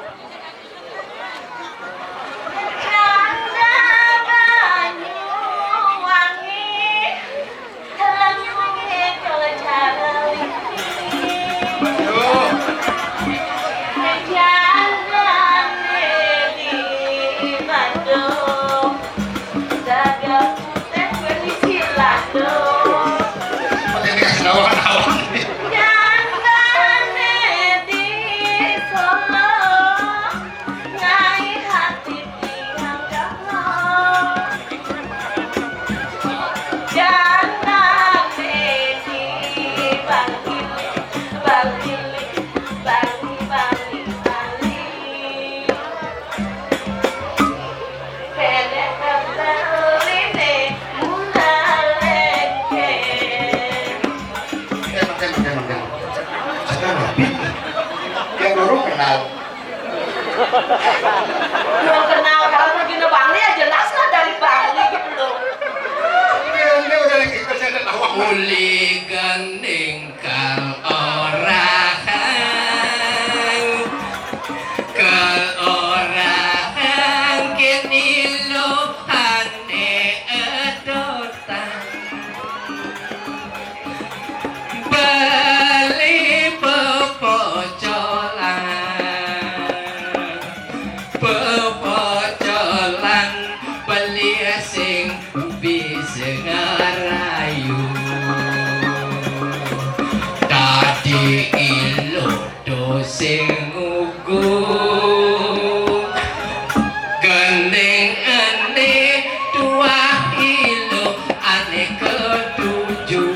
Pakai dikasih tahu awan-awan. Makan, makan, makan. Sekarang rapi. Yang dulu kenal. Belum kenal, kalau begini Bang Li ya jelas lah dari Bang Li gitu loh. Ini, ini udah lagi kerja dan awak. Uli gending kal orang, kal orang kini lo hane edotan. Beli pepocolan, pepocolan, beli sing bisa ngerayu. Tadi ilo do sing ngugu, gending ene tuah ilo ane ketujuh.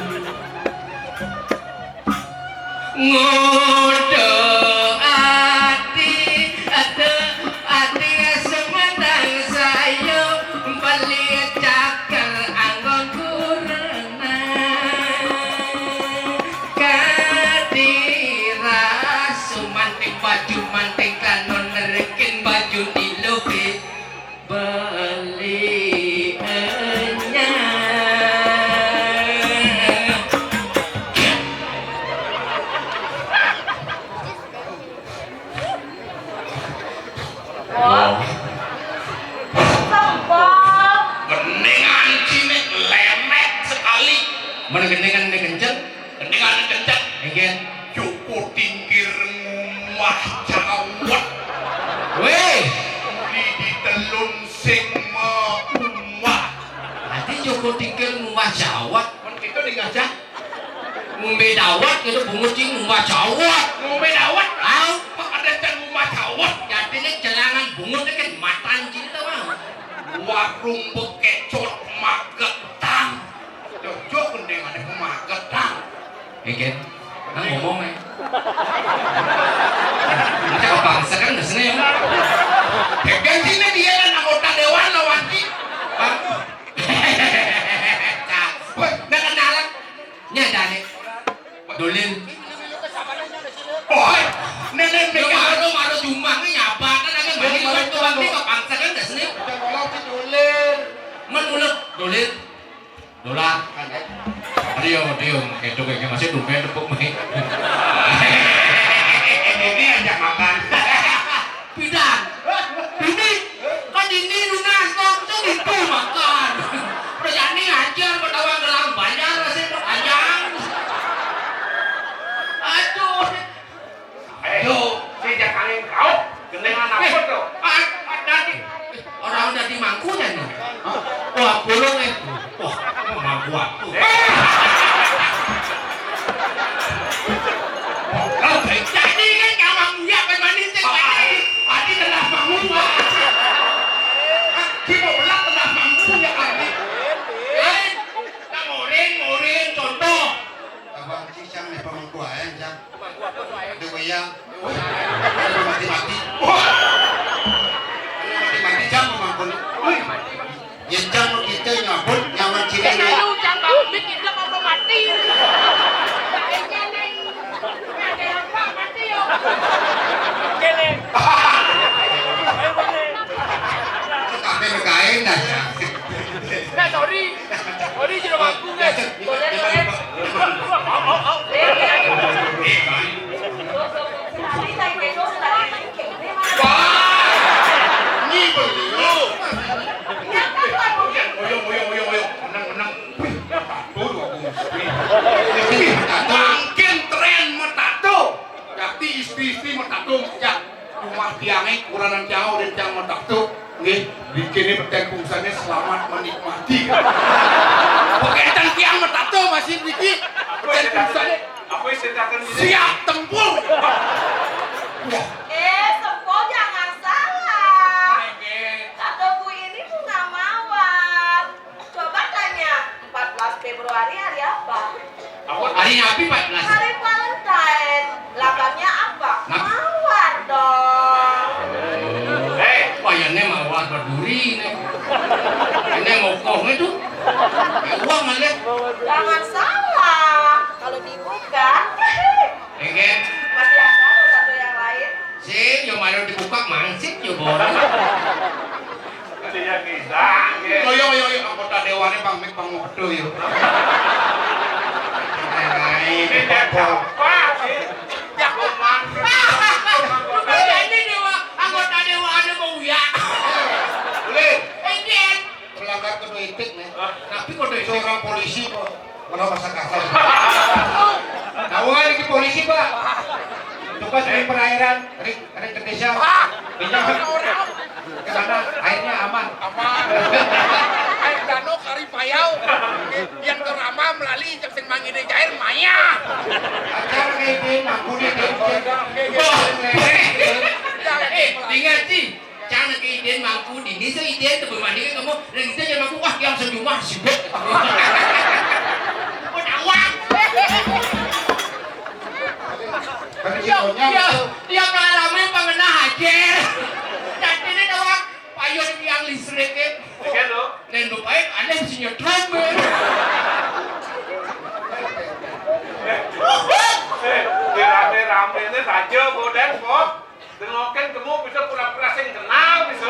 Ngodo ati, ate, ati sematang sayo beli cakar anggon kurena. Kadira sumanting baju manting kanon rekin baju nilupi. Beli enyah. Oh. Sempol. Mendingan cilik lemet sekali. Mana gendingan ini kenceng? Gendingan kenceng. Enggak. Cukup tingkir ngumah cawet. Weh. Di, di telun sing maumah. Ati Joko Tingkil ngumah jawat. Men kita di ngajak. Ngombe dawet gitu, bungut ki ngumah jawet. Ngombe dawet? Au. Kok ada can ngumah jawet? Jadi ini celangan bungut ini kan matan cinta mah. Warung bekecot Magetan. Cocok mending ada Magetan. Eken, nang ngomong eh. Macam bangsa kan di sini ya. Gantinya dia kan anggota dewan lawan ki. Pak. Woi, nggak kenalan. Ini ada nih. Dolin. Oh, nenek. Lu malu, malu jumbang ini apa? Kan ada balik waktu bangsa kan di sini. Udah kalau si Dolin. Men mulut Dolin. Dolar. Rio, Rio, itu kayaknya masih tumben tepuk mai. Ini aja makan. Pidan. Ini kan ini lunas kok, itu makan. Perjani ajar bertawang dalam banjar sih perpanjang. Aduh. Ayo, si jangan kau, gendengan apa tuh? Ah, ah, tadi orang udah di mangkunya nih. Wah, burung eh. Wah, mangku aku. Kau jadi kan kamar muya kan manis teh. Adi telah mangku. Kita belak telah mangku ya Adi. Eh, kita morin, morin, contoh. Abang cicang nih pemangkuan, cang. Aduh, iya. Mati-mati. Mati-mati, cang, pemangkuan. Wih. Ya, cang, kita nyabut nyawa ciri. Lu, cang, bang, bikin dia mau mati. Ada apa mati, yo? Kene. Sampai ngegain dah, cang. Nah, sorry. Sorry, jero aku, guys. Sorry, sorry. Au, au, au. Eh, kan. Dan bungsannya selamat menikmati. Pakai tang tiang matato masih biji. Dan bungsannya siap tempur. Wah. Eh, Sempol, jangan salah. Kata Bu ini bunga mawar. Coba tanya, empat belas Februari hari apa? Hari apa empat belas? Hari Valentine. Lambangnya apa? Mawar dong. Eh, wayahnya mawar berduri ini. Ini mokoh itu. Ya, uang aja. Jangan salah. Kalau dibuka, enggak. Masih ada loh satu yang lain. Sing, yo malu dibuka mansip yo, Bor. Iya, ngidak, ya. Yo, yo, yo, yo, anggota dewannya Bang Mik, Bang Modo, yo. Ini dia siapa, sih? Ya, Bang Mik. Ini dewa, anggota dewannya mau ya. Boleh. Ini. Melanggar kode etik, nih. Hah? Tapi kode etik. Seorang polisi kok. Mana masa kasar? Tahu nggak ini polisi, Pak? Tugas di perairan, ring, ring ke desa. Pinjam. Ke sana, airnya aman. Aman. Air danau kari payau. Yang terama melalui jam sing mangide jair maya. Acara kayak ini, mampu dia, dia, dia. Wah. Eh, ingat sih. Cang nak idin mangku dini so idin tu berbanding kamu dan kita jangan mangku wah yang sejumah sibuk. Pun awak. Kan dia, dia, dia pengalaman pengenah aja. Dan ini doang payung yang listrik kan. Iya tu. Dan lupain ada mesinnya trombel. Eh, rame-rame ni saja bodan kok. Dengokin kamu bisa pura-pura sing kenal bisa.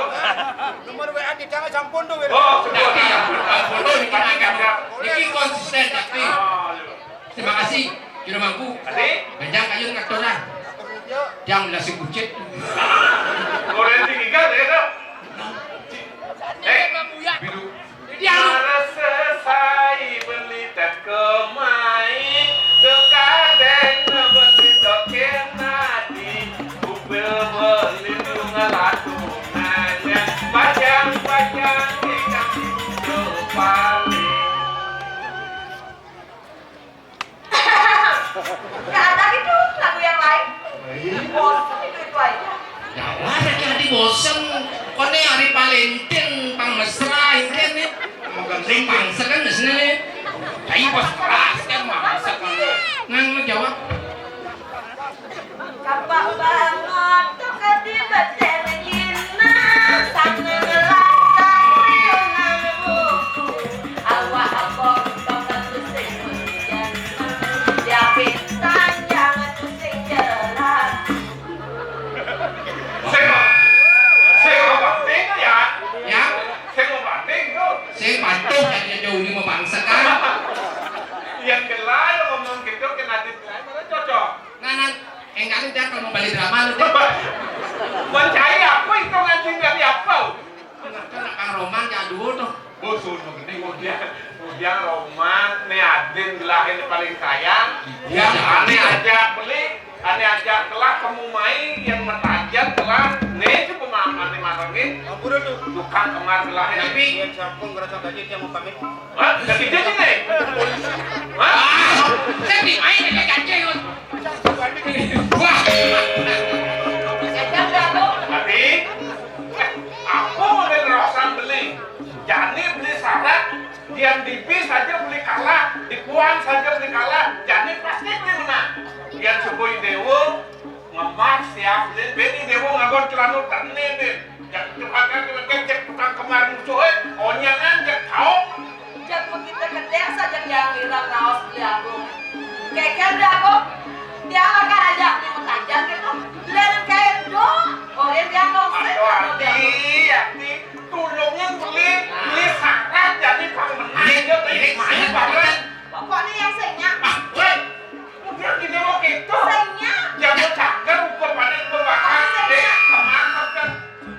Nomor W A di tangan sampun tu. Oh, sudah. Tapi ya, ampun, ini kan agak, ini konsisten, tapi. Oh, iya. Terima kasih, Juru Mangku. Kasih. Banyak kayu ngaktoran. Yang belas kucit. Orang tinggi kan, ya, tak? Eh, biru. Marasa sai beli tak kemai, dekadeng beli tak kenadi, upil beli ngalatu nanya, pajang-pajang ikan hijau paling. Nggak ada gitu lagu yang lain. Ih. Bosen itu, itu aja. Jawab ya, jadi bosen. Kone hari Valentine, pang mesra, ini nih. Ini pang seken di sini nih. Tapi bos keras kan, pang seken. Nang, lu jawab. Kapak bangot, tokati beten gina, sana ngelantang riungan buku. Awak abang, tokati sing hujan, diapit tanjang tu sing jelas. Sing, sing apa? Sing ya? Ya? Sing apa? Sing tu? Sing patuh kan dia jauh lima bangsa kan? Yang gelai ngomong gitu kena di mana cocok? Nah, nah, enggak lu jangan kalau mau balik drama lu deh. Mencari apa itu ngaji dari apa? Enggak kan Kang Roman ya dulu tuh. Oh, suruh gede kemudian, kemudian Roman, nih Adin gelahin paling sayang. Iya, yang aneh aja beli, aneh aja kelak kamu main yang mertajat kelak, nih coba mama nih marengin. Ampun tuh. Tukang kemar gelahin. Tapi yang sampun ngerasa gaji yang mau pamit. Hah? Jadi dia sini? Hah? Ah, saya di main ini kacil. Wah. Tapi, eh, apa mau dari rasan beli? Jani beli syarat, yang di bis saja beli kalah, di kuan saja beli kalah, jani pasti beli menang. Yang sebui dewa, ngemak siap beli, bini dewa ngagon celana terne, Din. Jak tukang, jak tukang kemar musuh, eh. Onyangan, jak tahu. Jak begitu kedek saja yang ngilang raos beli aku. Keker beli aku. Dia makan aja, dia mau tajam gitu. Beli kayak do. Orang dia nongset. Aduh, atau dia Ati, Ati. Tulungnya beli, beli syarat jadi pang menang. Ini, ini, main ini, banget. Pokoknya yang senyap. Ah, weh. Udah gini mau gitu. Senyap. Jangan cakar, ukur pada ukur bakal. Senyap. Eh, kemana kan?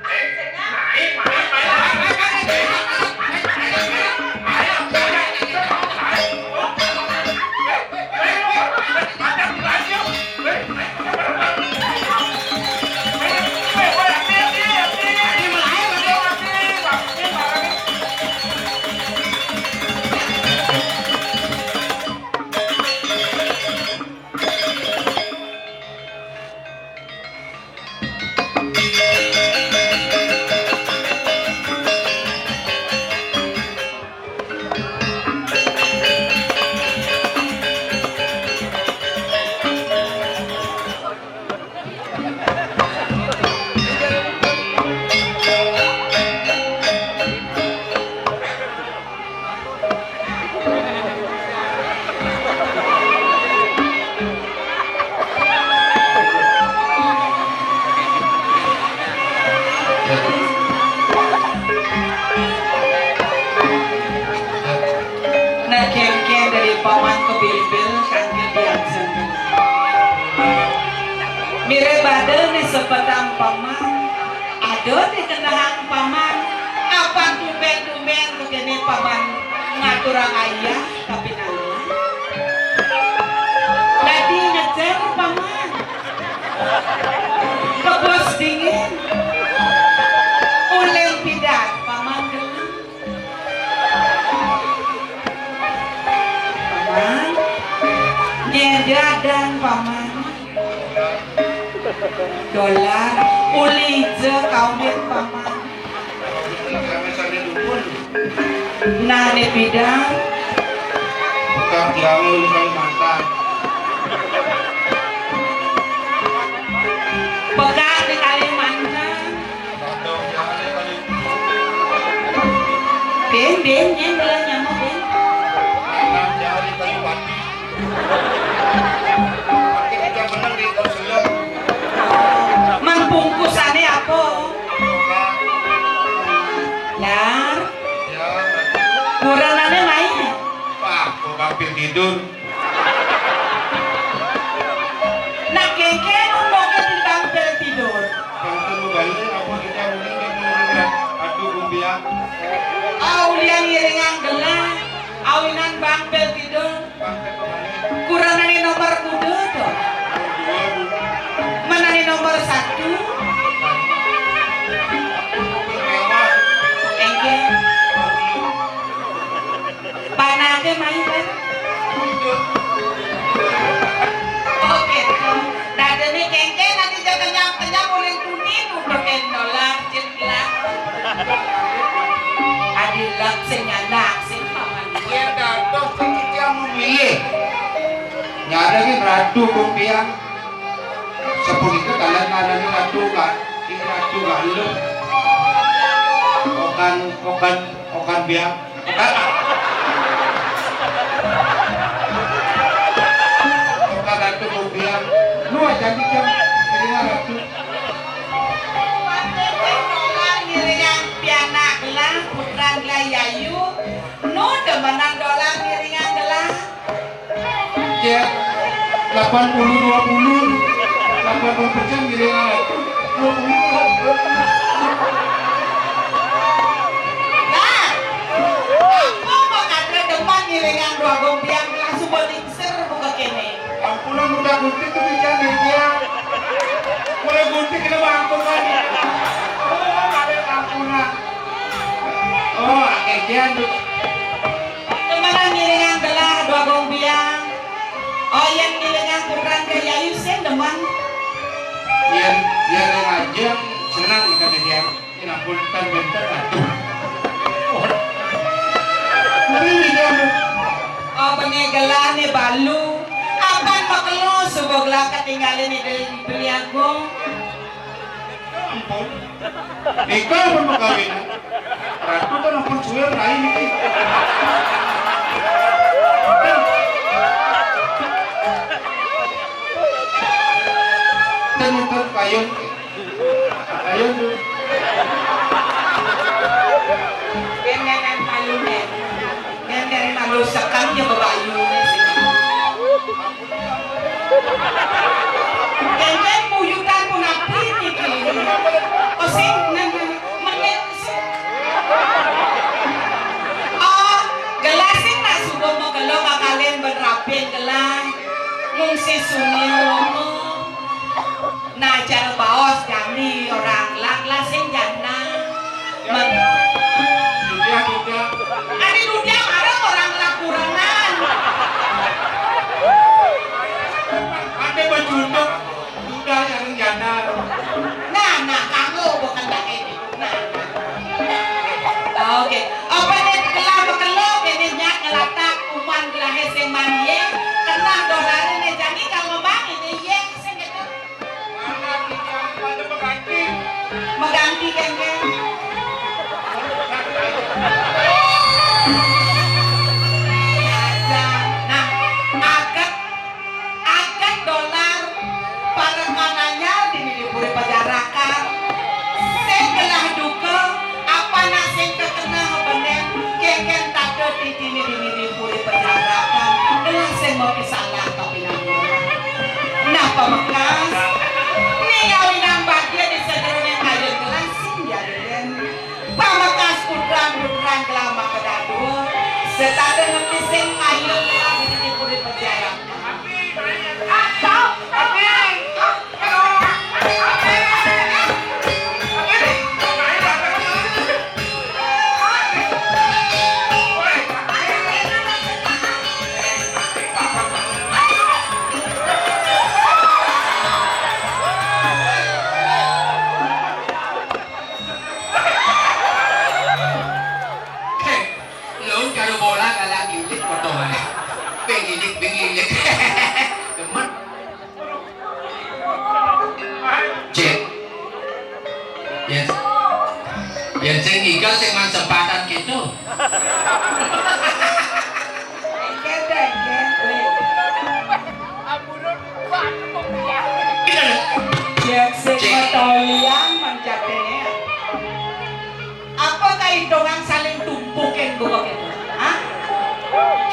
Eh, senyap. Main, main, main, main, main, main. Mirip ada nih sepedang paman. Ada di kendaraan paman. Apa tumben-tumben begini paman ngaturang ayah tapi nanya. Tadi ngejar paman. Kebos dingin. Uling pidan paman gelem. Paman, nyedadan paman. Dolar, uli je kawin paman. Nah, ne pidan. Pekat tiang uli Kalimantan. Pekat di Kalimantan. Bin, bin, nyén gelah nyamuk, bin. Mang bungkusané apa? Lar. Kurenané mai. Wah, kok hampir tidur. Nak kéngkén undoké di bangpél tidur. Bangpél mau balik, apa kita mungkin dia mau lihat? Aduh, Bung Biang. Ah, ulian ngiringang gelah, awinan bangpél tidur. Bangpél mau balik. Kurenané nomor kuda to? Nomor dua, Bu. Menané nomor satu? Mobil mewah. Kéngkén. Panaké mai, Bang? Oh, gitu. Dadané kéngkén nanti ja kenyap-kenyap oleh kuning, udah kendolan, cit lah. Adi lek sing nyandak, sing paman. Yén dados sing titiang memilih. Nyadengin Ratu Bung Biang. Sapunika taler ngarani Ratu Ga-, Ratu Galuh. Okan, okan, okan Biang. Okan Ratu Bung Biang. Nu aja nih, Jang. Ini Ratu. Ngiringang pianak gelah, putra gelah yayu. Nu demenan dolar ngiringang gelah. Ya, delapan puluh dua puluh. Delapan puluh persen ngiringang dua puluh. Lah, apa mau kadre depan ngiringang dua gompiang gelah suba lingsir buka kéné? Ampunan udah gunting tuh jangan dia. Mulai gunting kena bangku kan. Oh, ada ampunan. Oh, akéh kian tuh. Demenan ngiringang gelah dua gompiang. Oh, yén ngiringang putra ke yayu sing demen. Yén, yén yang aja senang kita dia. Ini ampun, kan bentar atuh. Ini dia. Oh, bené gelah né balu. Apan makelo suba gelah ketinggalin di Beli Agung. Ampun. Nika pun pekawinan. Ratu kan ampun suwir lain iki. Ten ten kayun. Kayun. Bén nenen malu nen. Bén dari malu sekam ya bapak ayu nen sih. Kéngkén buyutan punapi niki. Oh, sing, nang, nang, menit, sing. Oh, gelah sing nak suba makelo kakalin ben rapin gelah. Ngungsi sunil lomo. Nah, cara baos jani orang lak lah sing jana. Mang. Dudiah, dudiah. Adi dudiah, ada orang lakurangan. Ada bejunduk, dudiah yang janda. Nah, nah, kamu bukan tak ini. Nah, nah. Oke. Apa nih gelah bekelok ini nyak ngelatak uman gelahé sing manie, kenah dolaré né jani kalau bang ini yé sing gitu. Mengganti kan, kan? Nah, aget, aget dolar parekananya di Puri Pajarakan. Sing gelah duka, apa nak sing kekenah benen, kéngkén tata titine di Puri Pajarakan. Gelah sing mau salah tapi Pamekas, ning awinang bagya di sajeroning kayun gelas sing jadéen. Pamekas putran-putran kelama kedadua, setata nepi sing kayun gelas di puri pejalan. Heh, lu karo bola galak lilit foto mana? Bing lilit, bing lilit. Demen. Cek. Yes. Yen sing ngikel sing man sempatan gitu. Engké, engké, wéh. Iya. Cek sing Cek. Matolian mancaténé. Apa kaitungan saling tumpukin buka gitu? Hah?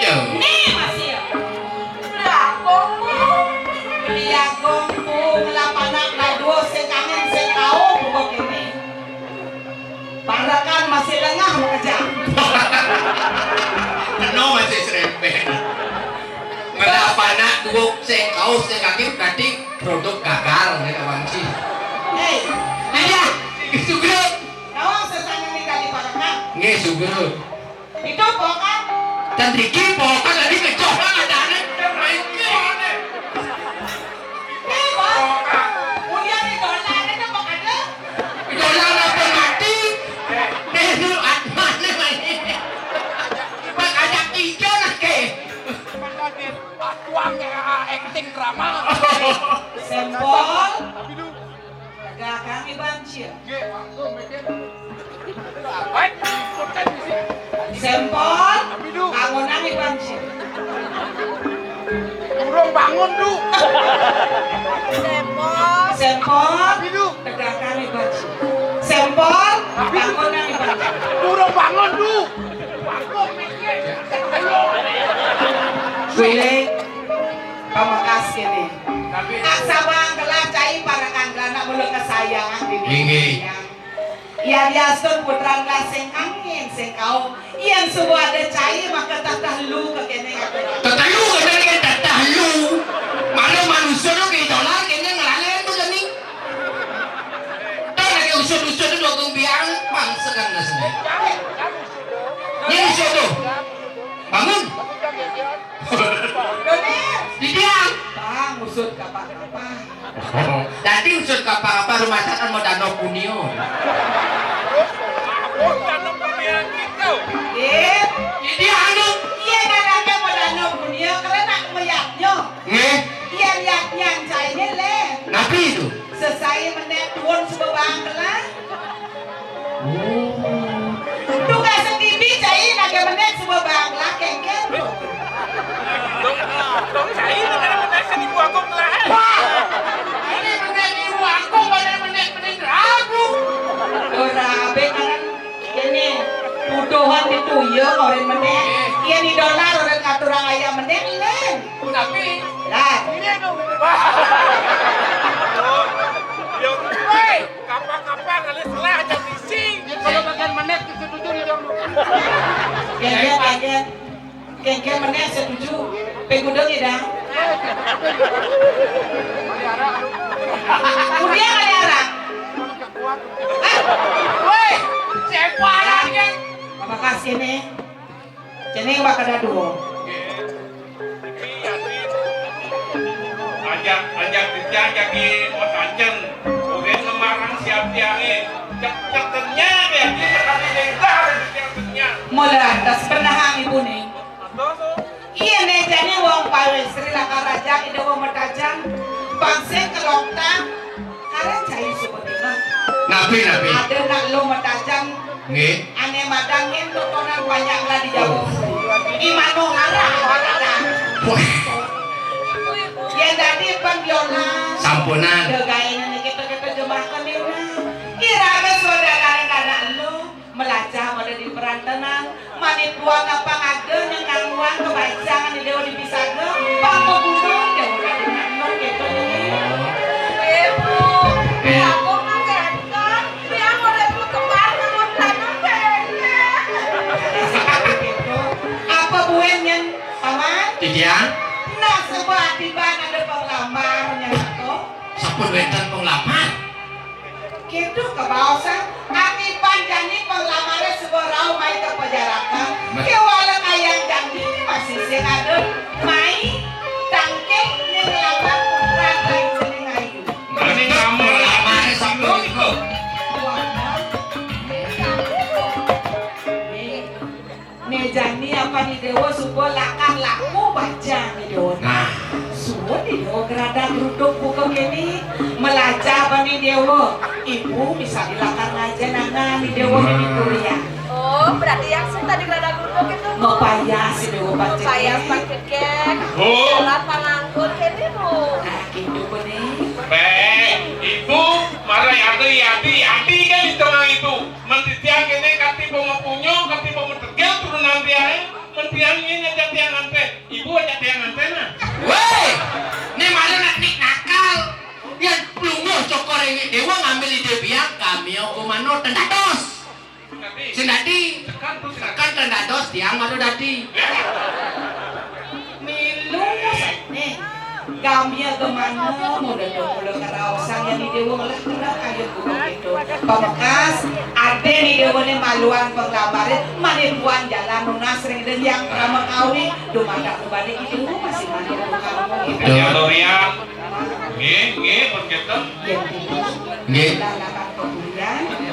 Jauh. Nih masih ya. Liagong, Bu. Liagong, Bu. Ngelapanak ladua sing kangen sing kauh buka kene. Parekan masih lengah makejang. Kena masih serempet. Ngelapanak dua sing kauh sing kangen berarti produk gagal ya kawan sih. Hei. Iya, sugra. Nawang sesana nih tadi parekan. Nggih, sugra. Itu pokan. Dan Riki pokan tadi kecoh kan ada aneh. Main ke aneh. Hei, Bang. Kemudian di dolar itu pokan ada. Dolar apa mati? Nih, lu aneh, aneh, aneh. Bang, ajak tiga lah, ke. Uang ya, acting drama. Sempol. Tapi dulu. Tegakan iban cia. Nggih, langsung mikir. Baik, ikutkan di sini. Sempol. Tapi dulu. Bangunan iban cia. Burung bangun, Du. Sempol. Sempol. Tapi dulu. Tegakan iban cia. Sempol. Tapi dulu. Bangunan iban cia. Burung bangun, Du. Bangun, mikir. Sulit. Pamekas kéné. Tapi ak sabang gelah cai parekan gelah nak mula kesayangan di Inggih. Dunia. Yadiastun putran gelah sing angin, sing kauh. Yén suba ada cai, maka teteh lu ka kéné ngatur. Teteh lu kéné kan teteh lu. Malu manusia tu di dolar kéné ngelalai tu demi. Tuh lagi usut-usut tu dua kong biang, bangsa kan nasi. Ini usut tu. Bangun. Doni. Didiang. Bang, usut kapah-kapah. Dadi usut kapah-kapah rumah sakit mau danau kunio. Danau kunio gitu. Iya. Didiang lu. Iya, kan ada mau danau kunio, karena nak melihatnya. Nggih. Iya, lihatnya cainya leh. Napi itu? Sesai menek tuun sebebang kelas. Oh. Tugas sendiri cai naga menek suba bangla kengkeng. Dong, dong cai naga menek seni buangkok lah. Wah. Ini menek di buangkok, pada menek, menek ragu. Ora, abe kan ini tuduhan itu iya, orang menek. Iya, di dolar, orang katurang ayam menek, leh. Tapi lah. Ini dong. Wah. Yo, hei. Kapan-kapan kali selah aja misi. Kalau bagian menek setuju nih dong. Kengkeng, kengkeng. Kengkeng menek setuju. Pegudeng ya, Dang. Kemudian ada arah. Hah? Woi, siapa arahnya? Apa kasih nih? Cening bakal dua. Ajak, ajak titiang jagi bos ancen. Udah ngemarang siap tiangé. Cek, cek kenyang ya, dia sekali dengkar titiang kenyang. Mula lantas pernah ibu nih. Iya nih, jani wong pawis Sri Lakaraja Ida Wong Metajan. Bangsa kelokta. Karena cai seperti itu. Napi, napi? Ada nak lo metajan. Nggih. Ané madang yén totonan banyak lah di Jawa. Oh. Di manohara. Wah. Yén dadi pan biola. Sampunan. Degaéné kita-kita jemahkan ini. Iraga saudara anak lo melajah pada di perantenan. Manit buang apa ada nang kangguan kebacangan di Dewa di Pisaga. Pang magunung Dewa di Nangor gitu. Tiang? Nah, sebab atiban ada penglamar nya to. Sampun wénten penglamar? Kéto kabaosan, atiban jani penglamaré suba rauh mai ka pajarakan. Kéwala kayang jani masih sing ada mai tangkil ning lamar putran lain cening ayu. Nah, ning lamar penglamaré sampun nika. Wah, nah. Né jani apa Ni Déwa suba lakar laku bajang Ni Déwa. Nah. Suud Ni Déwa gradag grudug buka kéné. Malajah ba Ni Déwa. Ibu bisa di lakar ngajah nana Ni Déwa di kuliah. Oh, berarti yang sing tadi gradag grudug itu, Bu? Mapayas Ni Déwa bajang. Mapayas bajang. Oh. Jalan panganggur kéné, Bu. Nah, gitu, Bu, né. Béh, Ibu, marai ada yadi, yadi kan itu nang Ibu. Men titiang kéné kanti ba mapunyo, kanti ba mategel turunan tiangé, men tiang ngin ajak tiang nganten. Ibu ajak tiang nganten, nah. Wéh, né malu nak nik nakal. Yén plunguh cokor ingik Déwa ngambil ide biang, kami hukumano tendados. Sing dadi. Tekan tuh, tekan tendados, tiang malu dadi. Milu sané. Gamia gemana mula mula karaosan Ni Déwa ngelah kena kayun buka kéto. Pamekas, adé Ni Déwa né maluan penglamaré, mané buan jalan nunas ring Ida Hyang Parama Kawi, dumadak rubadé Ni Déwa masih malu buka. Betul. Ya, Lorian. Nggih, nggih, pun kéto. Yén tidur. Nggih. Lalakan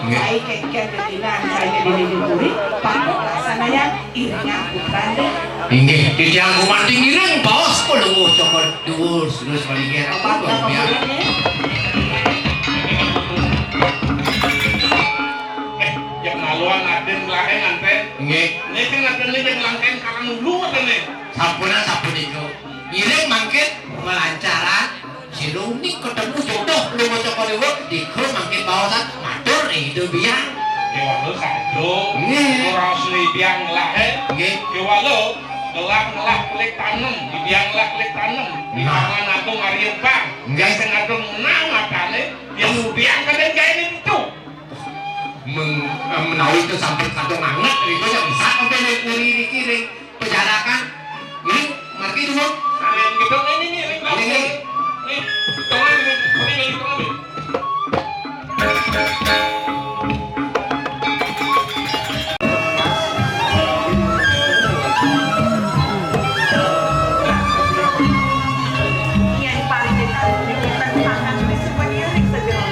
Nggih. Sai kéngkén dadinan, sai dadi dipuri, patut laksanayang iringan putranda. Inggih, titiang gumanti ngiring, baos Palungguh Cokor Duur, sedulur sepanjang. Apa luar biasa. Éh, jak maluan adén ngelahé nganten. Inggih. Né sing nganten né jak ngelangkén karang ulu nganten né. Sampunan, sampun itu. Ngiring mangkin malancaran. Silung nik ketemu jodoh lu maca Kaliwat, dikro mangkin baosan matur ring Ida Biang. Kéwala saja. Nggih. Ora usah Ida Biang ngelah, é. Nggih. Kéwala ngelah, ngelah kelik tanem, Ida Biang ngelah kelik tanem. Nah. Di Taman Agung Arya Bang. Nggih. Sing adung menang matané, Ida Biang kadén gaéné ditu. Men-, eh, menawi itu sampun kadung anget, rika ya bisa sampai ngeri-ngeri kiring. Pejarakan. Ini margi dulu. Nah, yang gedong ini nih, ring. Ini, ini. Nih, tengah nih, ini dari tengah nih. Yang paling dekat, dekat tangan, semuanya ring segera.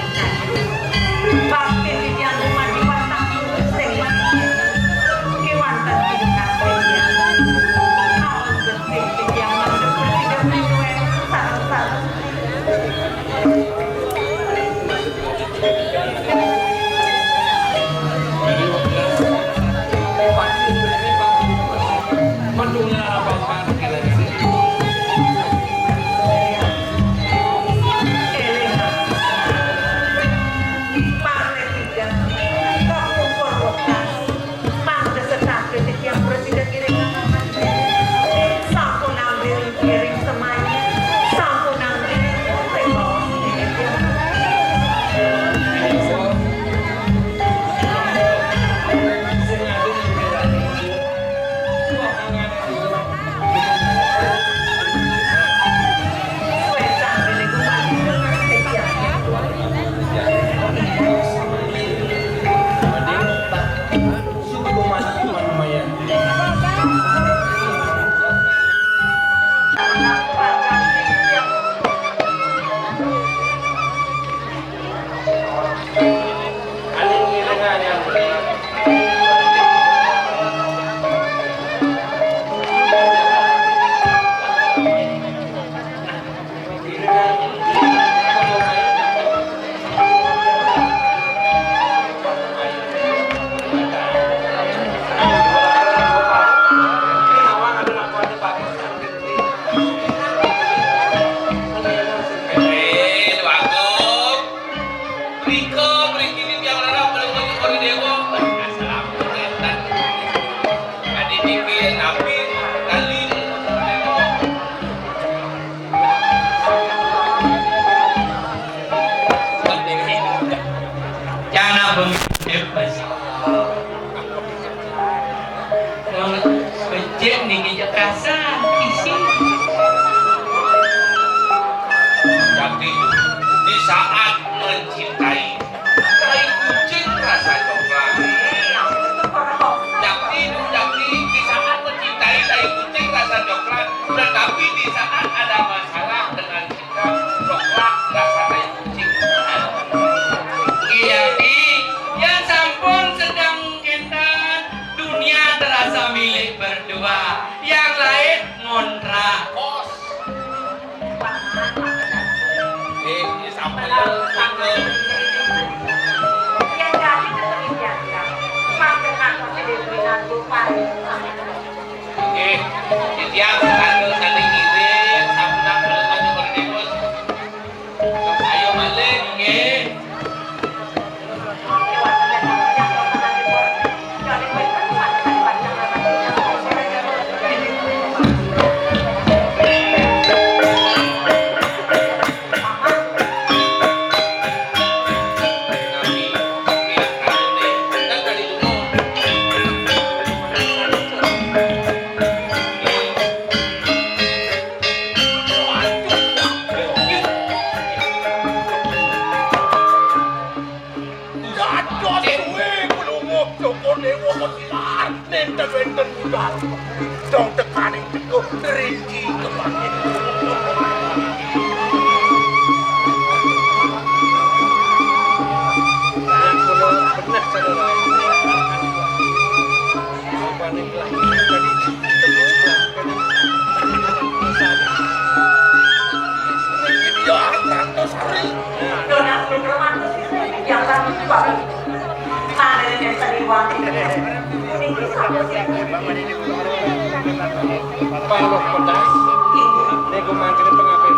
Eh, Déwa Agung. Mrika, mriki Ida Biang Rara, paling banyak orang Déwa. Assalamualaikum. Adi mikir, napi, kali. Jangan apa. Becik niki jek kasar, isi. Tiang saking saking ngiring, sampun ampun aja berdewos. Ayo malih, nggih. Dados suwe Palungguh Cokor Dewa masilar nenten wenten budal. Dong tekaning teka rinci kebangin. Kula beneh, Saudara. Rupaning gelah tadi teguh tadi. Iya, Ratu Sari. Dona Sri Permata sisih yang kami jual. Tanggalnya tadi wangi. Ini kisah musik. Paloh pedas. Ini. Nego mangkene pengape.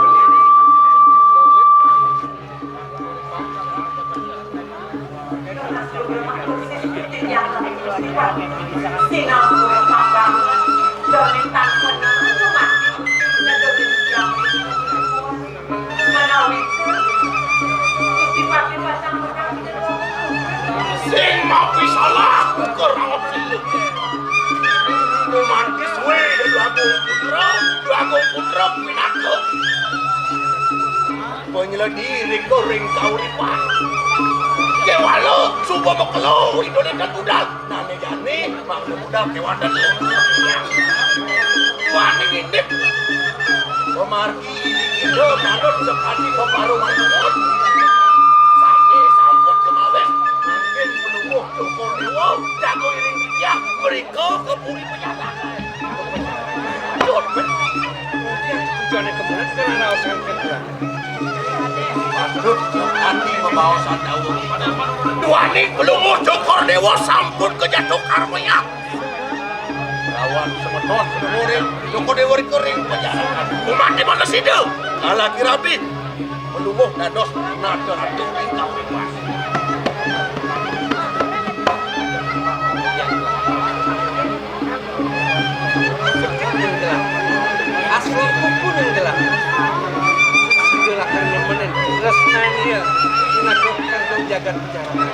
Sing mapi salah, ukur rawat silu. Romantis wé, Dwagung Putra, Dwagung Putra pinaka panyeledi ring ring kauripan. Kéwala suba makelo idolané budal. Nané jani mangda budal kéwanten. Wani ngintip. Pamargi inggih manut sakadi paparuman nuwun. Sami sampun kemawis. Mangkin Palungguh Cokor Dewa jago iring titiang mrika ka puri penyatakan. Tujuane kemudian kita raos kan. Aduh, ati bebaosan dawuh. Duaning Palungguh Cokor Dewa sampun kejatuh karmanya. Lawan semeton sedulure Cokor Dewa rika ring penjara. Umat di mana sida? Kalaki rabi. Palungguh dados nata ratu ring kauripan. Asli kukuning gelah. Sida lakar nemenin tresnania pinaka kanggo jagat Jarawan.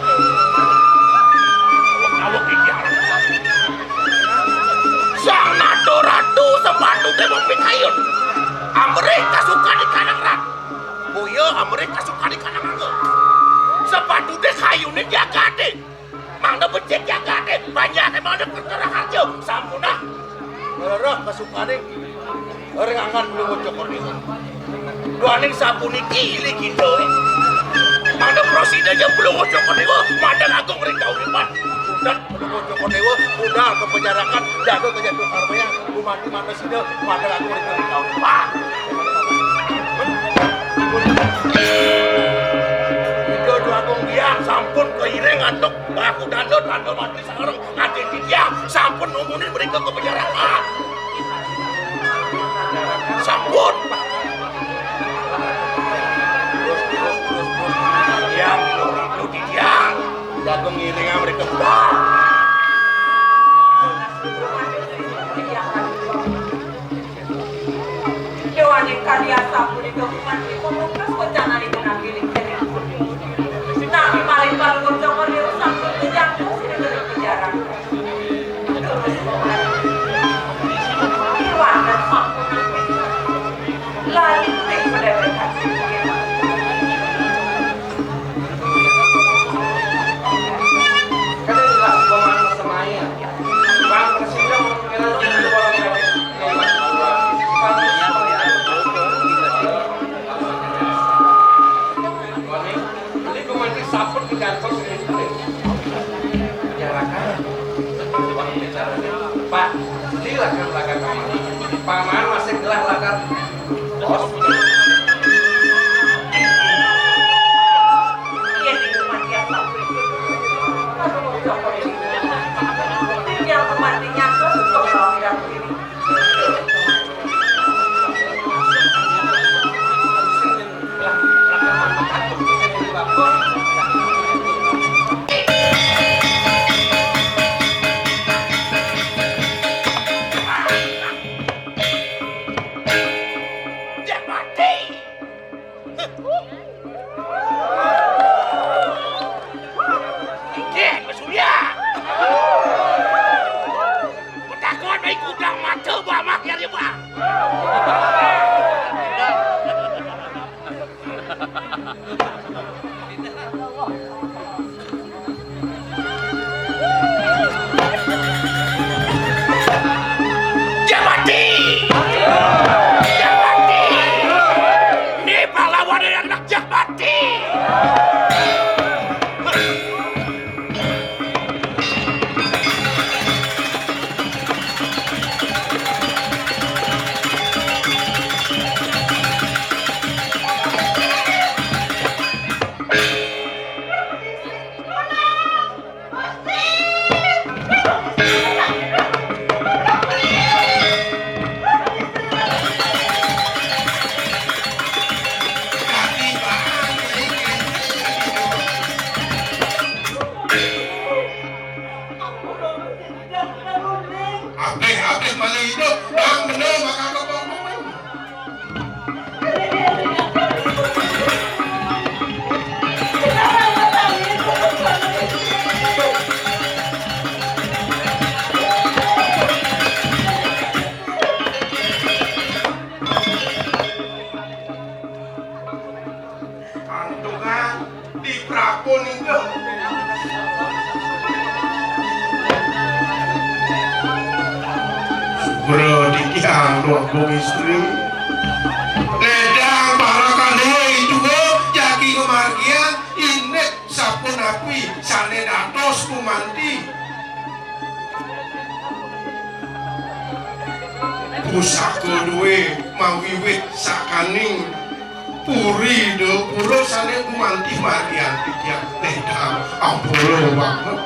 Awak-awak iki arep. Sang Nata Ratu sepatute mapikayun. Amrih kasukan di kanang rat. Boya amrih kasukan di kanang angga. Sepatute kayune jagate. Mangda becik jagate, panjake mangda kerta raharja. Sampunah. Ngrereh kasukaning ring anggan Palungguh Cokor Dewa. Duaning sapuniki inggih kita. Mangda prasida ja Palungguh Cokor Dewa, madang agung ring kauripan. Dan Palungguh Cokor Dewa budal ka penjarakan, jaga kejatuh karmanya, gumanti mangda sida, madang agung ring kauripan. Ida Dwagung Biang sampun kairing antuk baku danda tanda mati sareng ati titiang sampun numunin mereka ke penjarakan. Sampun. Terus, terus, terus, terus. Titiang, terus, terus, titiang. Jago ngiring mereka. Dewaning kadi asapunika gumanti pamungkas wacananing nabi ring Jering Kuning. Nabi malih Palungguh Cokor Dewa sampun kejangkung sida ring penjara. Terus, Iwan dan sampun lali ring padewekan. Kadang jelas pemahaman semaya. Bang Presiden mengira itu orang sakit. Ini gumanti sampun digantos ini. Ya, Raka. Pak, ini lakar-lakar kami. Paman masih gelah lakar. Bos. Iya, di gumanti sampun. Aduh, cokor ini. Yang gumanti nyantos untuk kami dapur ini. Abéh-abéh malih idup, dang bener maka kepomongan. Antungan di prapun inggih. Sugra titiang Luh Agung Istri. Ledang para kandhane iduga jagi ngamargiang indik sapunapi sane dados gumanti. Pusaka duwe mawiwit sakaning puri dapura sane gumanti margiang titiang ledang ampura banget.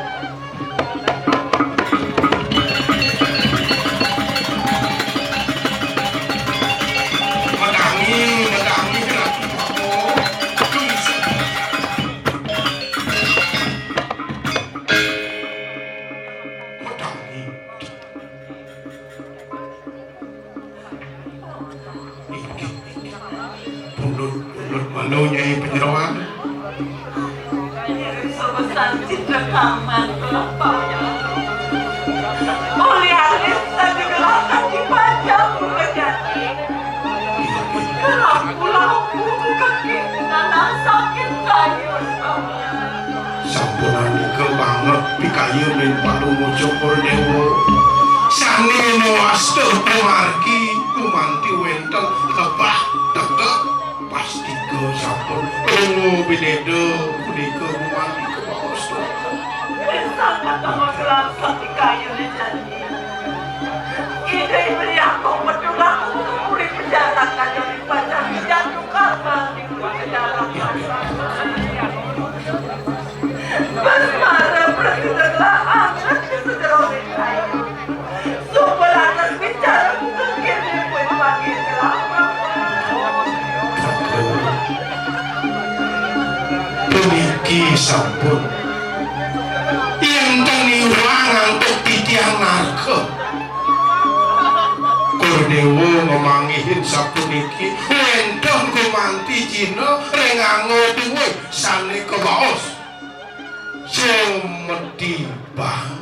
Medangi, medangi, medangi. Medangi. Inggih, inggih. Pundut, pundut mano Nyai Panyeroan? Ngiring sebesan citra kaman, Bapak Nyai. Uli alis tadi gelakan dipajang buka jati. Gerak pulang buku kaki, nanang sakit kayu, Bapak. Sampun andika banget pikayunin Palungguh Cokor Dewa. Sane mawasta pamargi gumanti wenten lebah tegek pastika sampun lunga bineda punika gumanti kabaos. Sang Patama Gelang Sakti Kayune Jati. Ida beri aku petugas untuk puri penjara kajari pacar jatuh karma di puri penjara. Basmara prasida telah anget di sejeroning kayu. Sumpah lantas bicara mungkin di puri panggil gelap. Puniki sampun. Yen ten iwang antuk titiang narka. Kor Dewa ngemanggihin sapuniki, wenten gumanti jina ring angga duwe sane kabaos. Sumedhi bang.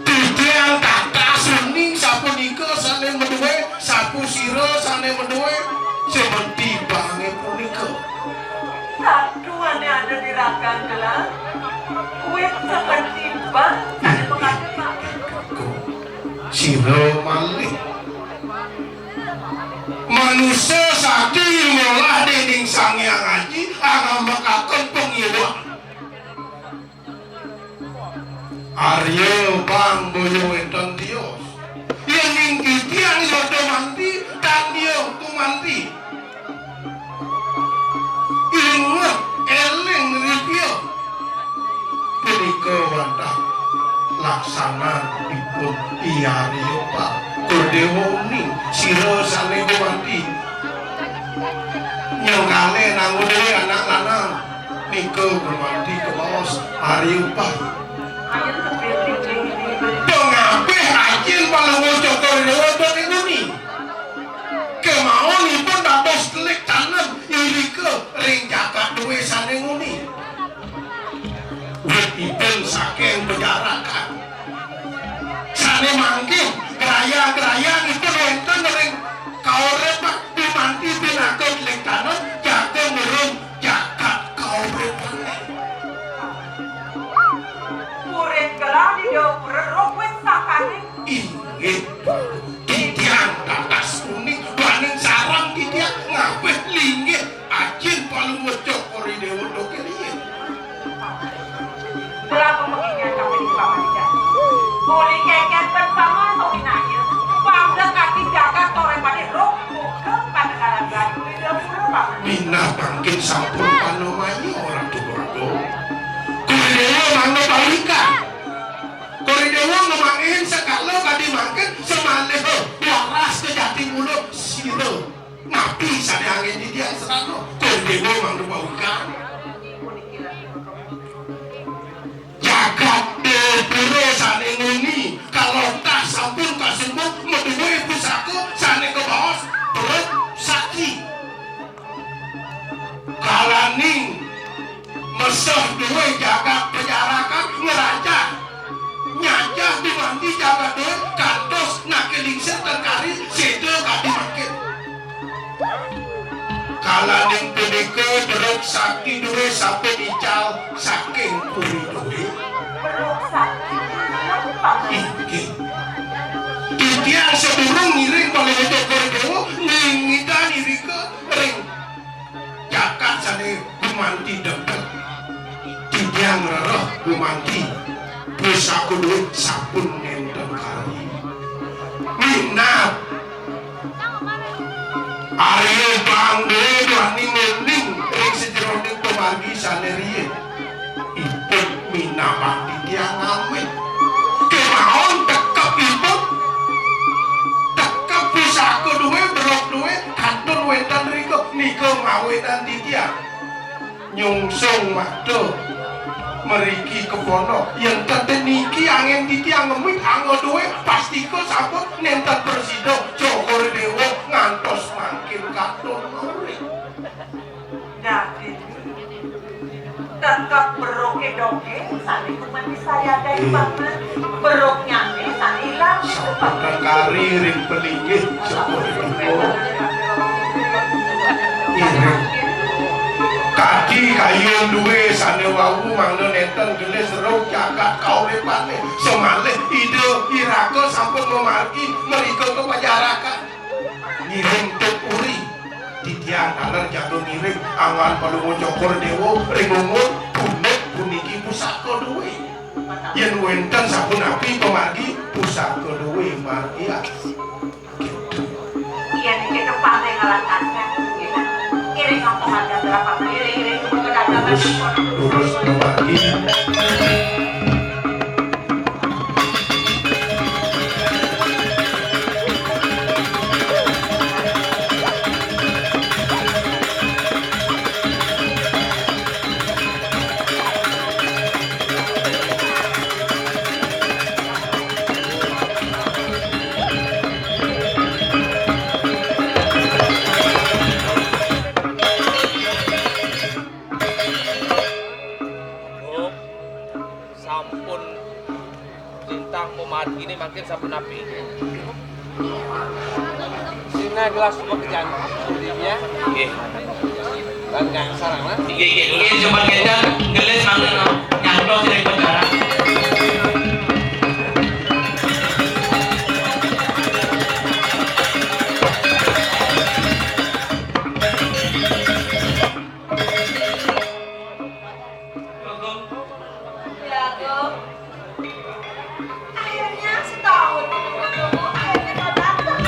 Titiang tatas uning sapunika sane madue, sapu sira sane madue, sumedhi bange punika. Satu ane ada di raga gelang, wit sumedhi bang, sane mengandung. Sira malih. Manusa sakti ngolah dening Sang Hyang Aji, angambekaken pangiwa. Arya bang boya wenten tios. Yening titiang yoda manti, tan dia gumanti. Inget, eling, ripia. Punika wantah laksanan ipun I Arya Bang. Tur Dewa uning, sira sane gumanti. Nyengkale nanggu dhewe anak lanang. Nika gumanti kabaos Arya Bang. Pangapih ajin Palungguh Cokor Dewa dene nguni. Kemawon ipun dados telik tanem irika ring jagat duwe sane nguni. Wit ipun saking pejarakan. Sane mangkin graya-graya ipun wenten ring kauripan pimanti pinaka telik tanem jaga ngerum jagat kauripan. Murid gelah di dapur rukun sakane. Inggih, titiang tatas uning, duaning sareng titiang ngapih linggih ajin Palungguh Cokor Dewa doke riyin. Gelah pemegingnya sampai di Paman Jati. Uli keket pertama atau winaya, bangga kaki jagat tore pada roh, buka pada dalam batu di dapur Paman. Minah mangkin sampun panemaya orang tua aku. Kuri Dewa mangga balikan. Kuri Dewa ngemanggihin sekala kadi mangkin semaliha Nika beruk sakti duwé sampun ical saking puri duwé. Beruk sakti? Inggih. Titiang sadurung ngiring Palungguh Cokor Déwa, ngingitan irika ring jagat sané gumanti debet. Titiang ngrereh gumanti pusaka duwé sampun nénten kari. Minab Arya Bangga duwani ngening ring sajeroning pamargi sané riin. Ipun minabang titiang ngamit. Kémaon tekepipun, tekep pusaka duwé, beruk duwé, kantun wénten rika, nika mawinan titiang nyungsung mata mriki kepono. Yén ten niki anggén titiang ngemit angga duwé, pastika sampun nénten prasida Cokor Déwa ngantos mangkin katon maurip. Dadi, tetep beruké dogé sané kuman disayadai paman. Beruknyané sané ilang. Sampun kari ring pelinggih Cokor Déwa. Ngiring. Kadi kayun duwé sané wau mangda nénten gelis rauh jagat kauripané. Samalih Ida Iraga sampun mamargi mrika ka pajarakan. Ngiring tut uri. Titiang taler jaga ngiring anggan Palungguh Cokor Déwa ring umur puniki pusaka duwé. Yén wénten sapunapi pamargi pusaka duwé margiang. Yén kita paling ngelatangkan, kita iring ngomong ada berapa keliling, iring ke dagangan. Terus, terus pamargi. Sampun lintang pamarginé mangkin sapunapi? Sina gelas pekerjaan. Ya. Nggih. Lan nggak sarang lah. Nggih, nggih, nggih, sampun kénten gelis mangkin, no. Nyantol sing penjara. Akhirnya setahun menunggu-tunggu, akhirnya kau datang.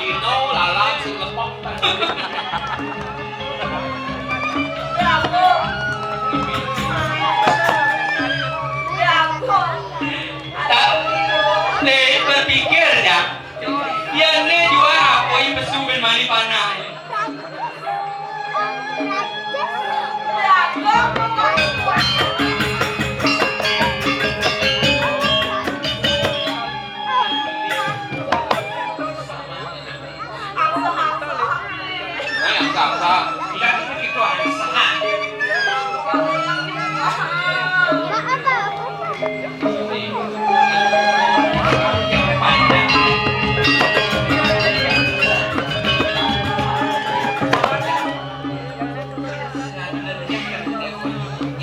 Dino lalang sing lepok. Nih, berpikir ya. Yén né jual apa i pesu bén mani panah.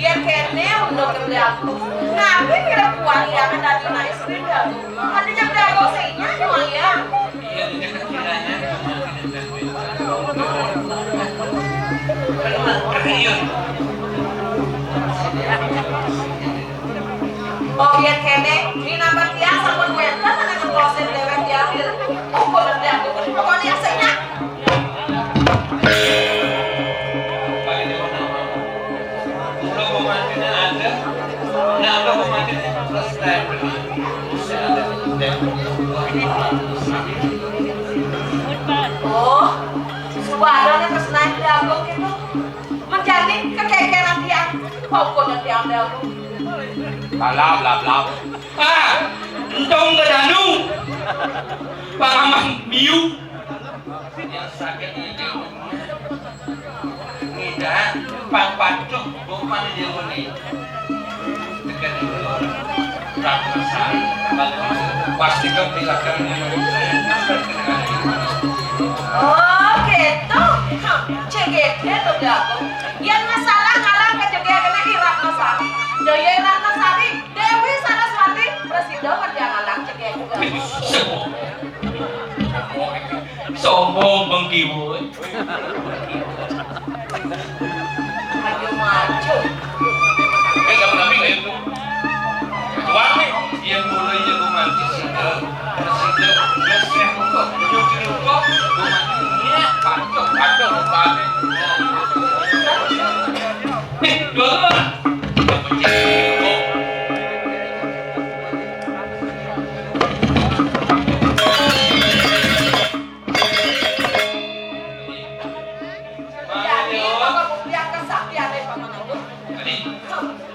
Yén kéné unduk Bli Agung, ngapain kira kuat ya kan dari naik sepeda tuh? Artinya Bli Agung seinya cuma ya. Oh, yén kéné, ini nambah tiang sampun wénten anak ngeplosin déwék di akhir. Ukur Bli Agung, pokoknya seinya. Oh, suaranya terus naik jago gitu. Menjadi kekekeran tiang. Pokoknya tiang jago. Bla bla bla. Ah, entong ke danu. Pangaman miu. Yang sakit ini. Ngidah, pang patuh, bukan dia muni. Tekan dulu. Ratna Sari, bagus. Pasti kau bilakan. Oh, gitu. Hah, cegek dia tuh jago. Yang masalah ngalah ke cegek kena i Ratna Sari. Daya Ratna Sari, Dewi Saraswati, presiden kerja ngalah cegek juga. Sombong bengki, boy. Ayo maju. Eh, sama Nabi nggak itu? Tuan nih, dia mulai jago mandi sih. Sida, sida, sida, nyuci lupa, gua mandi, iya, pacok, pacok, lupa. Nih, dua teman. Jadi, maka buktian kesaktian dari Paman Agung.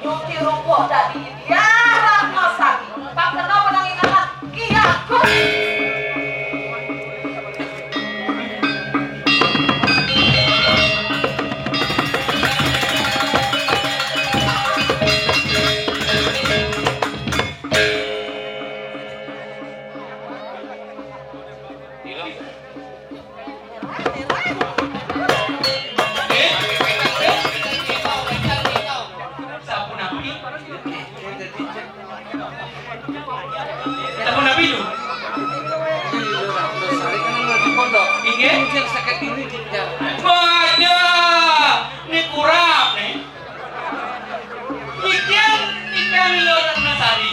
Nyuci ruko dadi Indira Ratnasari. Pak kena menang ingalan. Iya, aku. Sampun napi? Sampun napi tu? Inggih? Waduh, ni kurap ni. Ikan, ikan lilo Ratnasari.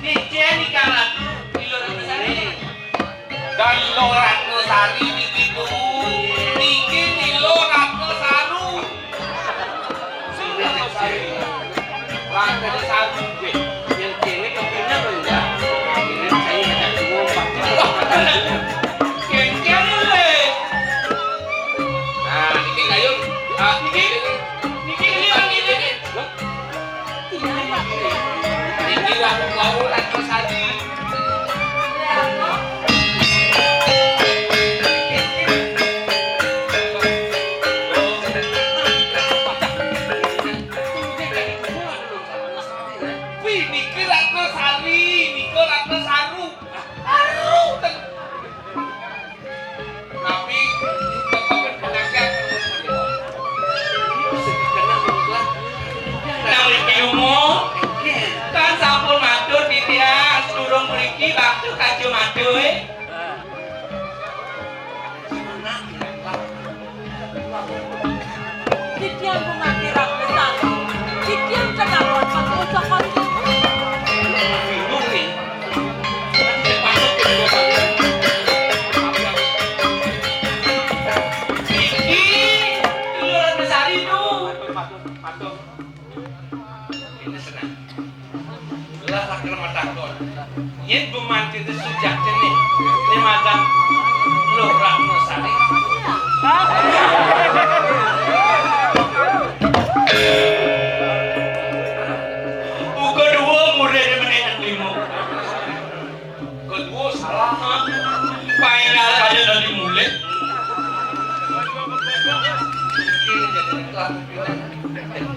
Niki nika Ratu Nilo Ratnasari. Dan Nilo Ratnasari niki, Bu. Niki Nilo Ratnasaru. Sudah Ratnasari. Ratnasaru, weh. Yang cewek kepingnya rendah. Ini saya ngajak ngomong, Pak. Kengkeng, weh. Nah, niki kayu. Ah, niki, niki, niki, niki. Iki wau, wau lan Mas Adi.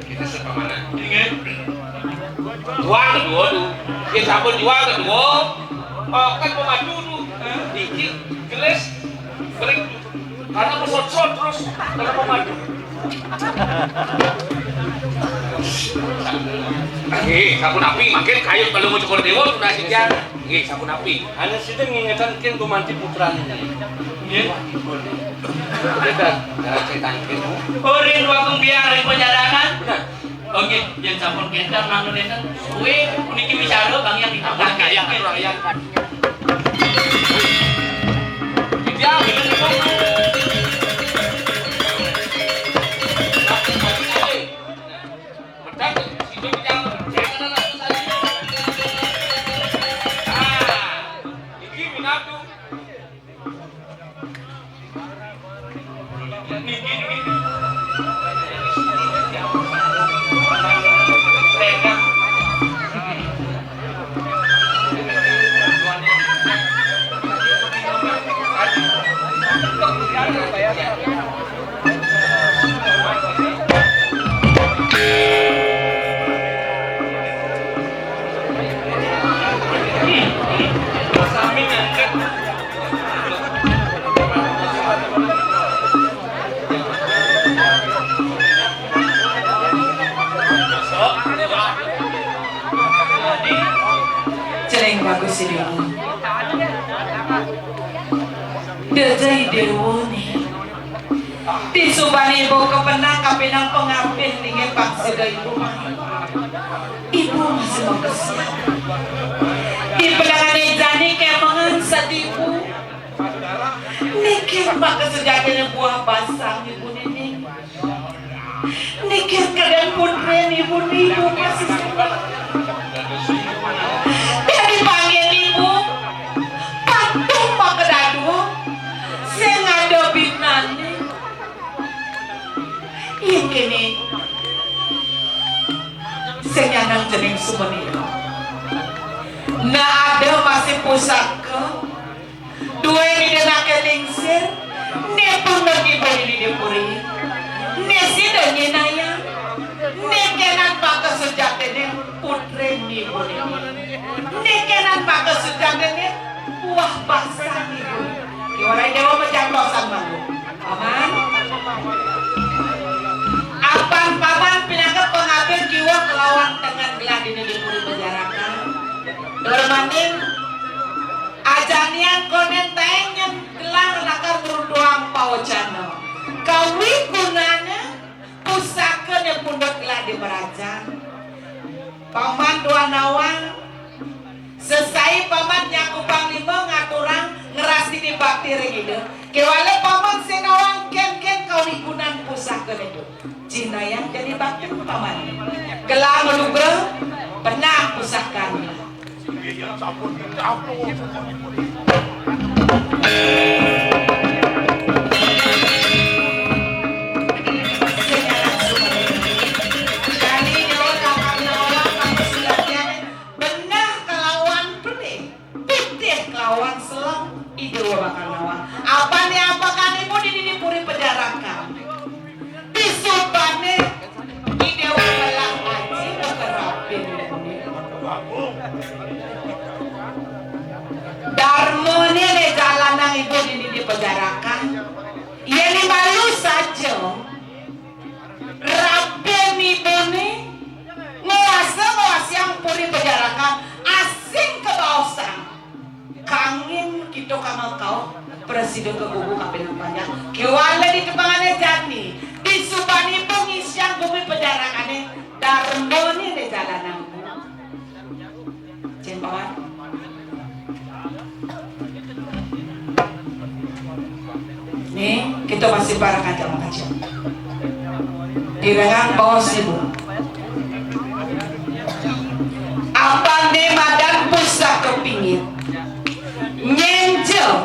Kita sepamanan. Inggih. Jual kedua tu. Dia sampun jual kedua. Oh, kan pemadu tu. Iki gelis beli. Karena mesot-sot terus, karena pemadu. Nggih, sampun api, makin kayu kalau mau cukur dewa, udah sih, Jang. Nggih, sampun api. Anu sida ngingetan ken gumanti putrane. Nggih. Beda, cara ceritanya ken. Oh, ring waktu biar ring penjarakan. Benar. Oh, nggih, yen sampun kenten mangke nenten. Suwe puniki wicara bang yang ditabrak. Iya, iya. Iya, iya. Celeng bagus si Dewa. Dejai Dewa ni. Disubani ibu kepenang kapinang pengabih ninge paksa ibu. Ibu masih mau kesian. Di penangan jani kemengan sedibu. Niki maka sejatine buah basang ibu nini. Niki keden putri ibu nibu masih sekolah. Dia dipanggil ibu. Patuh maka dadua. Sing ada binane. Iya kene. Sing nyanang jeneng sumenira. Nah ada masih pusaka. Duwe nidinake lingsir, ne pundhut ibu nini dipuri. Ne sida nyinayang, ne kenan maka sujatine putri ibu nini. Ne kenan maka sujatine buah basang ibu. Iwarai dewa mejantosan malu. Paman. Apan paman pinaka pengabih kiwa kelawan tengen gelah dini dipuri pejarakan. Dur maning Ajanian konen taengen gelah lakar ngruntuhang pawecana. Kawigunane pusakane pundhut gelah di merajan. Paman duan nawang, sesai paman nyakupang lima ngaturang ngrastini bakti ring Ida. Kewala paman sing nawang ken-ken kawigunan pusakane tu. Cinayang jani bakti paman. Gelah madugra, benah pusakane. Benah kelawan pening, pitih kelawan selem, Ida bakal nawang. Apane apakan ibu di dini puri pejarakan. Disubane Ida melah aji bekerapin. Darmane le jalanang ibu dini dipejarakan. Yene malu saja. Raben ibune nguasa nguasiang puri pejarakan asing kebaosan. Kangin kita kamal kauh prasida kegugu kaping panjang. Kiwala di tepangane jani, disubani pengisian bumi pejarakane darmane di jalanang. Cen pawan. Nih, kita masih bareng aja makaja. Direngang bawah sibuk. Apa ne madan pusaka pingit? Nyenja.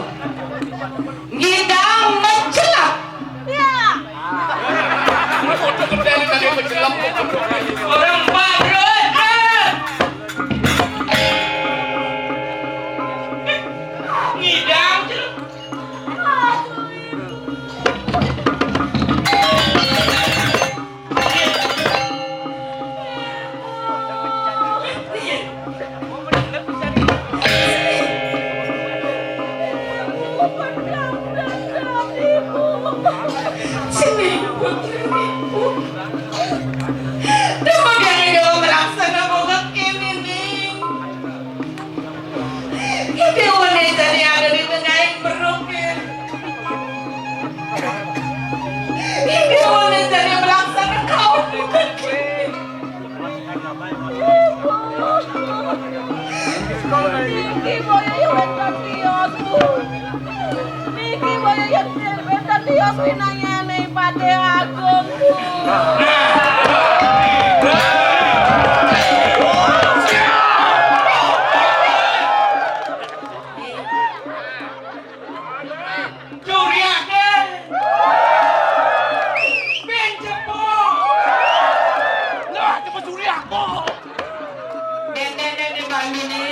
Ngidang mencelap. Orang Pak Bro. Ngidang celap. Ibu. Sini, Ibu. Ibu. Duh, biar Ibu melaksana boga kéné, Ning. Ibu né jadi ada di tengahing beruk, Ning. Ibu né jadi melaksana kaum boga kéné. Niki boya yén wénten tios, Bu. Niki boya yén wénten tios winanyané Patih Agung, Bu. Curiaké. Bén jebol. Lah, coba curiaké. Néné-néné malu né.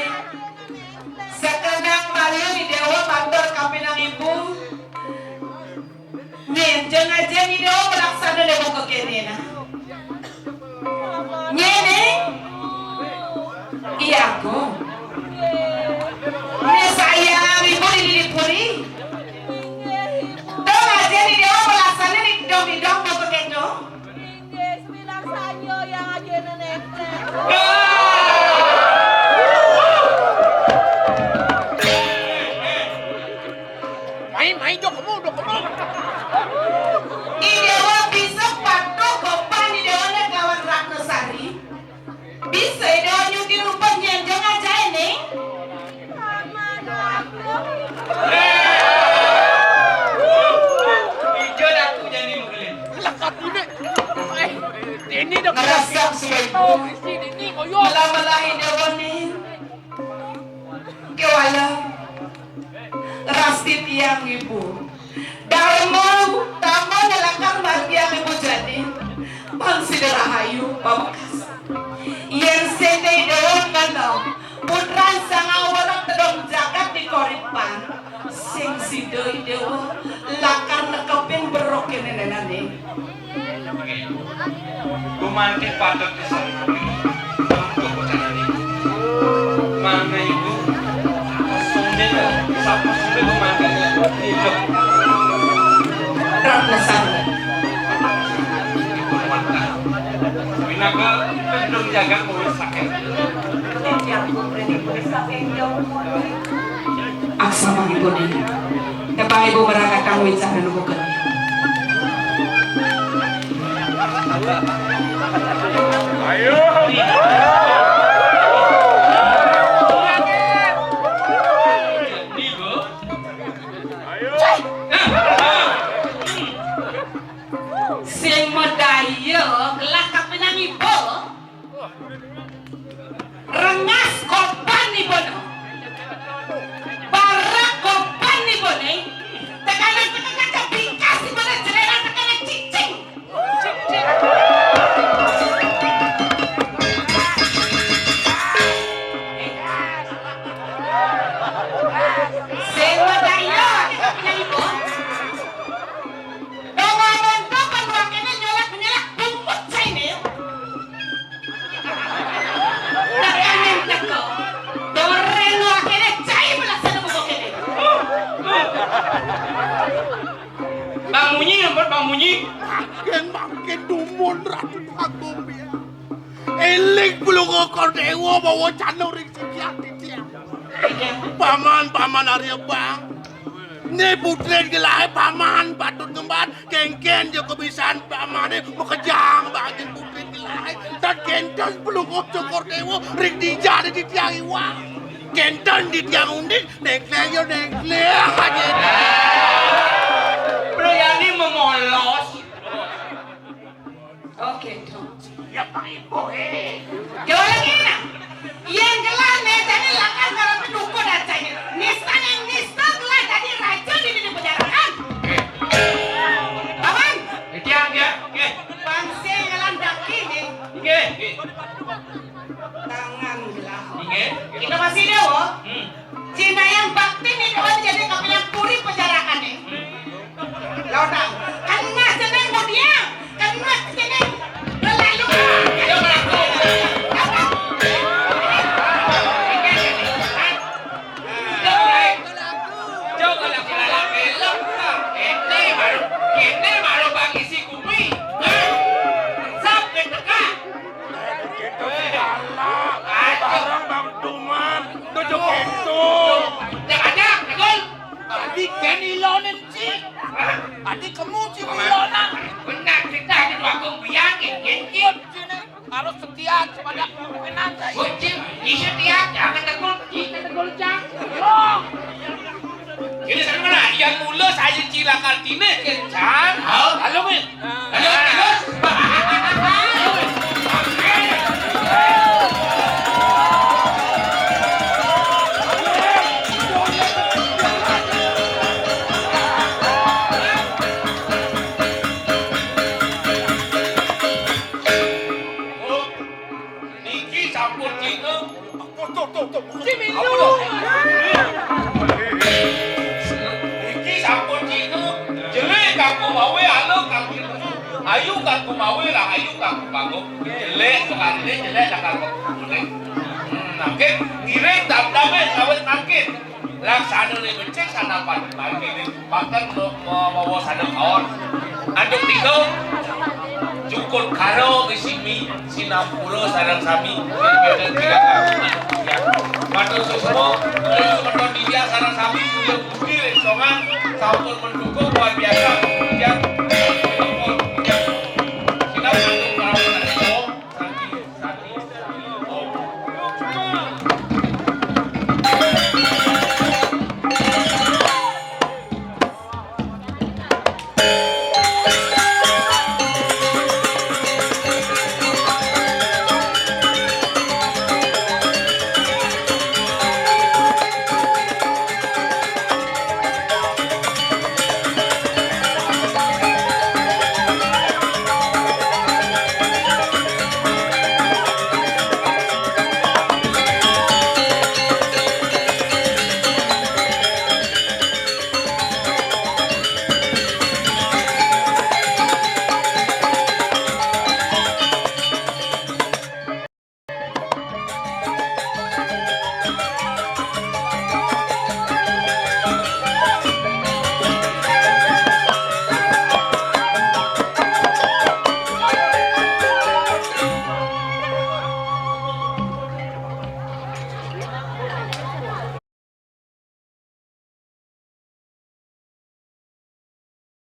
Sekenang malu Déwa matur kapinang Ibu. Nyén jeng ajeng Déwa melaksana Déwa kéné nah. Nyén, Ning? Iya, Agung. Né sayang Ibu di Puri. Dong ajeng Déwa melaksana di dong-dong mau kéto. Inggih, semilang sanyo yang ajeng nénék. Main, main, dok, kamu, dok, kamu. Déwa bisa patuh gopan Déwa lawan Ratnasari. Bisa Déwa nyuti rupa nyén jeng ajaé, Ning. Ijo datu jani mengkelin. Lah, katune. Eh, ini dok. Ngerasa suwe. Oh, isi ini koyo. Melah-melahi Déwa, Ning. Kéwala. Rasti tiang Ibu. Darma, darma nalakar margi Ibu jani. Pang sida rahayu, pamekas. Yén sing Déwa ngenem, putran sanga weruh tedong jagat di koripan. Sing sida Déwa lakar nekepin beruk kéné nénéné. Gumanti patut disemburi. Untuk bocanan ibu. Mana ibu? Sumbil, sapa sumbil gumanti? Hidup. Ratna Sari. Ibu rumah tangga. Winaka kendung jaga kuwi sakit. Aksamangipun, Ning. Tepang Ibu merangkatang wicara nuwuken. Ayo. Ayo. Sing madaya gelah kapinang Ibu. Rengas gopan Ibu. Barak gopan Ibu, Ning. Tekanan, tekanan, bingkas Ibu, jeleran tekanan cicing. Sing madaya, Ibu. Donganan kapan wakéné nyolak-nyolak bungkut saini. Tekaning teka. Dorén wakéné cai melaksana buka kéné. Bang Munyi, ampun, Bang Munyi. Mangkin, mangkin dumun Ratu Agung ya. Éling Palungguh Kordéwa mawa canur ring sikian titiang. Paman, paman Arya Bang. Né putrin gelahé paman patut ngemban, kénkén ja kebisan pamané makejang bangin putrin gelahé. Tan kénten Palungguh Cokor Déwa ring dija di titiang iwang. Kénten titiang unding, néngkléng ya néngkléng aja. Brayani memolos. Oké, dong. Ya, Pak Ibu, eh. Jawara kéné. Yén gelah né jani lakar ngarepin duka dacainé. Nista ning nista gelah dadi raja di dini pajaran. Paman. Tiang, tiang, nggih. Pansé ngelandaki ning. Nggih, nggih. Tangan gelah. Nggih. Kita masih Déwa. Hmm. Cinayang bakti ning Déwa jadi kapilan puri Kéné baru, kéné baru bang isi kupi. Hah? Sap, kéné teka. Gitu sih galak. Aduh. Bareng Bang Duman. Tujuh pintu. Ajak, ajak, tegul. Adi kén ilonin, Ci. Hah? Adi kemu, Ci, ilonan. Benar, kita di Agung Biang, gin, gin, gin. Harus setia kepada pimpinan. Kucing, isi dia, jangan tegul, kita tegul, Cang. Loh. Ini sana mana? Yang mula saya cilaka tine kencang. Halo, Min. Halo, terus. Niki sampun cina. Tuh, tuh, tuh, tuh. Cimilu. Apa tuh? Niki sampun cina. Jelek kanggo mawe, ala kanggo ayu kanggo mawe, lah ayu kanggo panggung. Jelek sekali jelek, lah kanggo kuning. Hmm, mangkin ngiring dam-dame sawit mangkin. Laksana ne becik sanapan mangkin. Bahkan me-, me-, mawa sandang kaon. Antuk tiga, cukup karo ngisimi sinampura sareng sami. Matur suksma, matur suksma, sareng sami, Surya Budi, Ring Songan, sampun mendukung luar biasa.